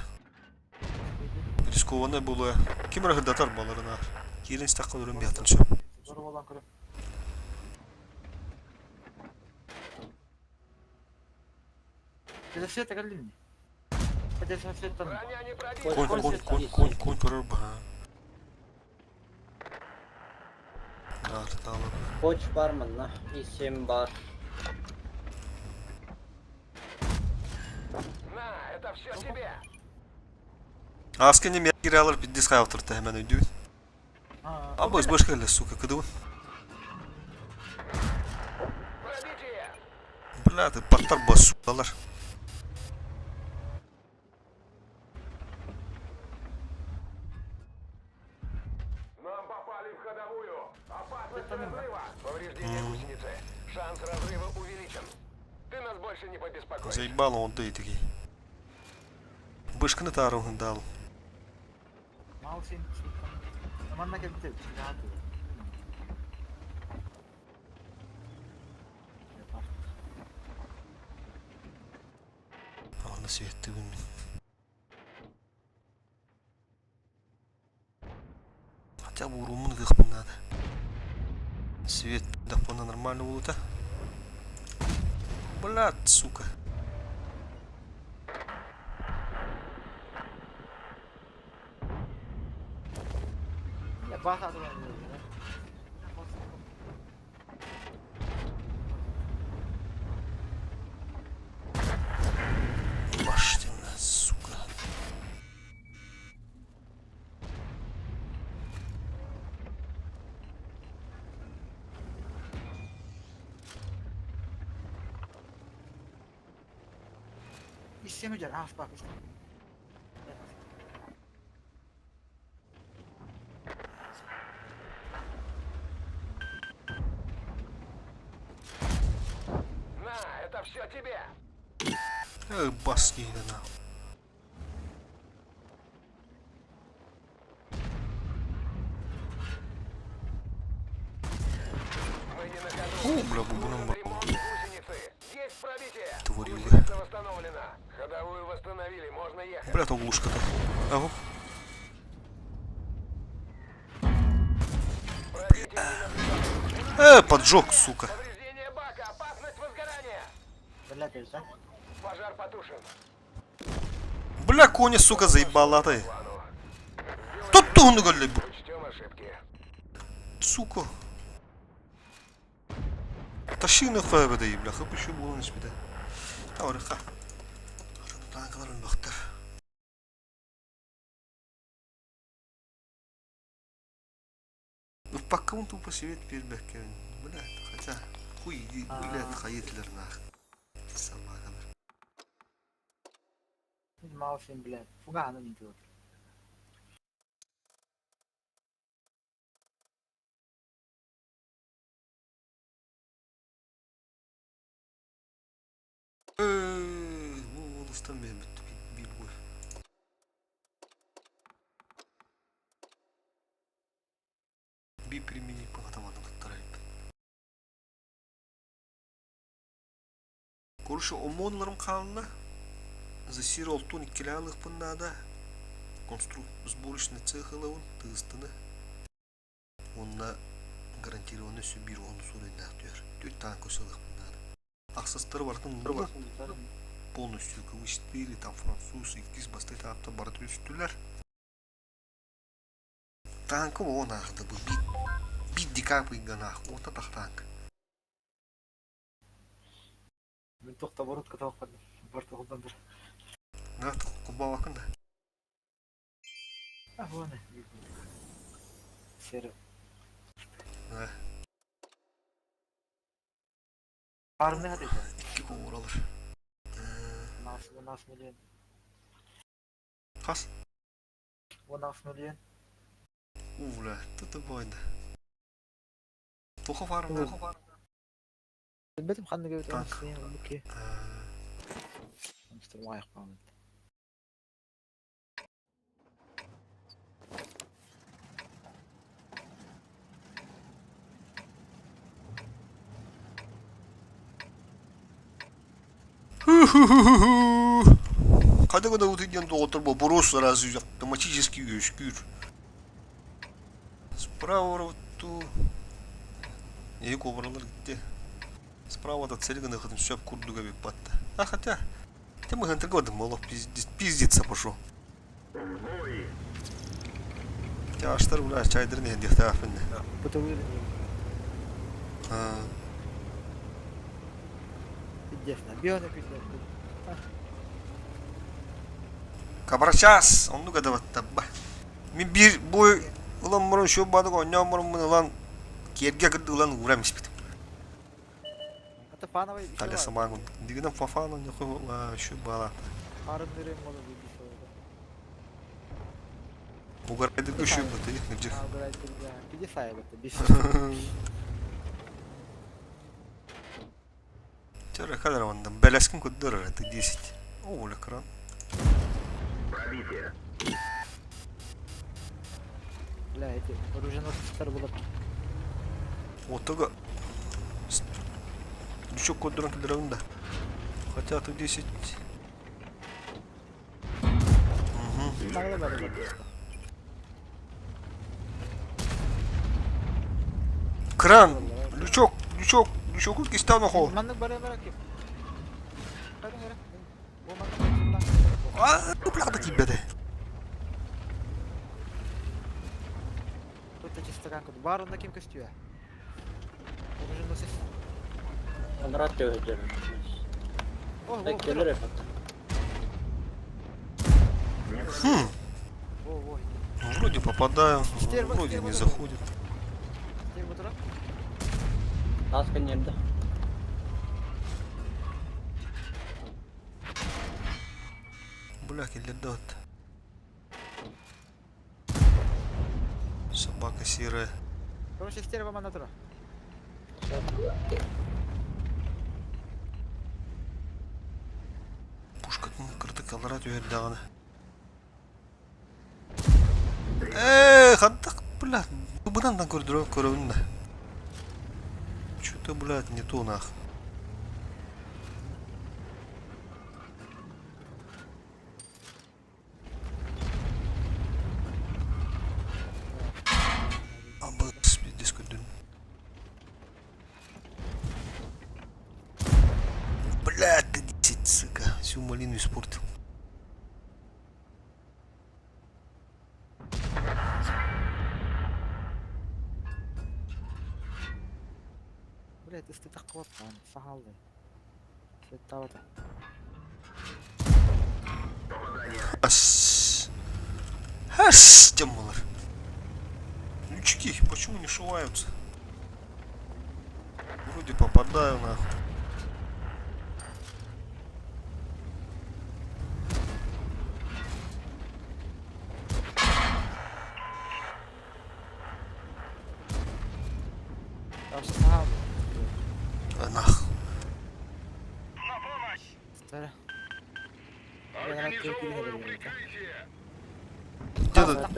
Рискованно было. Ким рахырдатар баларына. Кирин стаққа өрін биятын сөп. Броня не пробита. Конь, конь, конь, конь, конь көрөр ба. Арталып. Коч бар манна. И7 бар. На, это все тебе. Аскы неме кире алыр пиддис кай отырды hemen өйдү. Абыз бош келе, сука, кыдыбын. Пробитие. Бля, ты паттар бас сукалар. Нам попали в ходовую. Опасность разрыва. Повреждение гусеницы. Шанс разрыва увеличен. Ты нас больше не побеспокоишь. Заебало он да таки. Бышканы тарыгын дал. Аны светти мин. Хотя бы урумун гыхпын надо. Свет да нормально улута. Блядь, сука. Истемеджер, аас бак. На, это все тебе! Эх, бас киһитэ на. Мы не на ходу. О, бля, бубуном Нужен ремонт гусеницы. Есть пробитие. Тварюга. Гусеница восстановлена. Ходовую восстановили, можно ехать. Бля, то глушка-то. Ага. Пробитие не наблюдается. Поджог, сука. Повреждение бака, опасность возгорания. Бля, конечно. Пожар потушен. Бля, коня, сука, заебала ты. Плану. Тут тугну голли, Учтем ошибки. сука. Тащи на хуй бля, хып еще было не спида. Таврыха. Танкалар бахтар. Ну по кому тупо свет пербеккен. Бля, хотя хуй, блядь, хаетлер нах. Собака. Маусин, блядь. Фугано не делать. Бу волостан мен бит бой. Би примени пахатаманы кыттарайып. Короче, ОМОНларым қалына. За сир олтун иккилаалыхпын наада. Конструк сборочный цех ылабын, тыгыстыны. Онна гарантированный өссө биир ону суруйнаах түһэр. Түт танк ылыхпын наада. Ахсастары бартын полностью КВ-4, там француз, иккис бастай таапта бары түстүлэр. Танкы он ағды бұл бит, бит декап ганах, ота тах танк. Мен тоқта боротка тауып бар тоғылдан бір. Да, кубалакын да. А, вон. Сері. Да. Армия дейді. Икки ковуралар. 16 миллион. Хас? 16 миллион. Уля, тут бойда. Тоха фарм. Білбедім қандай кебет Танк. Окей. Мастер аяқ қалды. Қадағада утыден доғытыр бұл брос сразу автоматически өшкүр. Справа ту. Екі обралар гитте. Справа да целиганы хытым сөп курдуга бек батты. А хотя, ты мы гантыргодым молох пиздиться пошел. Тяштар бля чайдыр не дихтафын. Бұты А, Пиздец, бионы пиздец. Кабрачас, онну гадаватта ба. Мен бир бой улан мурун шо бадык онньон мурун мун улан керге кырды улан урам испитим. Ата фановый Таля самагун. Дигенен фафану не хуй шу бала. Арын нырым оны бибisi oldu. Угарды күшү бу ты ниржих. Пиди сайбы, бис. Тёрэ кадр вандан белескин куддур это 10. О, экран. Пробитие. Бля, эти оруженосецтер булып. Отога Лючок куддуран кидерен да. Хотя тут 10. Угу. Тагы бар бар. Кран, лючок, лючок, лючок кистан хо. Маннык бар бар ки. Кайдан кара? Бу маннык А, бля, да кибеде. Тут чисто канка. Бар онда ким көстүө? Оруженосец. Анрат өтер. О, Так келер эфат. Хм, О, о. вроде попадаю, вроде не заходит. Стерва тура. Таска нерде. Бля, киллэрдэ вот. Собака серая. Короче, стерва манна турар. Пушкатын кырдык аллара түһэрдэҕинэ. Ээ, хантак, бля, быдан көрдөрө көрөбүн да. Что-то, блядь, не то нах. Абыс пиздец көрдүм. Блядь, ты 10, сука, всю малину испортил. Блядь, ыстытах куоттаан, саһааллай. Сеттаабата. Ас. Ас, демонлар. Лючки, почему не шиваются? Вроде попадаю нахуй. Вообще саһааллай. А, нах. Стара. Организовываю прикрытие! Где-то,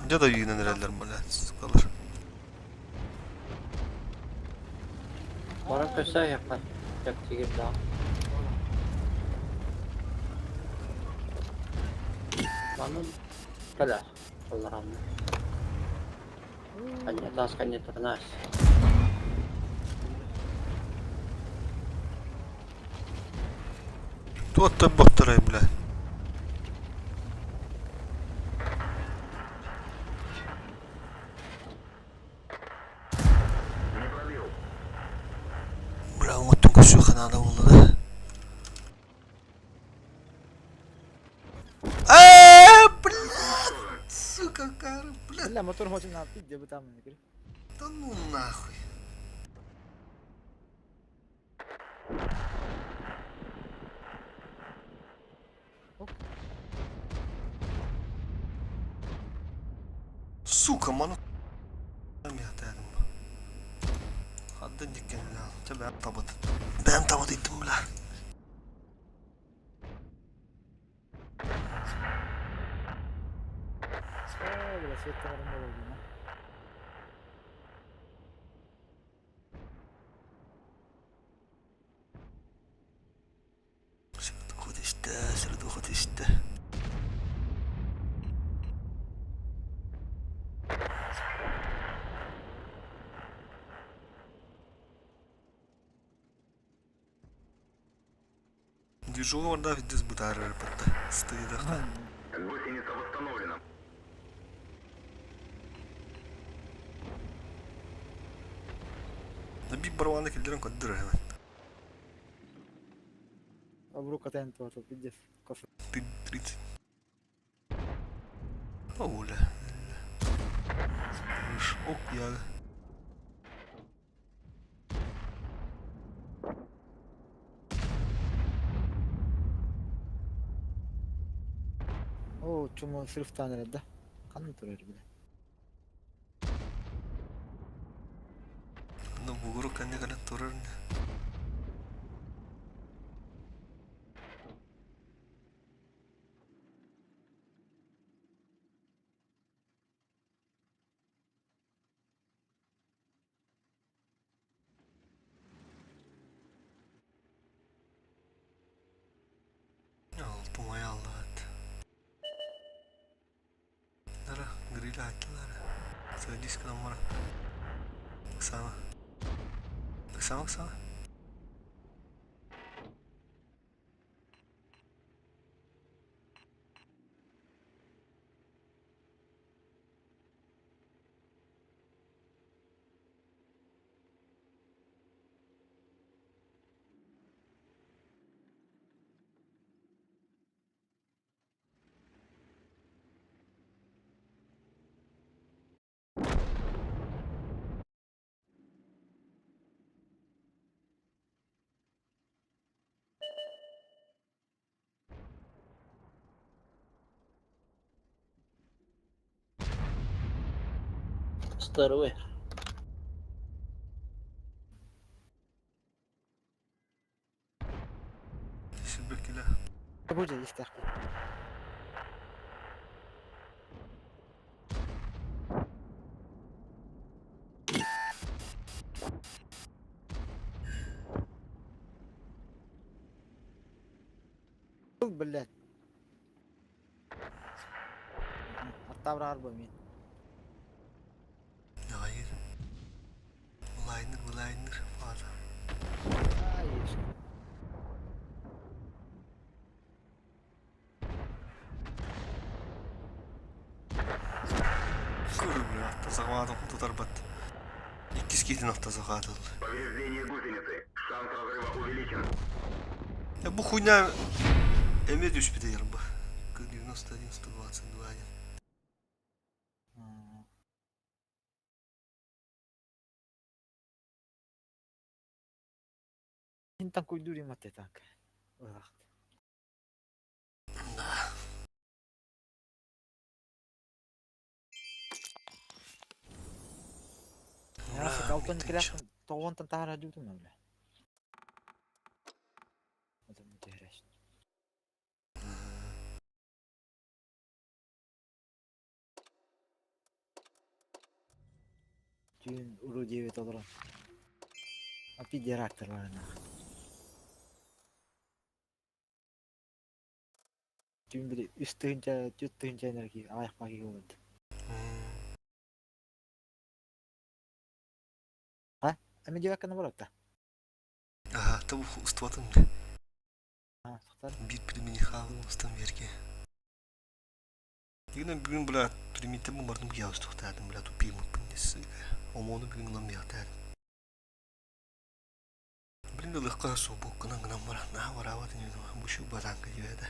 где-то видно эрэллэр, блядь, сукалар. Бара көсө яққа. Чэпчигирдээх. Манан кэлэ аллараанна. Ханньа таас ханньатарынаас. Туоттан бохторой, бля. Не пробил. Бля, оҥоттон көрсүөххэ наада буолла да. Ээ, блядь, сука, кара, блядь, Бля, мотор хотин аппит деп там. да ну нахуй. Сука, ману Хаддан диккен бэм табат. Бэм табат иттим бля. Оо, бля, светтарым болду. Сырдухот истэ, сырдухот истэ. Движуга варда видес бутары патта. Стыдах. Гусеница восстановлена. Наби барваны килдерен көддүр hemen. Обрука тен туата, пиздец. Кофе. Ты 30. Оля. Ок, я. Оо, чума срыфтан эрэ да. Ханна турар бля. Ну, бугуру кэннэ кэлэн турар. Алтымай аллаат. Нара, гриля аттылар. Садись к нам, Мара. Оксана. Оксана, Оксана. Здоровый. Силбэккилэ. Бу дьэ истэхпин. Был, блядь. Аттабыраар бу мин. Hayır. Liner, liner var. Hayır. Көрүм атта тутарбат. Иккис киитин атта саҕаатыл. Повреждение гусеницы. Шанс разрыва увеличен. Я бу хуйня эмиэ түспүтэ ярба. 91 122 один. Интан куйдури матте танк. Ылахт. Да. Я алтан килэхпин тоҕуонтан таһара дьуутум бля. Это интересно. Түүн уру диэбит олорон. Апи директорларына. Түүн били үс тыһыынча, түөрт тыһыынча энергия аҕыйах баҕайы буолбут. Эми диэбэккэ баратта. Ага, табу устубатым. А, сахтар. Биир примени хаалын устан берге. Дигинен бүгүн бля примитте бу бардым я устуктадым бля тупимыппын десик. Омону бүгүн ылам яктадым. Блин, лыхка су бу кынан гынан бара на барабат не бу шу баранка дибеде.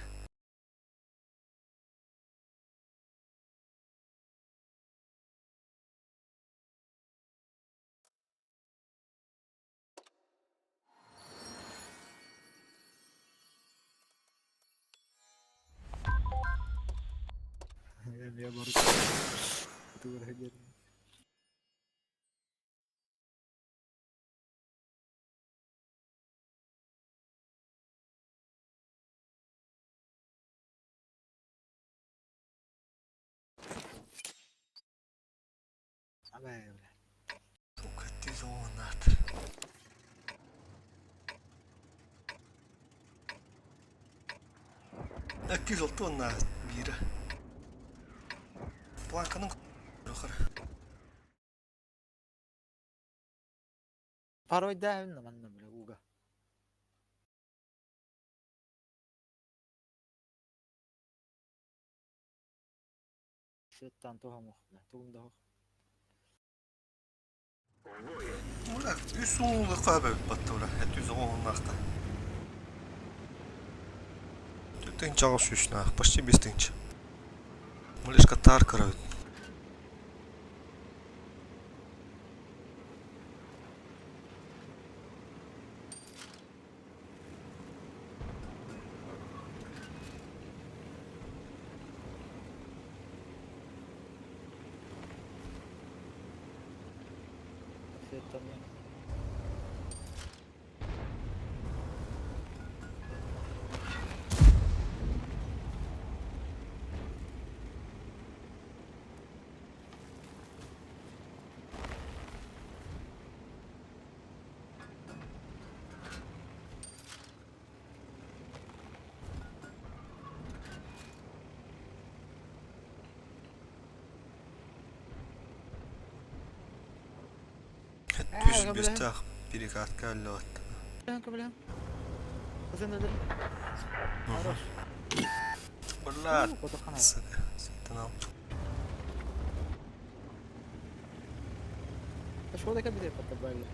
Я барып. Тугар хәҗәр. Абай, бля. Сука, ты зонат. Акки жолтуонна биира. Планканың рохар. Парой да, манна, бля, уга. Сеттан туха мох, бля. Тугум да хох. Мула, үс уңлы кабы баттыра. Эт үз оңнакта. Түтен чагы сүшнә, почти без тынч. Мулешка тар карабыт. Сеттан я. Эт үз бестах перекатка аллат. Бля, бля. Хазан öldür. Хорош. Бла. Котохана. Сука, сатанал. Шкода кабинет подобрали.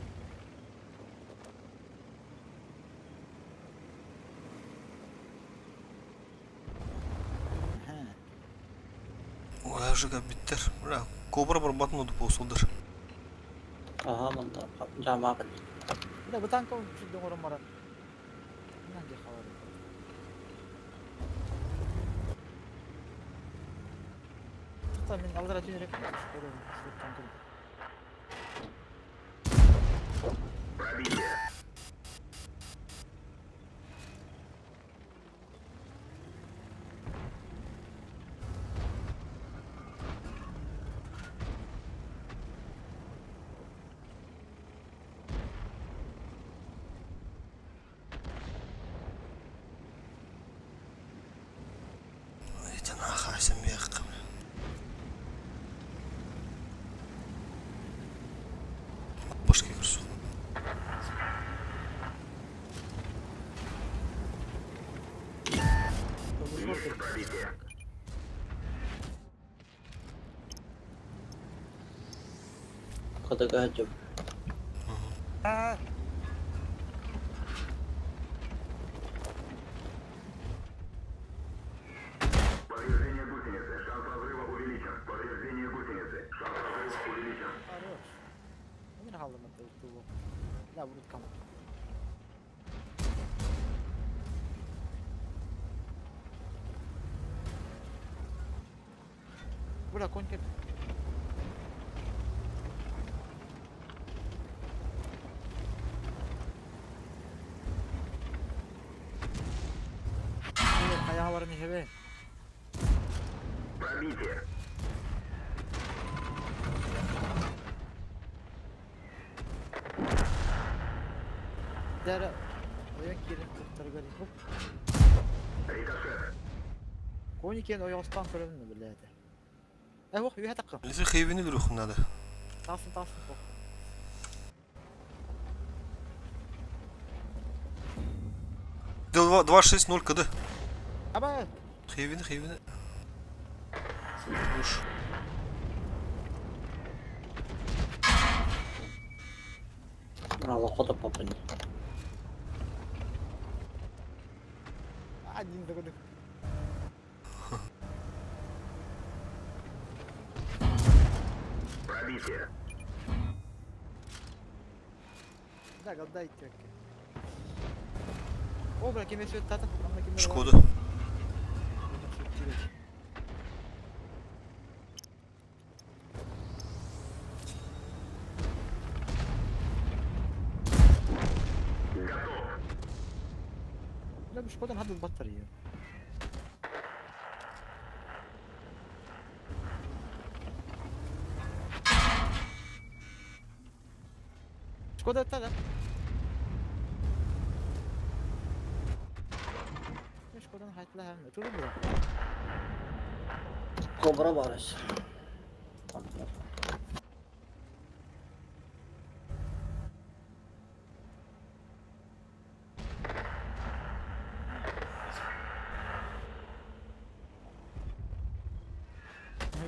Ой, жига биттер. Бля, кобра барбатын уду посулдыр. Ага, манна жамаакын. Бля, бу танка чүддөн орон баран. Нанге хабар. Тукта мен алдыра түнөрөк. Шкода танкы. Ити нахайся мягко, бля. Башки курсу. Хатыга сөп. Аа, Повреждение гусеницы. Шанс разрыва увеличен. Повреждение гусеницы. Шанс разрыва увеличен. хорош. Мин халдым это тулу. Да, будут кам. Бля, конь кеп. Ayağı var ne Пробитие. Дәрі оян келін тоқтар гөрі. Хоп. Рикошет. Кони кен оястан көрөмүн биледи. Э, ох, үйе таққы. Лизи хейвини көрүхүн надо. Тағсын, тағсын, ох. 2 2-6-0 КД. Аба, Хейвини, хейвини. Уж. Ала хотоп папын. один загодык. Пробитие. Да, голдай тёкки. О, бля, кеме сүт тата. Анда кеме бар. Шкода. Кеме сүт тирек. Готов. Бля, bu Шкодан хадыл батарея. Шкода тада. Шкодан хайтла хам. Туру бу. Кобра бар.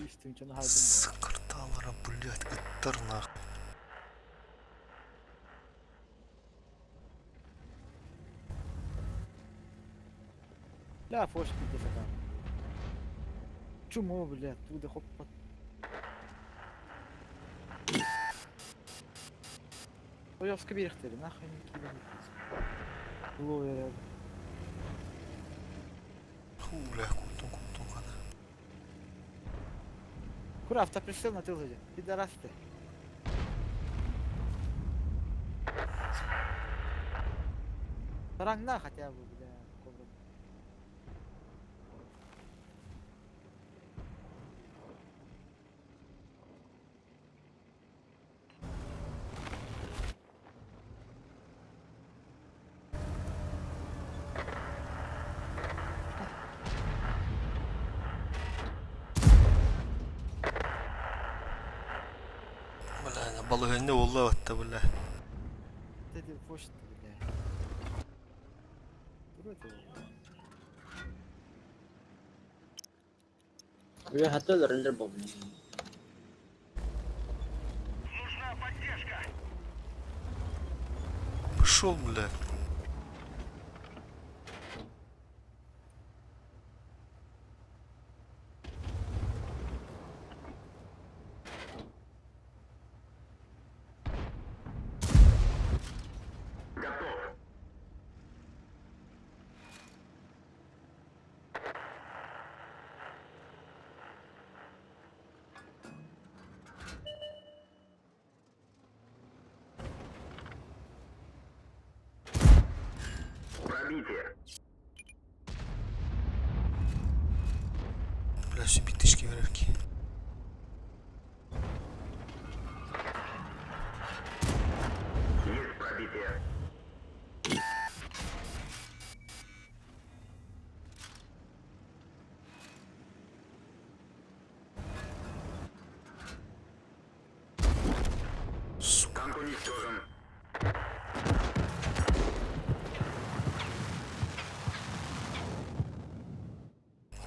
Üstün чаны хайдым. Скарталара, блядь, ыттар нахуй. Ля, фош пиздец это. Чумо, блядь, туда хоп. Оявска берехтери, нахуй не кидам. Ловер. Ху, бля, кутун, кутун, хана. Кура, автоприцел на тыл Пидорас ты. Тарангна хотя бы, бля, кобра. Бля, балыгынны олла батта, бля. Dedi boş бля. Dur hadi. Үйе хатыл рендер бобын. Нужна поддержка. Пошел, бля. Готов. Уничтожен.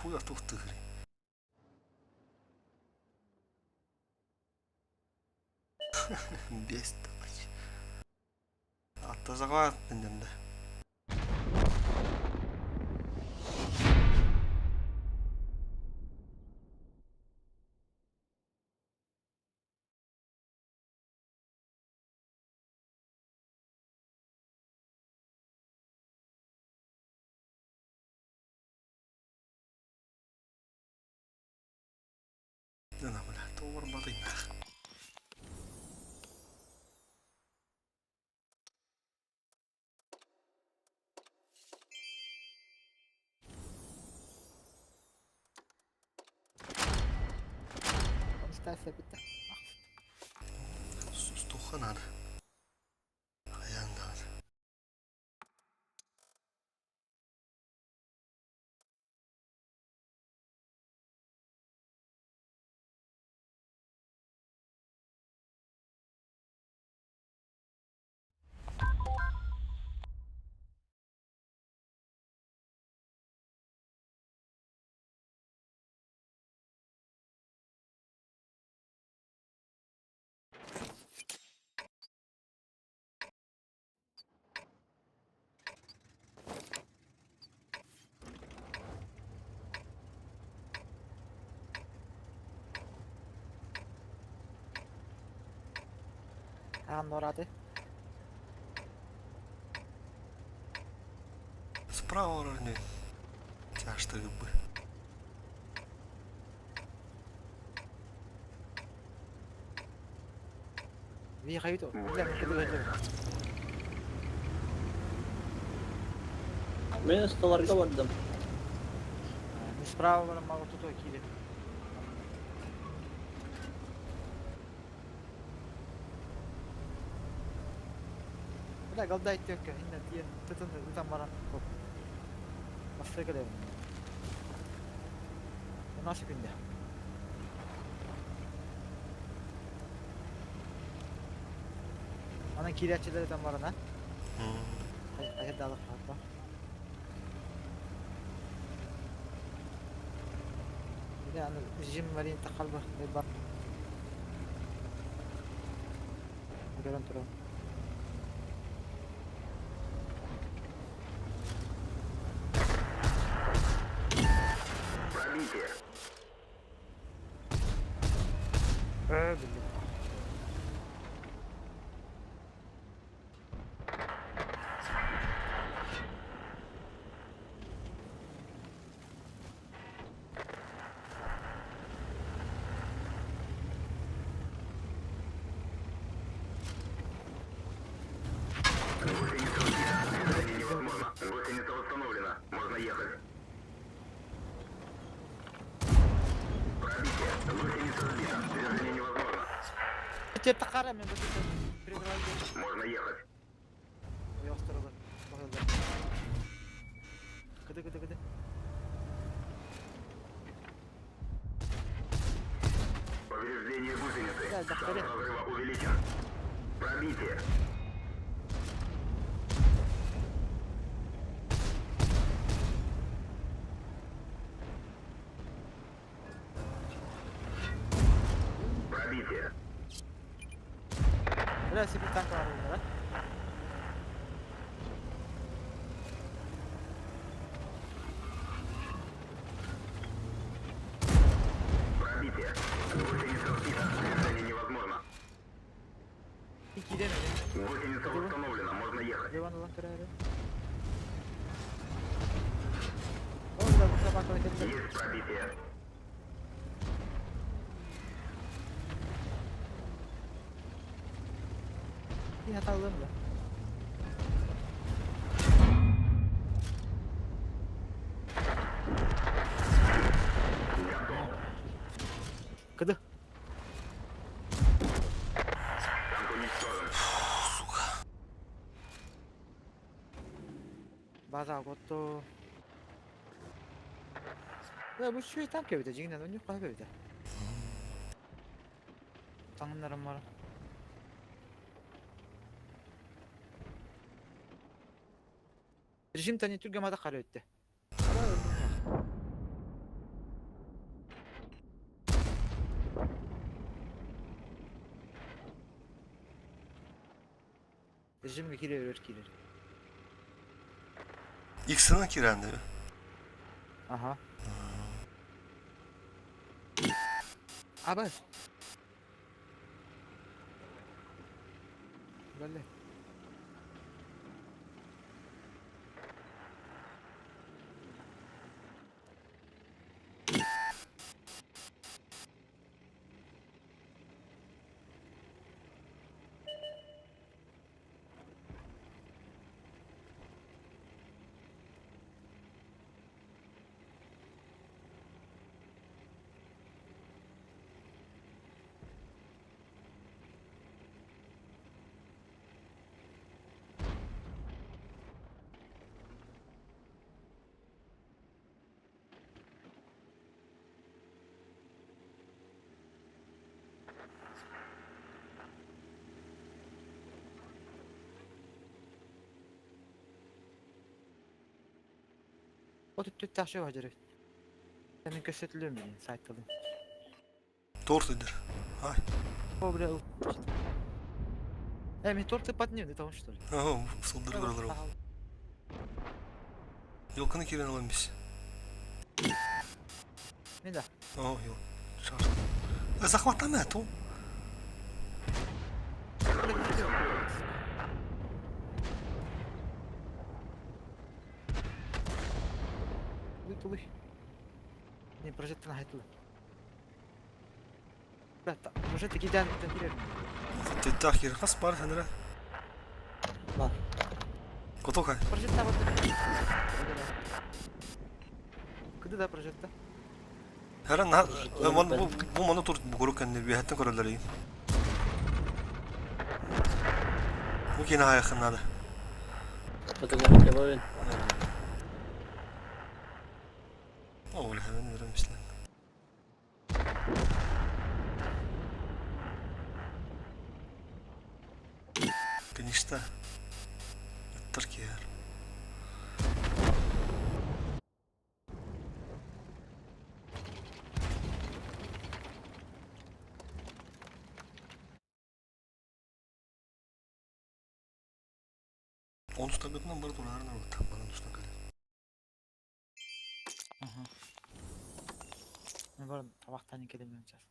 Хуя туох тыһырый. Бестолочь. Атта заҕааттын да. Ына бля, тоҕо барбатыйнаах. Анастасия bitti. Сустуохха наада. Хайаан даҕаны. Аан норады. Справа уровня. Тяжто гыбы. Ви хайду. Бля, кыды Мен столарга бардым. Не справа барам мага тут кире. Бля, голдай тёкка, инна тиен тытын утан баран. Басты келе. Nasıl günde? Ана кирячилер там баран, а? Хайдалык хатта. لا انا الجيم مالين تقلبه يبقى قالوا ترى Пробитие. بالله Гусеница убита. Движение невозможно. Гусеница восстановлена. Можно ехать. Пробитие. Гусеница сбита. Движение невозможно. تقرا من Можно ехать. كده كده كده Повреждение гусеницы. Да, да, Шанс да. разрыва увеличен. Пробитие. Пробитие. لا سيب التانك على Пробитие. Гусеница сбита. Движение невозможно. كده Гусеница восстановлена. Можно ехать. ليوان الله ترى والله بس باكل كده Есть пробитие. فيها تعلم كده Танк уничтожен. Сука. 맞아 그것도 야, 뭐 추위 танк эбит жигинен өнүк кайба эбит таңыннарым бар. Режим тани түргэмата хары өттө. Режимге кире өрөр киирер. Иксына киирэн дии. Аха. Абас. Бale. От үттүт тахшы хажыры. Мен көсөтүлүм билин сайттылым. Торт ыдыр. Ай. О, бля. Э, мен торт подним, это он что ли? Ага, сылдыр көрөлөр. Елканы киирэн ылан бис. Мен да. О, ел. Шар. Захватама то. Тулуй, Не, прожектор на. Бля, прожектор киден кирер. Теттах кир. Хас бар ханра. Бар. Котока. Прожектор вот. Куда да прожектор? Хара на ман бу бу маны тур бу көрүк кэнне биһэттен көрөлөр. Бу кина хаякын надо. Фотография бар. О, бля, мен веремислен. Конечно. Ыттар киэр. Онус тагытынан бар турарын алыт. Бана дустан кэле. Ага. Мен бар табақтан келем сейчас.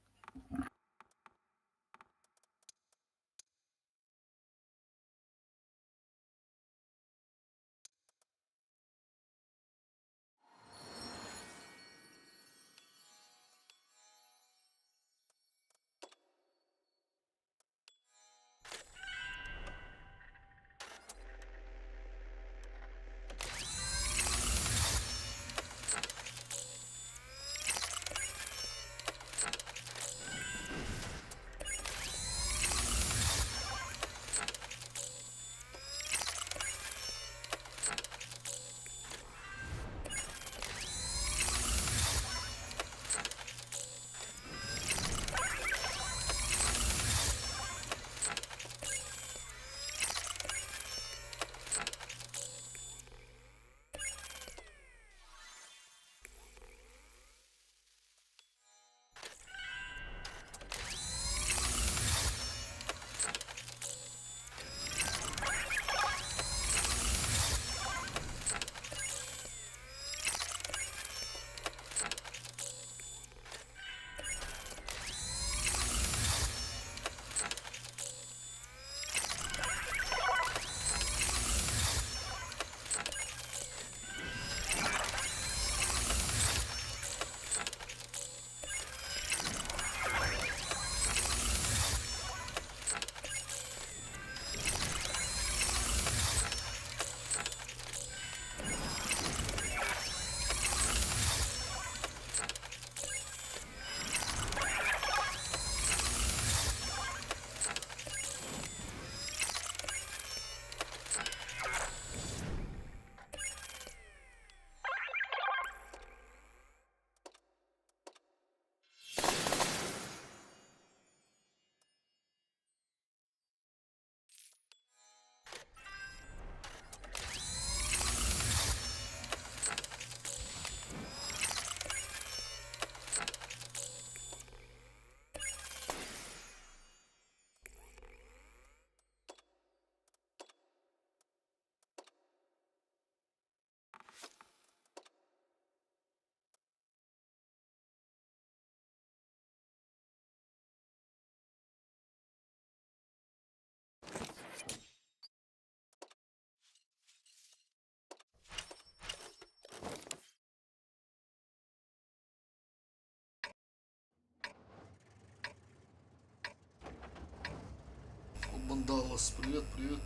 Стас, привет, привет.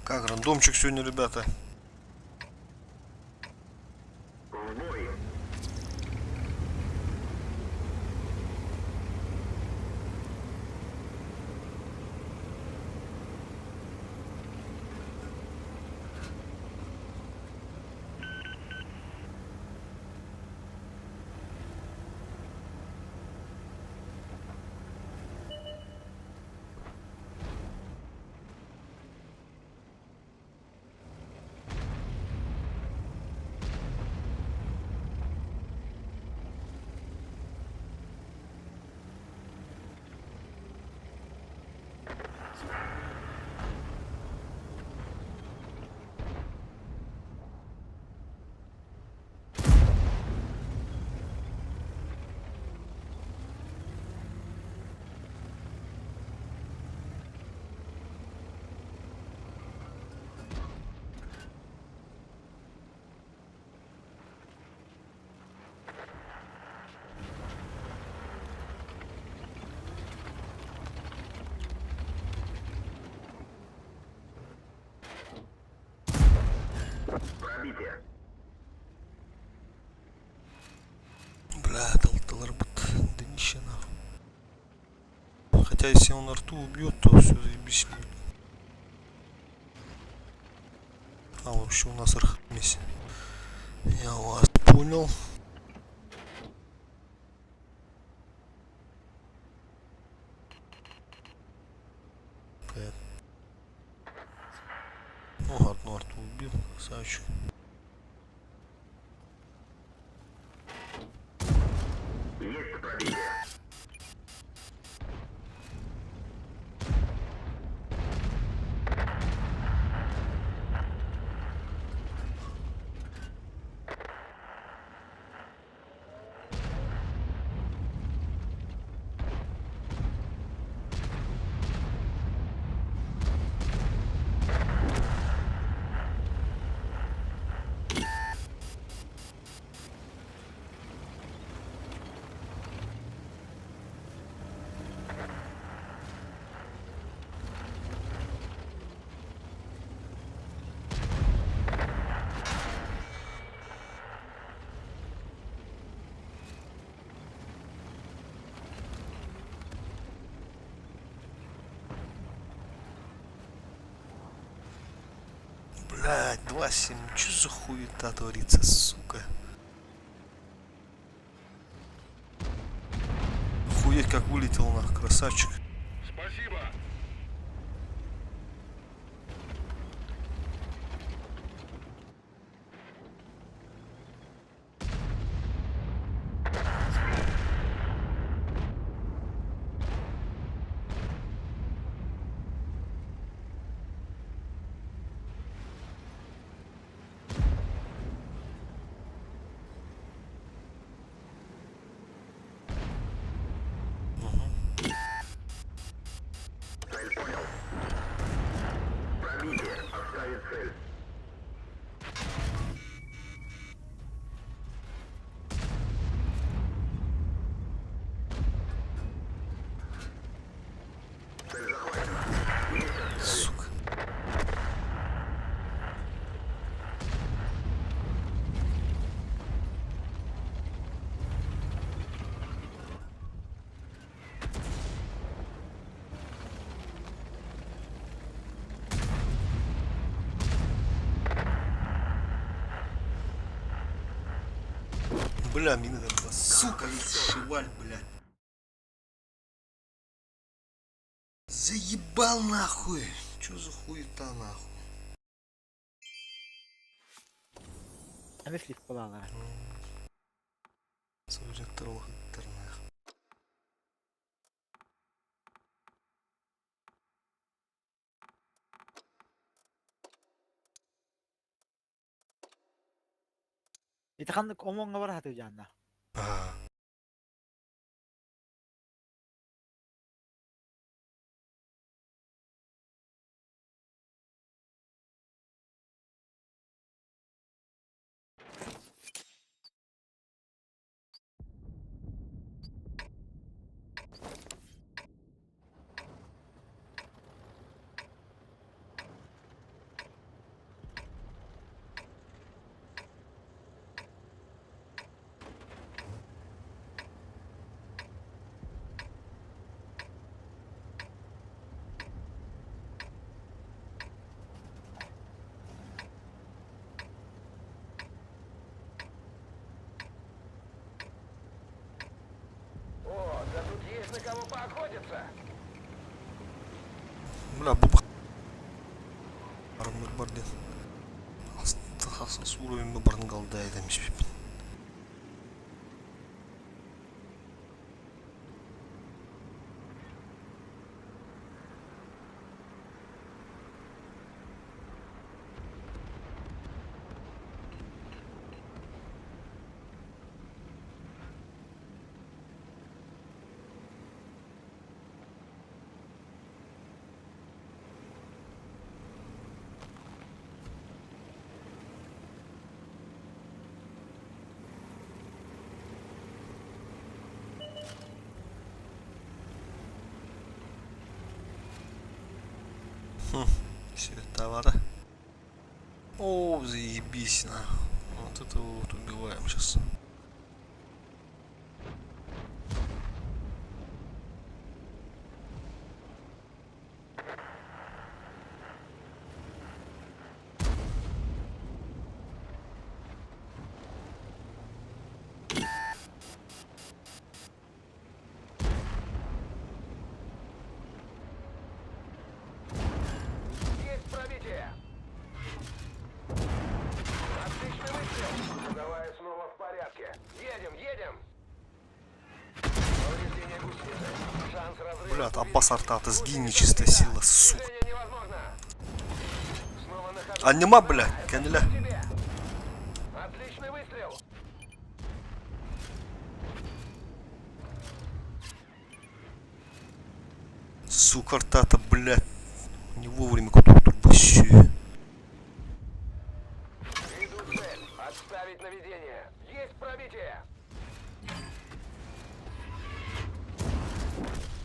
Как рандомчик сегодня, ребята? В бой. Пробитие. Бля, алталарбыт днище нахуй. Хотя если он арту убьет, то все заебись будет. А, вообще у нас архмиссия. Я вас понял. Привет. Ну, одну арту убил, красавчик. Есть пробитие. Блять, 2-7, чё за хуета творится, сука? Охуеть, как вылетел нах, красавчик. Спасибо. Угу. Цель понял. Пробитие. Отставить цель. Цель захвачена. Есть Сука. Бля, мина там была. Сука, шиваль, блядь. Заебал нахуй. Чё за хуета нахуй? Эмис лифт балалара. Союзник нах. Ити ханнык омоҥҥо бара сатыы дьаанна. А. на кого поохотиться. Бля, бу армыр бар диэн. Хас уровень барын голда этэмишпин. Все, товара. О, заебись, на. Вот это вот убиваем сейчас. Есть пробитие. Отличный выстрел. Давай снова в порядке. Едем, едем. Повреждение гусеницы. Шанс разрыва. Бля, увеличен. Аббас Артата, сгинь, Гусеница нечистая сбита. сила, сука. Движение невозможно. Снова на ходу. А нема, бля, Это кәнелә. тебе. Отличный выстрел. Сука, Артата, блядь. Не вовремя куда-то турбощу. Иду в цель. Отставить наведение. Есть пробитие.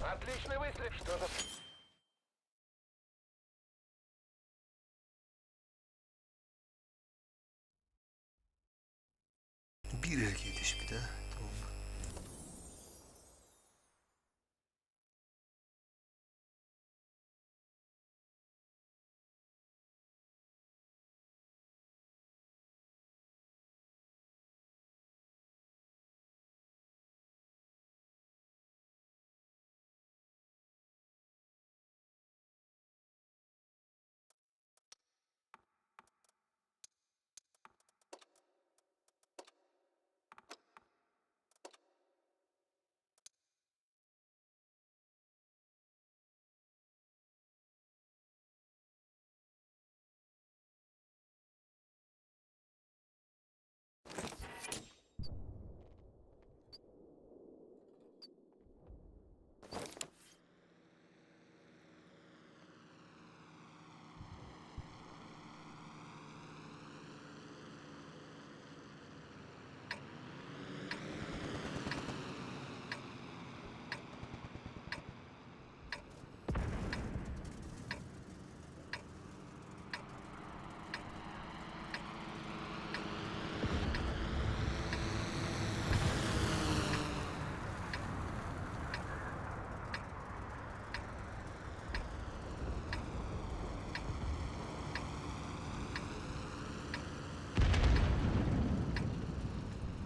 Отличный выстрел. Что-то Bir erkeğe bir de. Tamam.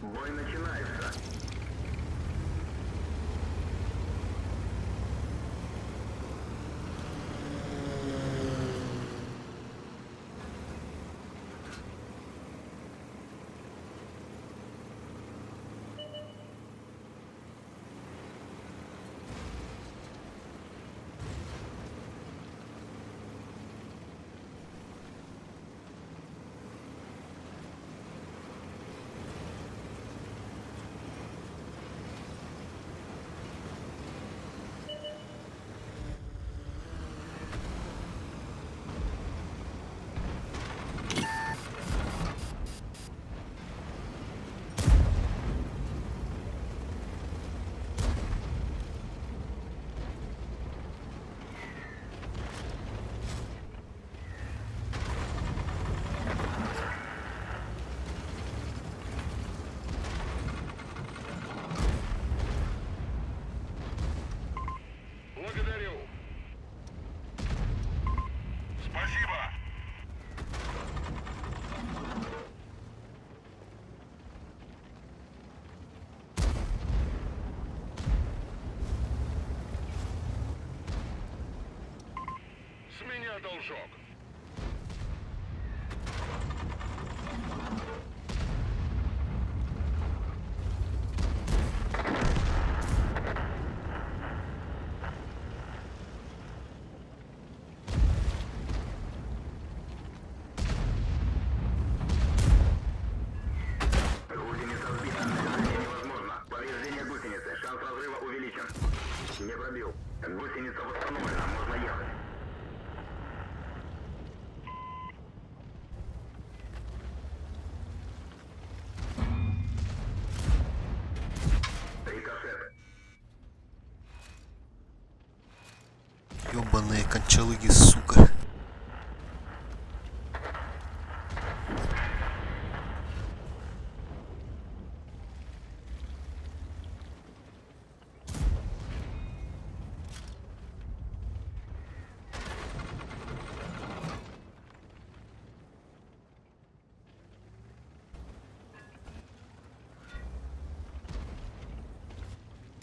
Бой начинается. должок. Гусеница сбита. Движение невозможно. Повреждение гусеницы. Шанс разрыва увеличен. Не пробил. Гусеница восстановлена. Можно ехать. Рикошет. Ёбаные кончалыги, сука.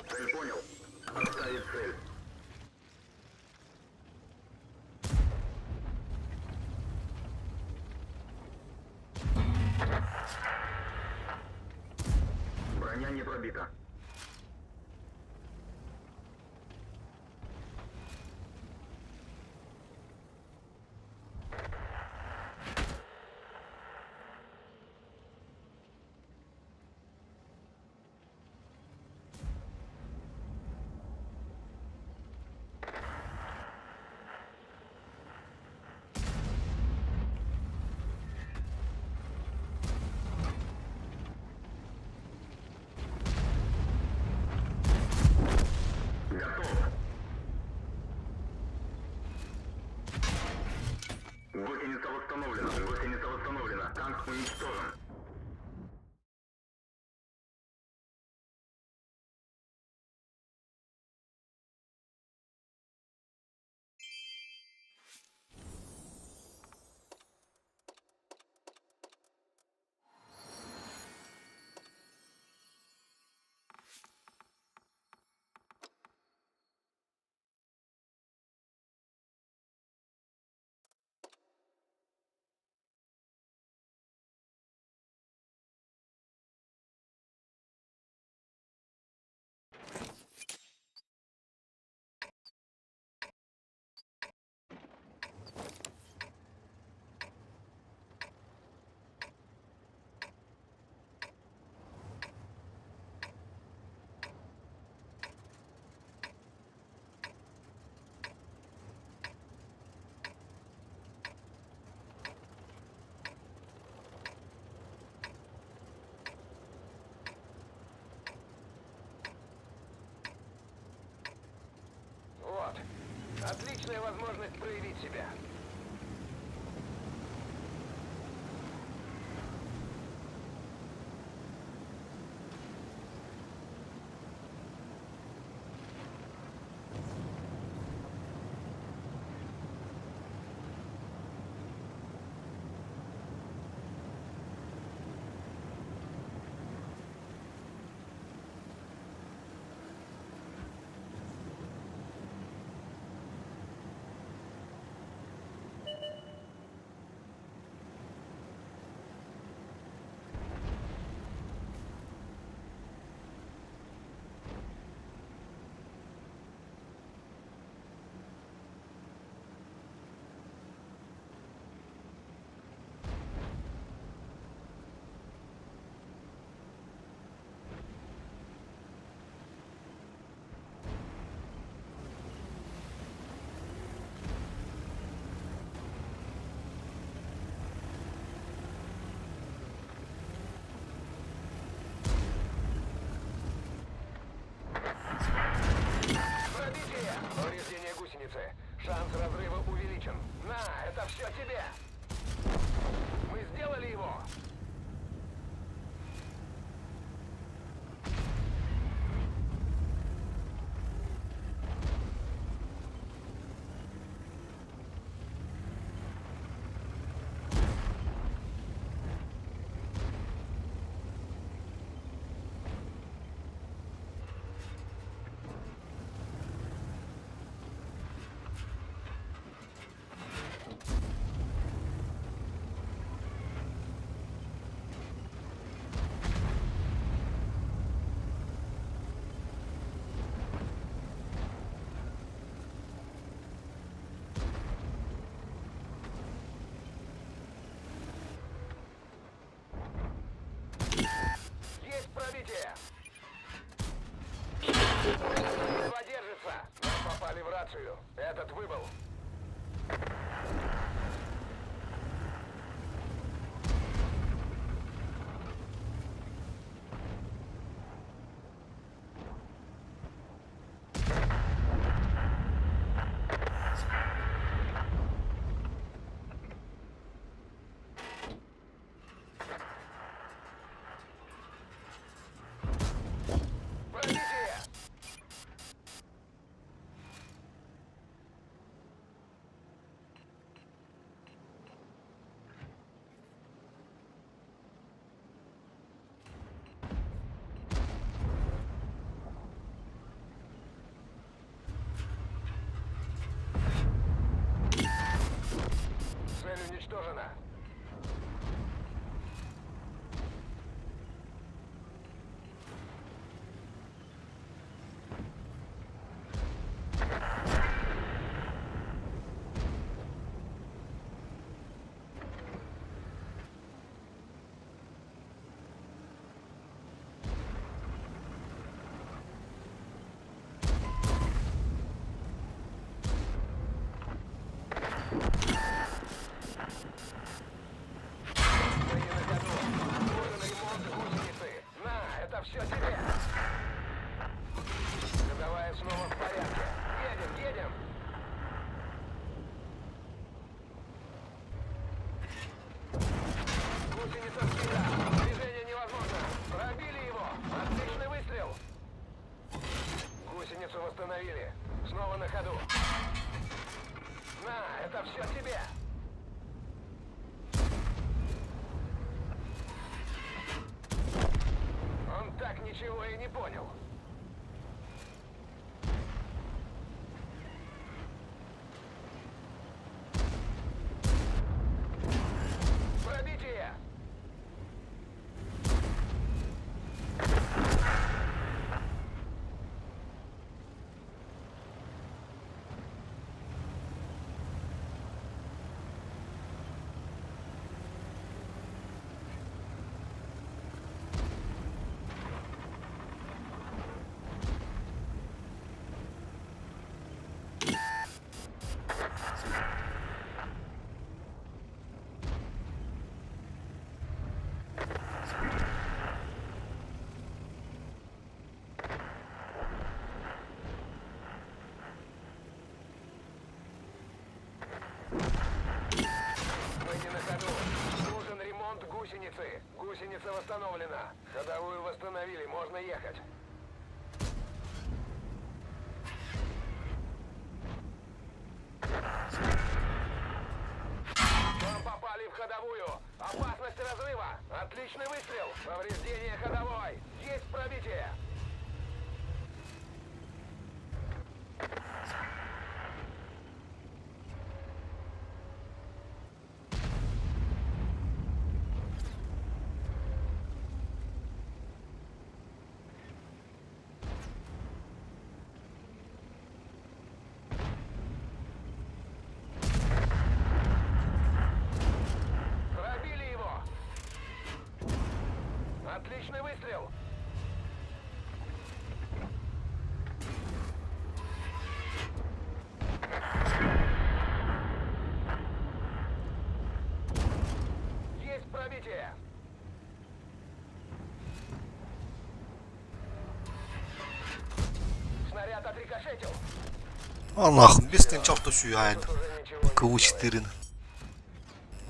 Цель понял. Отставить цель. Броня не пробита. Готов. Гусеница восстановлена. Гусеница восстановлена. Танк уничтожен. Вот. Отличная возможность проявить себя. Пробитие! Повреждение гусеницы. Шанс разрыва увеличен. На, это все тебе! Мы сделали его! Пробитие! Едва держится! Нам попали в рацию. Этот выбыл. Пробитие! Цель уничтожена. Мы не на ходу. Нужен ремонт гусеницы. На, это все тебе. Ходовая снова в порядке. Едем, едем. Гусеница сбита. Движение невозможно. Пробили его. Отличный выстрел. Гусеницу восстановили. Снова на ходу. На, это все тебе. Он так ничего и не понял. Пробитие! Мы не на ходу. Нужен ремонт гусеницы. Гусеница восстановлена. Ходовую восстановили, можно ехать. Вам попали в ходовую. Опасность разрыва. Отличный выстрел. Повреждение ходовой. Есть пробитие. Пробили его. Отличный выстрел. Есть пробитие. Снаряд отрикошетил. А нахуй, без тенчал то сүйәйді. Тут уже ничего не КУ-4.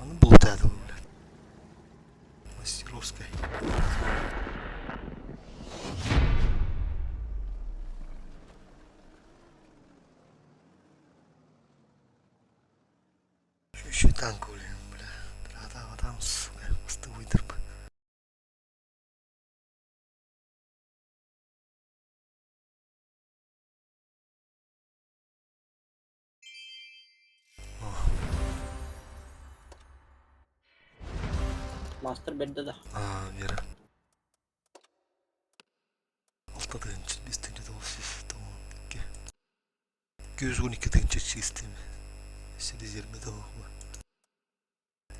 Аны бултады, блядь. Мастеровская. Еще танк, блин, бля. Тра-та, там, сука, мостовой дырбы. Мастер бэрдэ да. А, Вера. Алта тыһыынча, биэс тыһыынча 992. 212 тыһыынча чистыми. Өссө резервэ тоһума.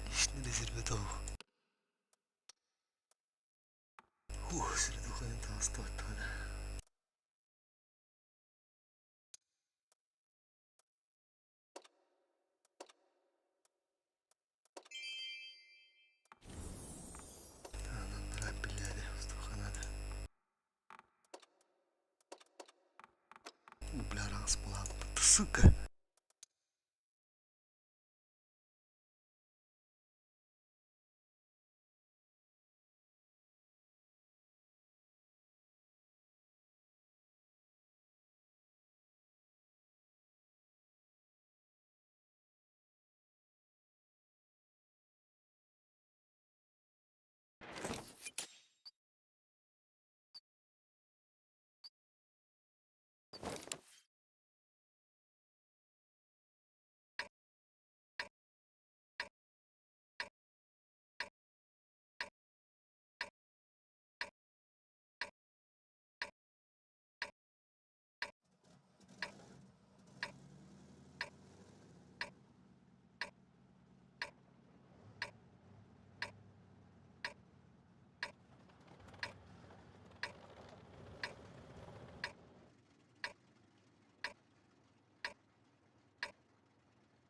Личный резервэ тоһу. Ух, средуханы. Оҥостубаттаҕына. Ананнара билээри устуохха наада. Бля, араас буолаабыт, сука.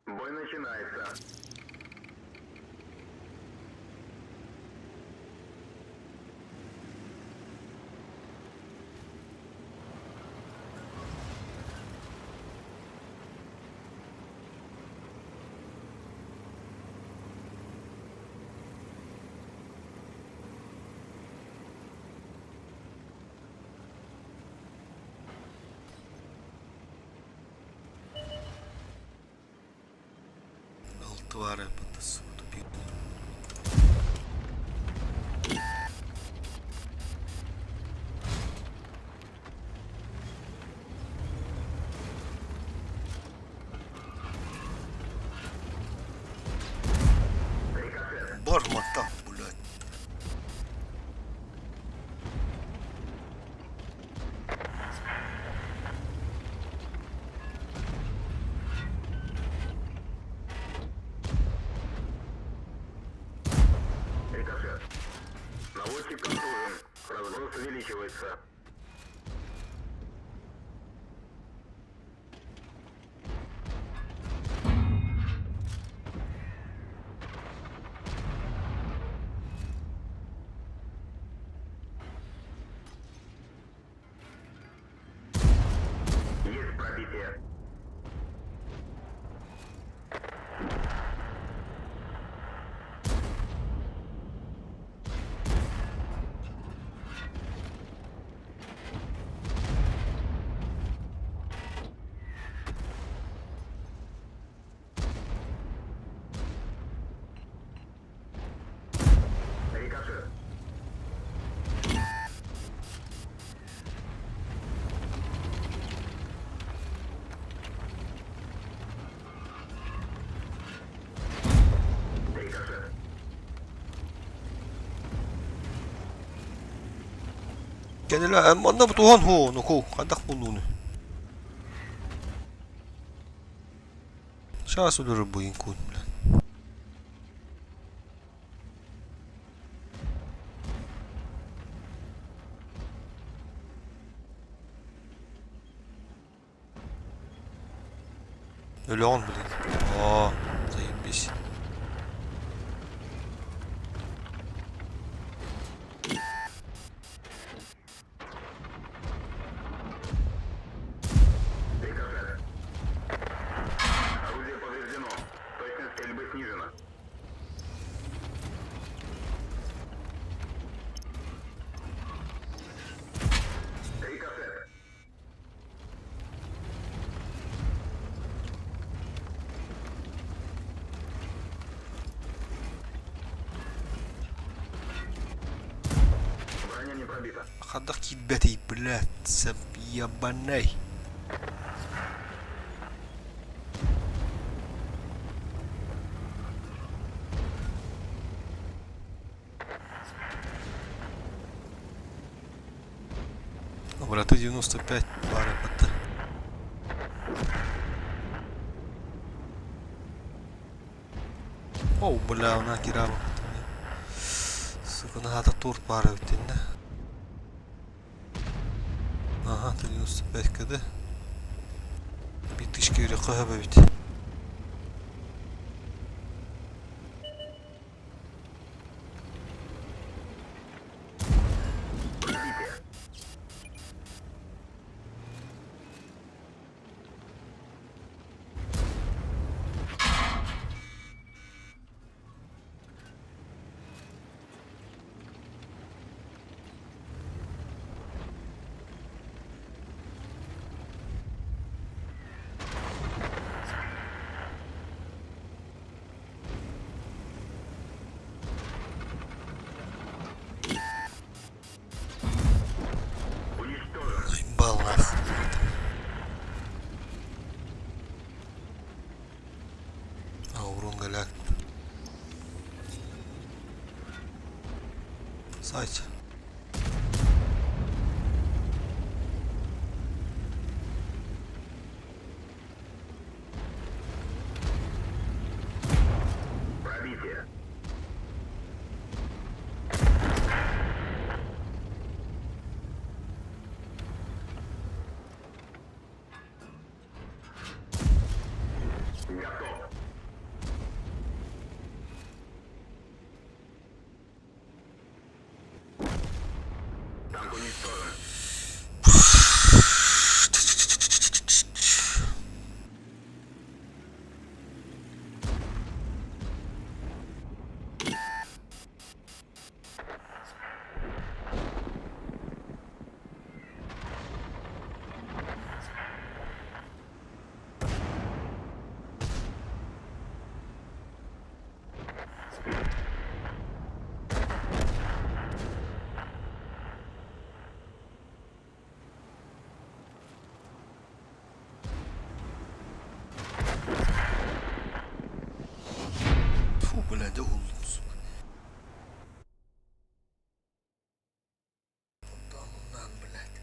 Бой начинается. Алтывары тупик. Бармата, блядь. Рикошет. Наводчик контужен. Разброс увеличивается. Есть пробитие. Рикошет. Рикошет. Кэнилэ манна бутуһан хуу нуку хайдах буллууну. Сейчас өлөрөр буйын куун блядь. Өлөҕүн блин. О, заебись. Рикошет. Орудие повреждено. Точность стрельбы снижена. Рикошет. Броня не пробита. Хайдах киирбэтий, блядь, сэп ебаный. Обраты 95 пара патта. О, бля, она кираба. Сука, наһаата туорт баара эбит да. Ага, 95 КД. Биир тысяча үрэххэ сөп эбит. Заебал нахуй. А, урон голяк. Сайт. Пробитие. Готов. Танк уничтожен. Фу, блядь, угол, сука. Да ну на, блядь.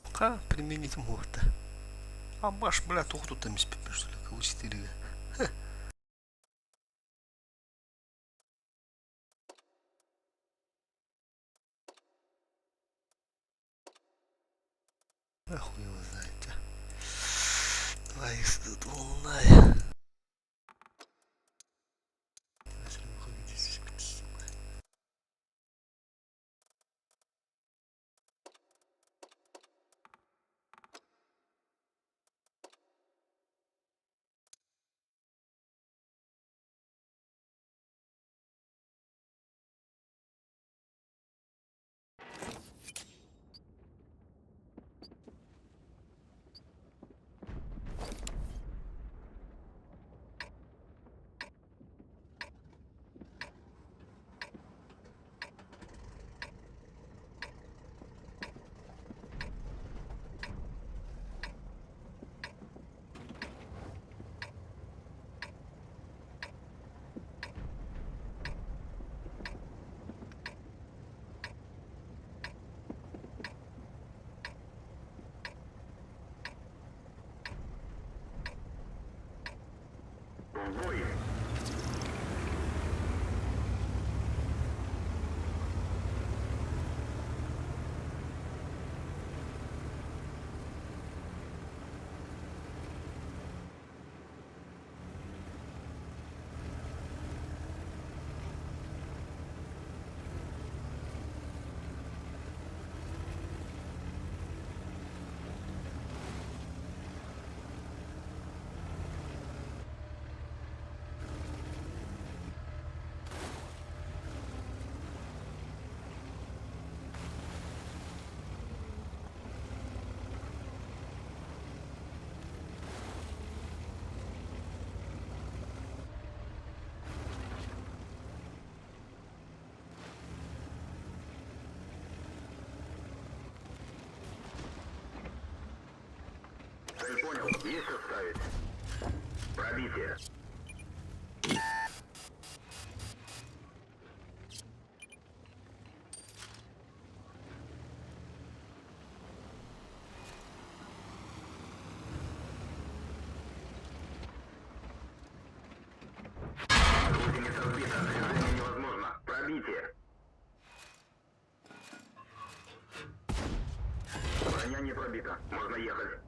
Пока применить могут. А баш, бля, тух тут там что ли, кого 4. А хуй его знает, а. Давай, тут волна. В бой. Цель понял. Есть отставить. Пробитие. Гусеница сбита. Движение невозможно. Пробитие. Броня не пробита. Можно ехать.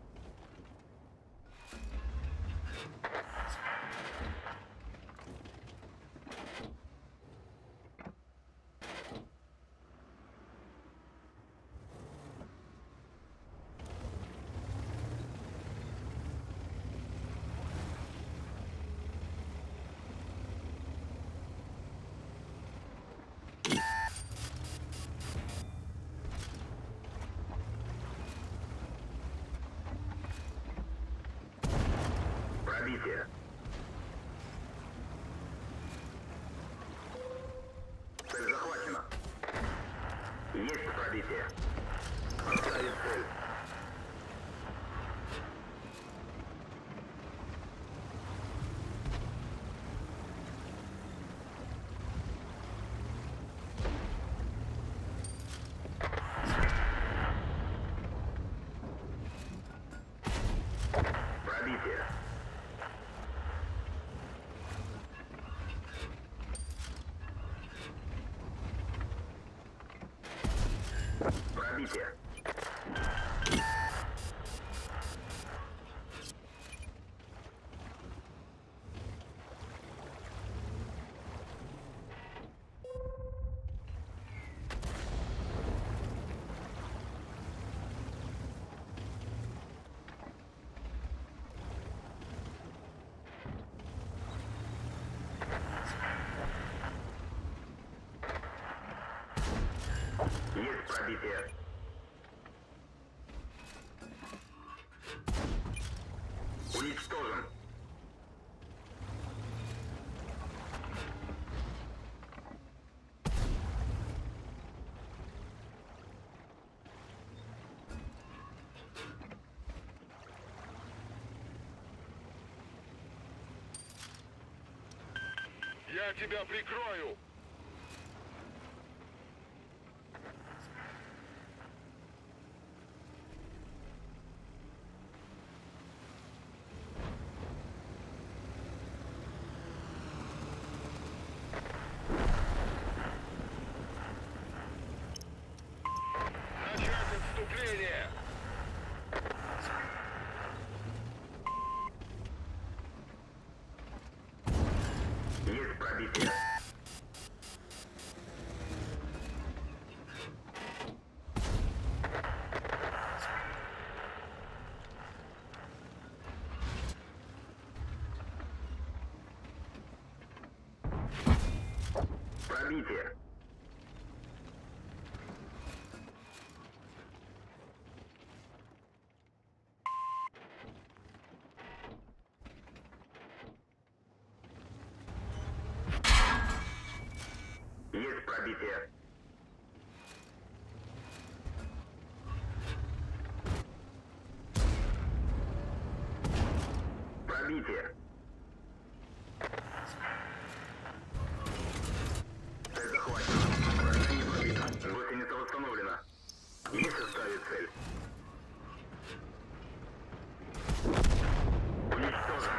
Пробитие. Цель захвачена. Есть пробитие. Отставить цель. Пробитие. Пробитие. Есть пробитие. Уничтожен. Я тебя прикрою! Начать отступление! Есть пробитие. Пробитие. Есть пробитие. Пробитие. Цель захвачена. Броня не пробита. Гусеница восстановлена. Есть оставить цель. Уничтожен.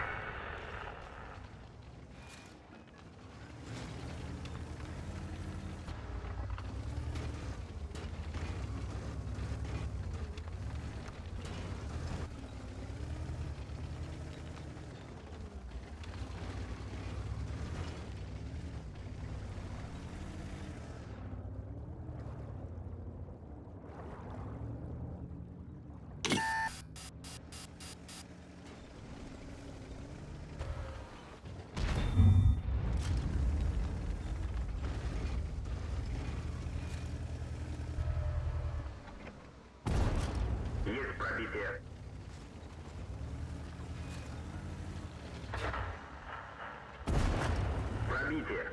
Есть пробитие. Пробитие.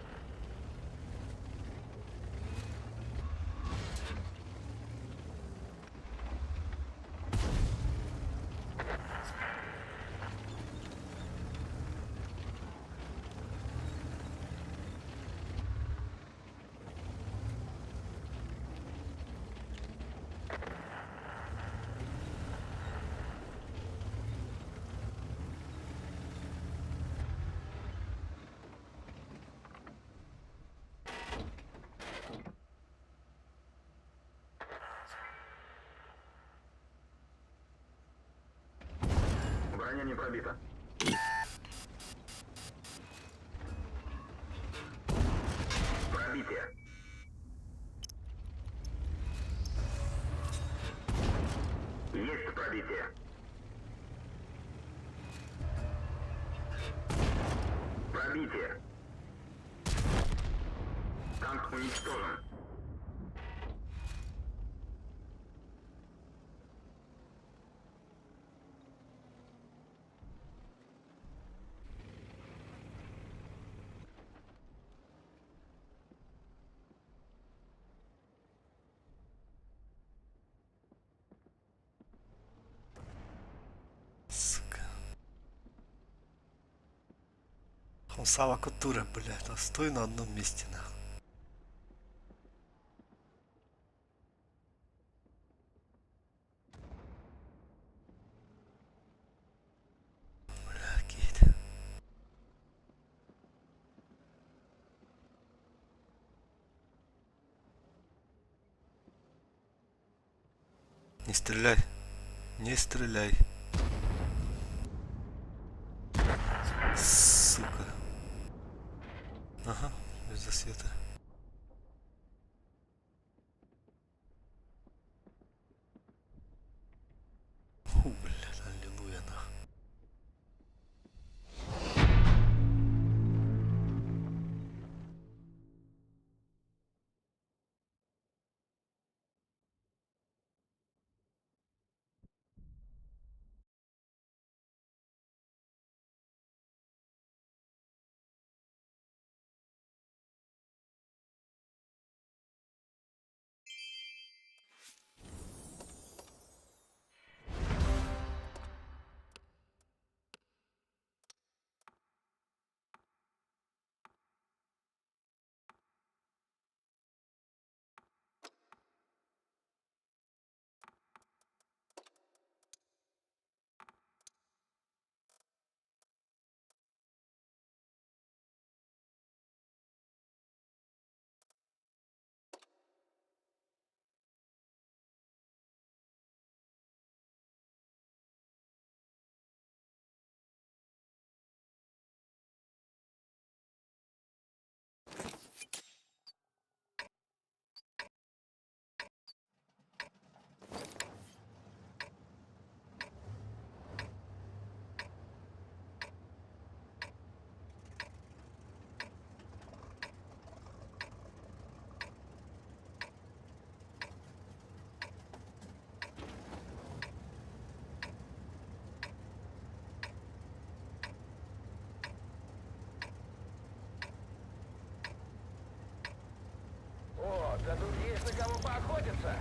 Броня не пробита. Пробитие. Есть пробитие. Пробитие. Танк уничтожен. Сука. Хомсава кутура, блядь, а стой на одном месте, нахуй. Бля, Кейт. Не стреляй. Не стреляй. Сука. Ага, без засвета. Фу, блядь, аллилуйя, нах. О, да тут есть на кого поохотиться.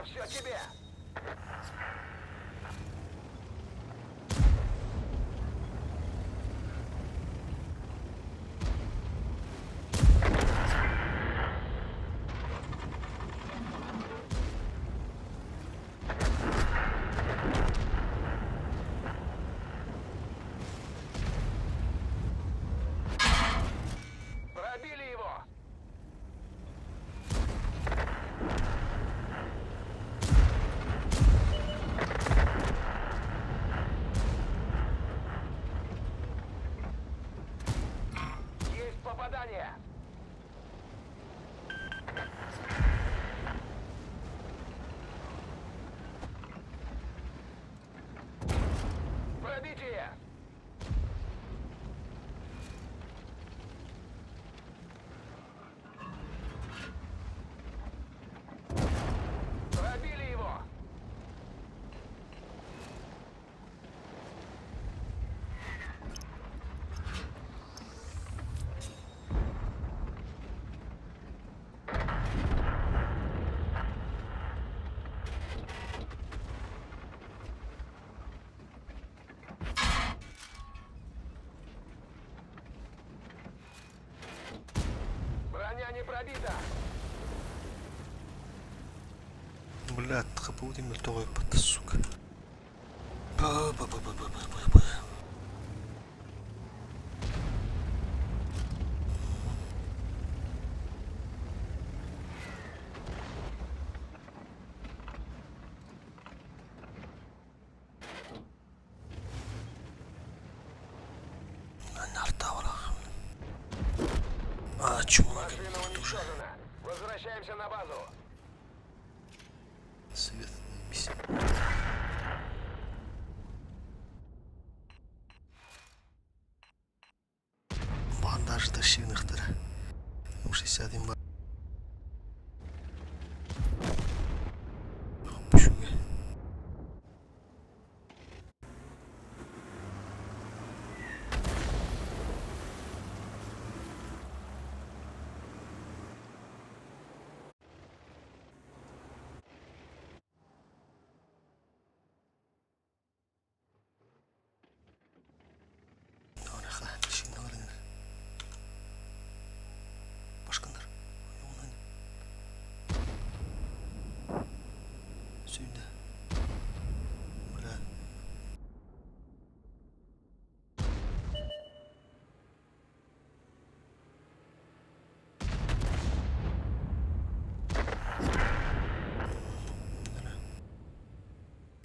все тебе! Пробили его! Есть попадание! Пробитие! Пробили его! Броня не пробита! Бля, ХПУ мөлтөҕө ыппыт, сука. Ба-ба-ба-ба-ба-ба. А, чумак, Машина тоже. уничтожена! Возвращаемся на базу! Свет, заебись. Бандажда шинахтар. 61 бар. Пшуге. Башкандар. Сюда. Бля.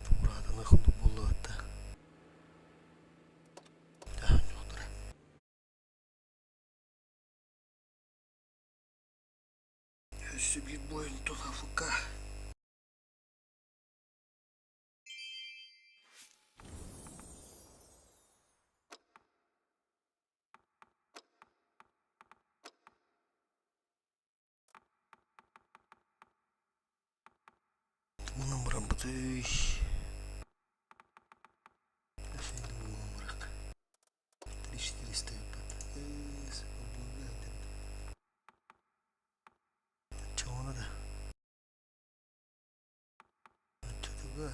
Тураданы худу болуатта. Өссө биир буойун тух АФК. Мунан баран бытый. 3400 Чего надо? Чего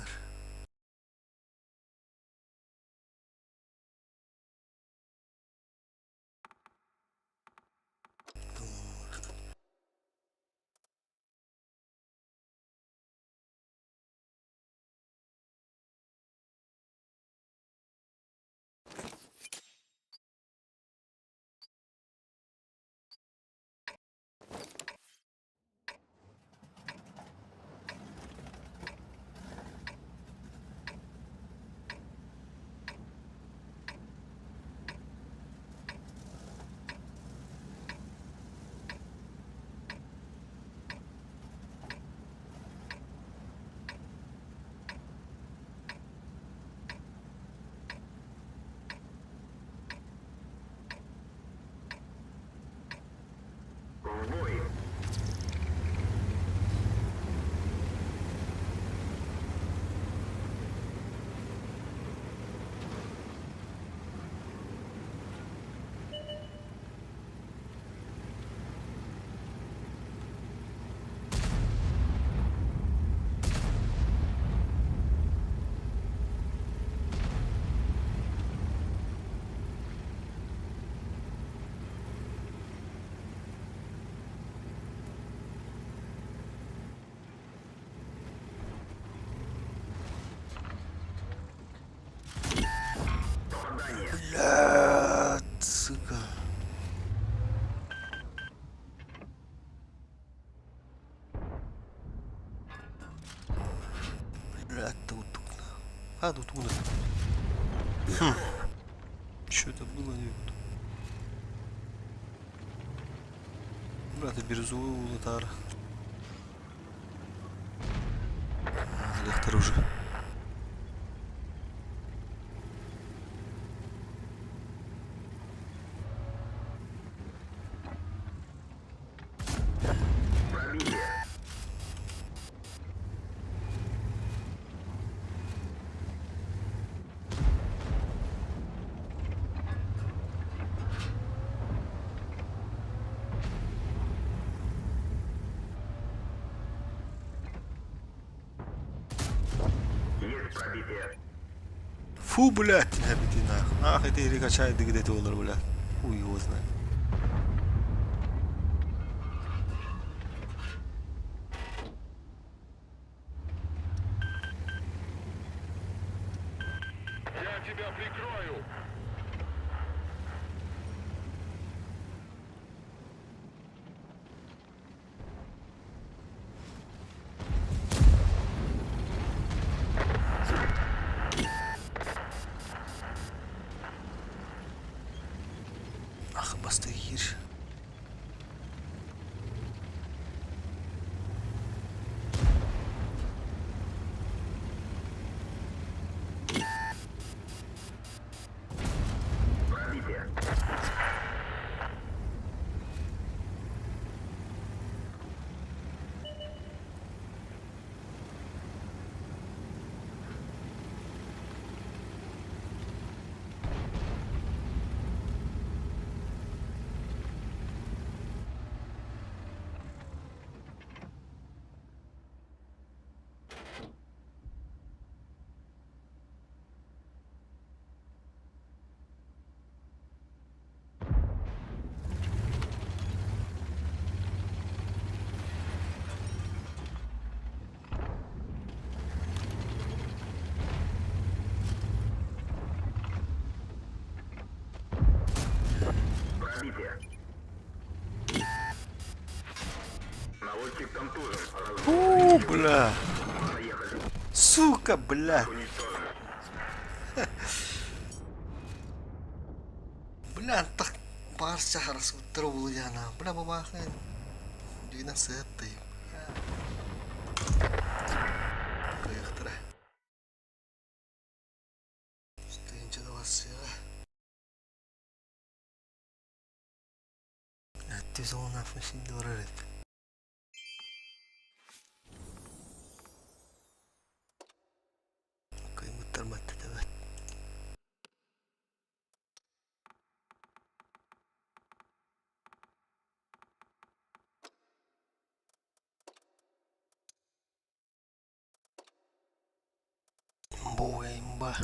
Блядь, А, тут Хм. Что это было, не буду. Брат, бирюзовый улутар. Лехтер уже. Пробитие. Есть пробитие. Фу, блядь, нахуй нахуй. Ах, это или качает где-то доллар, блядь. Хуй его знает. Я тебя прикрою! Ах, бастыр. Пробитие. Пробитие. Наводчик контужен. Фу, бля. Можно ехать. Сука, бля. Уничтожен. Бля, так парся расутровал я на. Бля, бабаха. 12 Кайхтра. Стынча давасыга. Әттіз он афмасин дорарет. Каймыттар матта табат. Буэмба.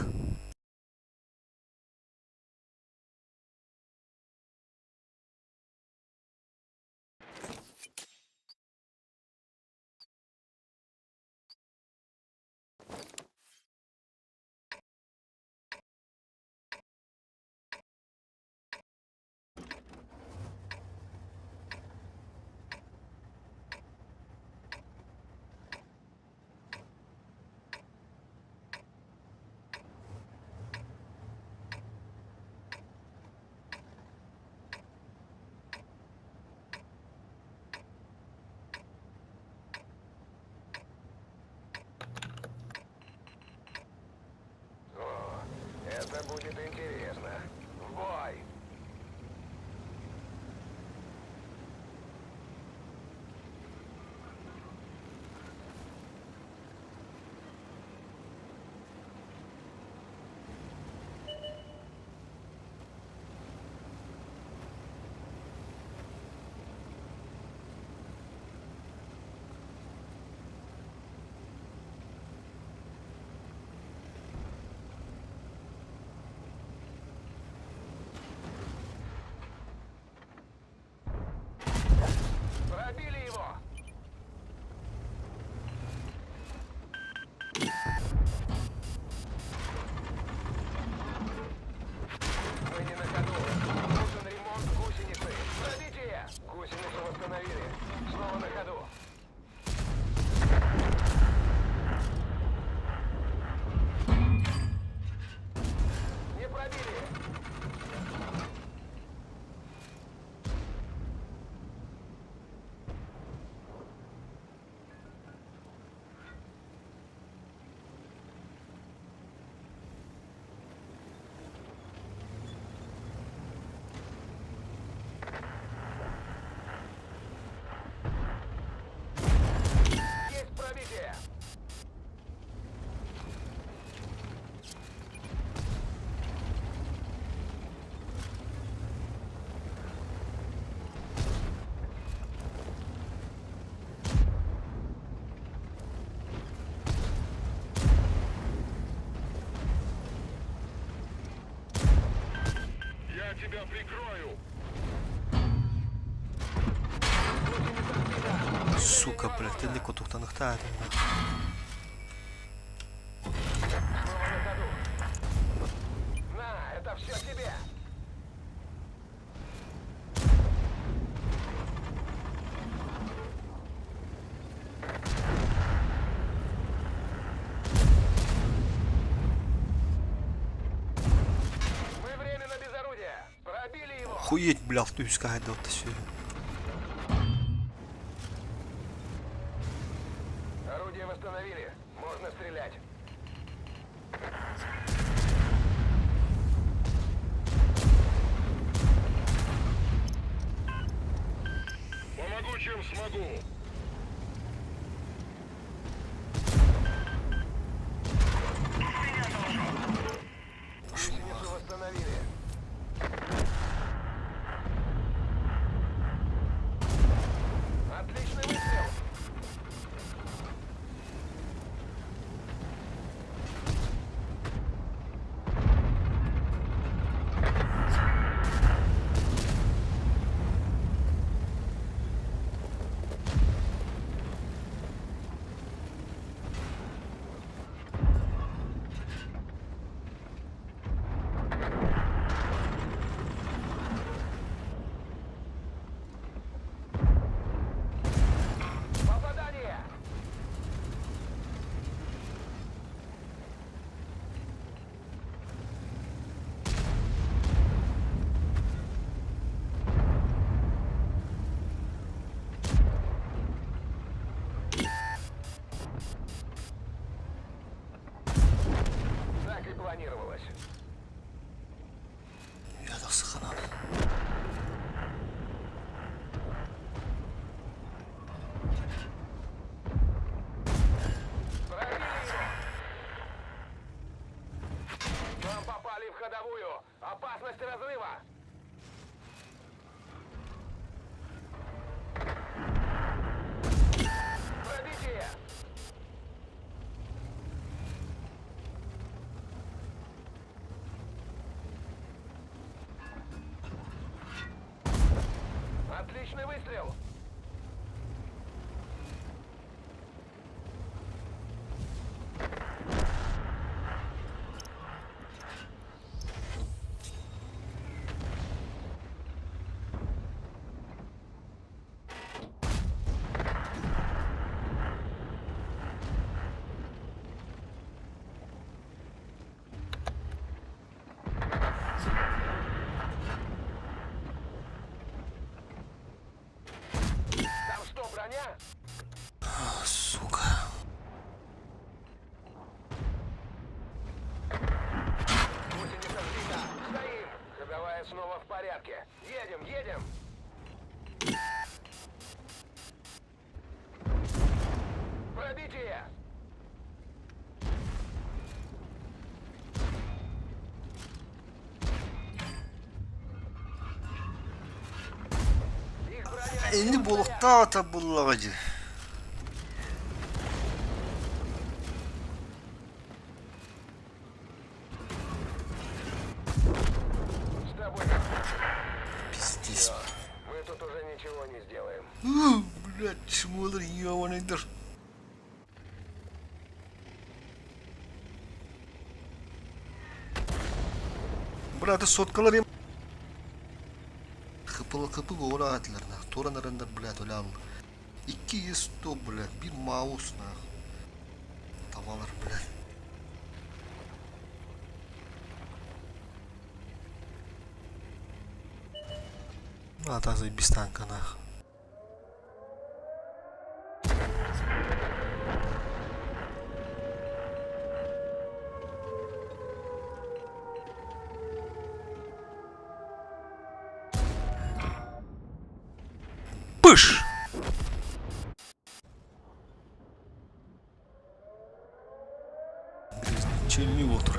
тебя прикрою. Сука, блядь, ты кутуктаныхта Снова на ходу. На, это все тебе. Мы временно без орудия. Пробили его. Охуеть, бля, в түйіске айдалды все. Орудие восстановили. Можно стрелять. Помогу, чем смогу. Гусеницу восстановили. Отличный выстрел. Попадание! Так и планировалось. Ядақсыханан. Пробили его! Нам попали в ходовую! Опасность разрыва! Пробитие! Отличный выстрел! Там что, броня? Сука. Гусеница сбита! Стоим! Ходовая снова в порядке. Едем, едем! Пробитие! Их броня... Энди болуқтаата бұллағажы. С тобой Пиздец. мы тут уже ничего не сделаем. Блядь, чмолар ебаныйдыр. Браты соткалар им. Хыпылы хыпы говора атлар нах. Торан арендар, блядь, олял. 200, блядь, bir маус нах. Tavalar, блядь. А, та заебись танка нах. Пыш! Грязный чельный отр.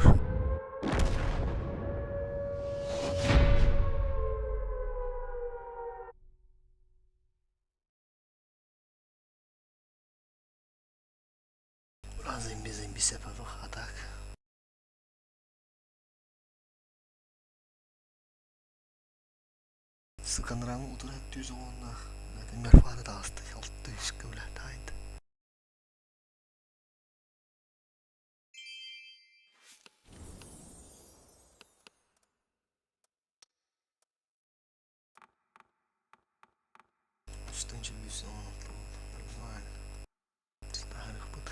Разом без а так. Сыканраҥы утары түс уонна мерфаны таҕыста алта үскэ бля таайда. Устунча 116 буолла. Нормально. Таһаарыахпыт.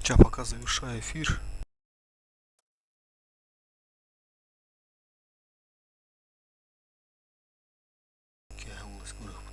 Ча, пока завершаю эфир. Киэһэ улас көрүөхпүт.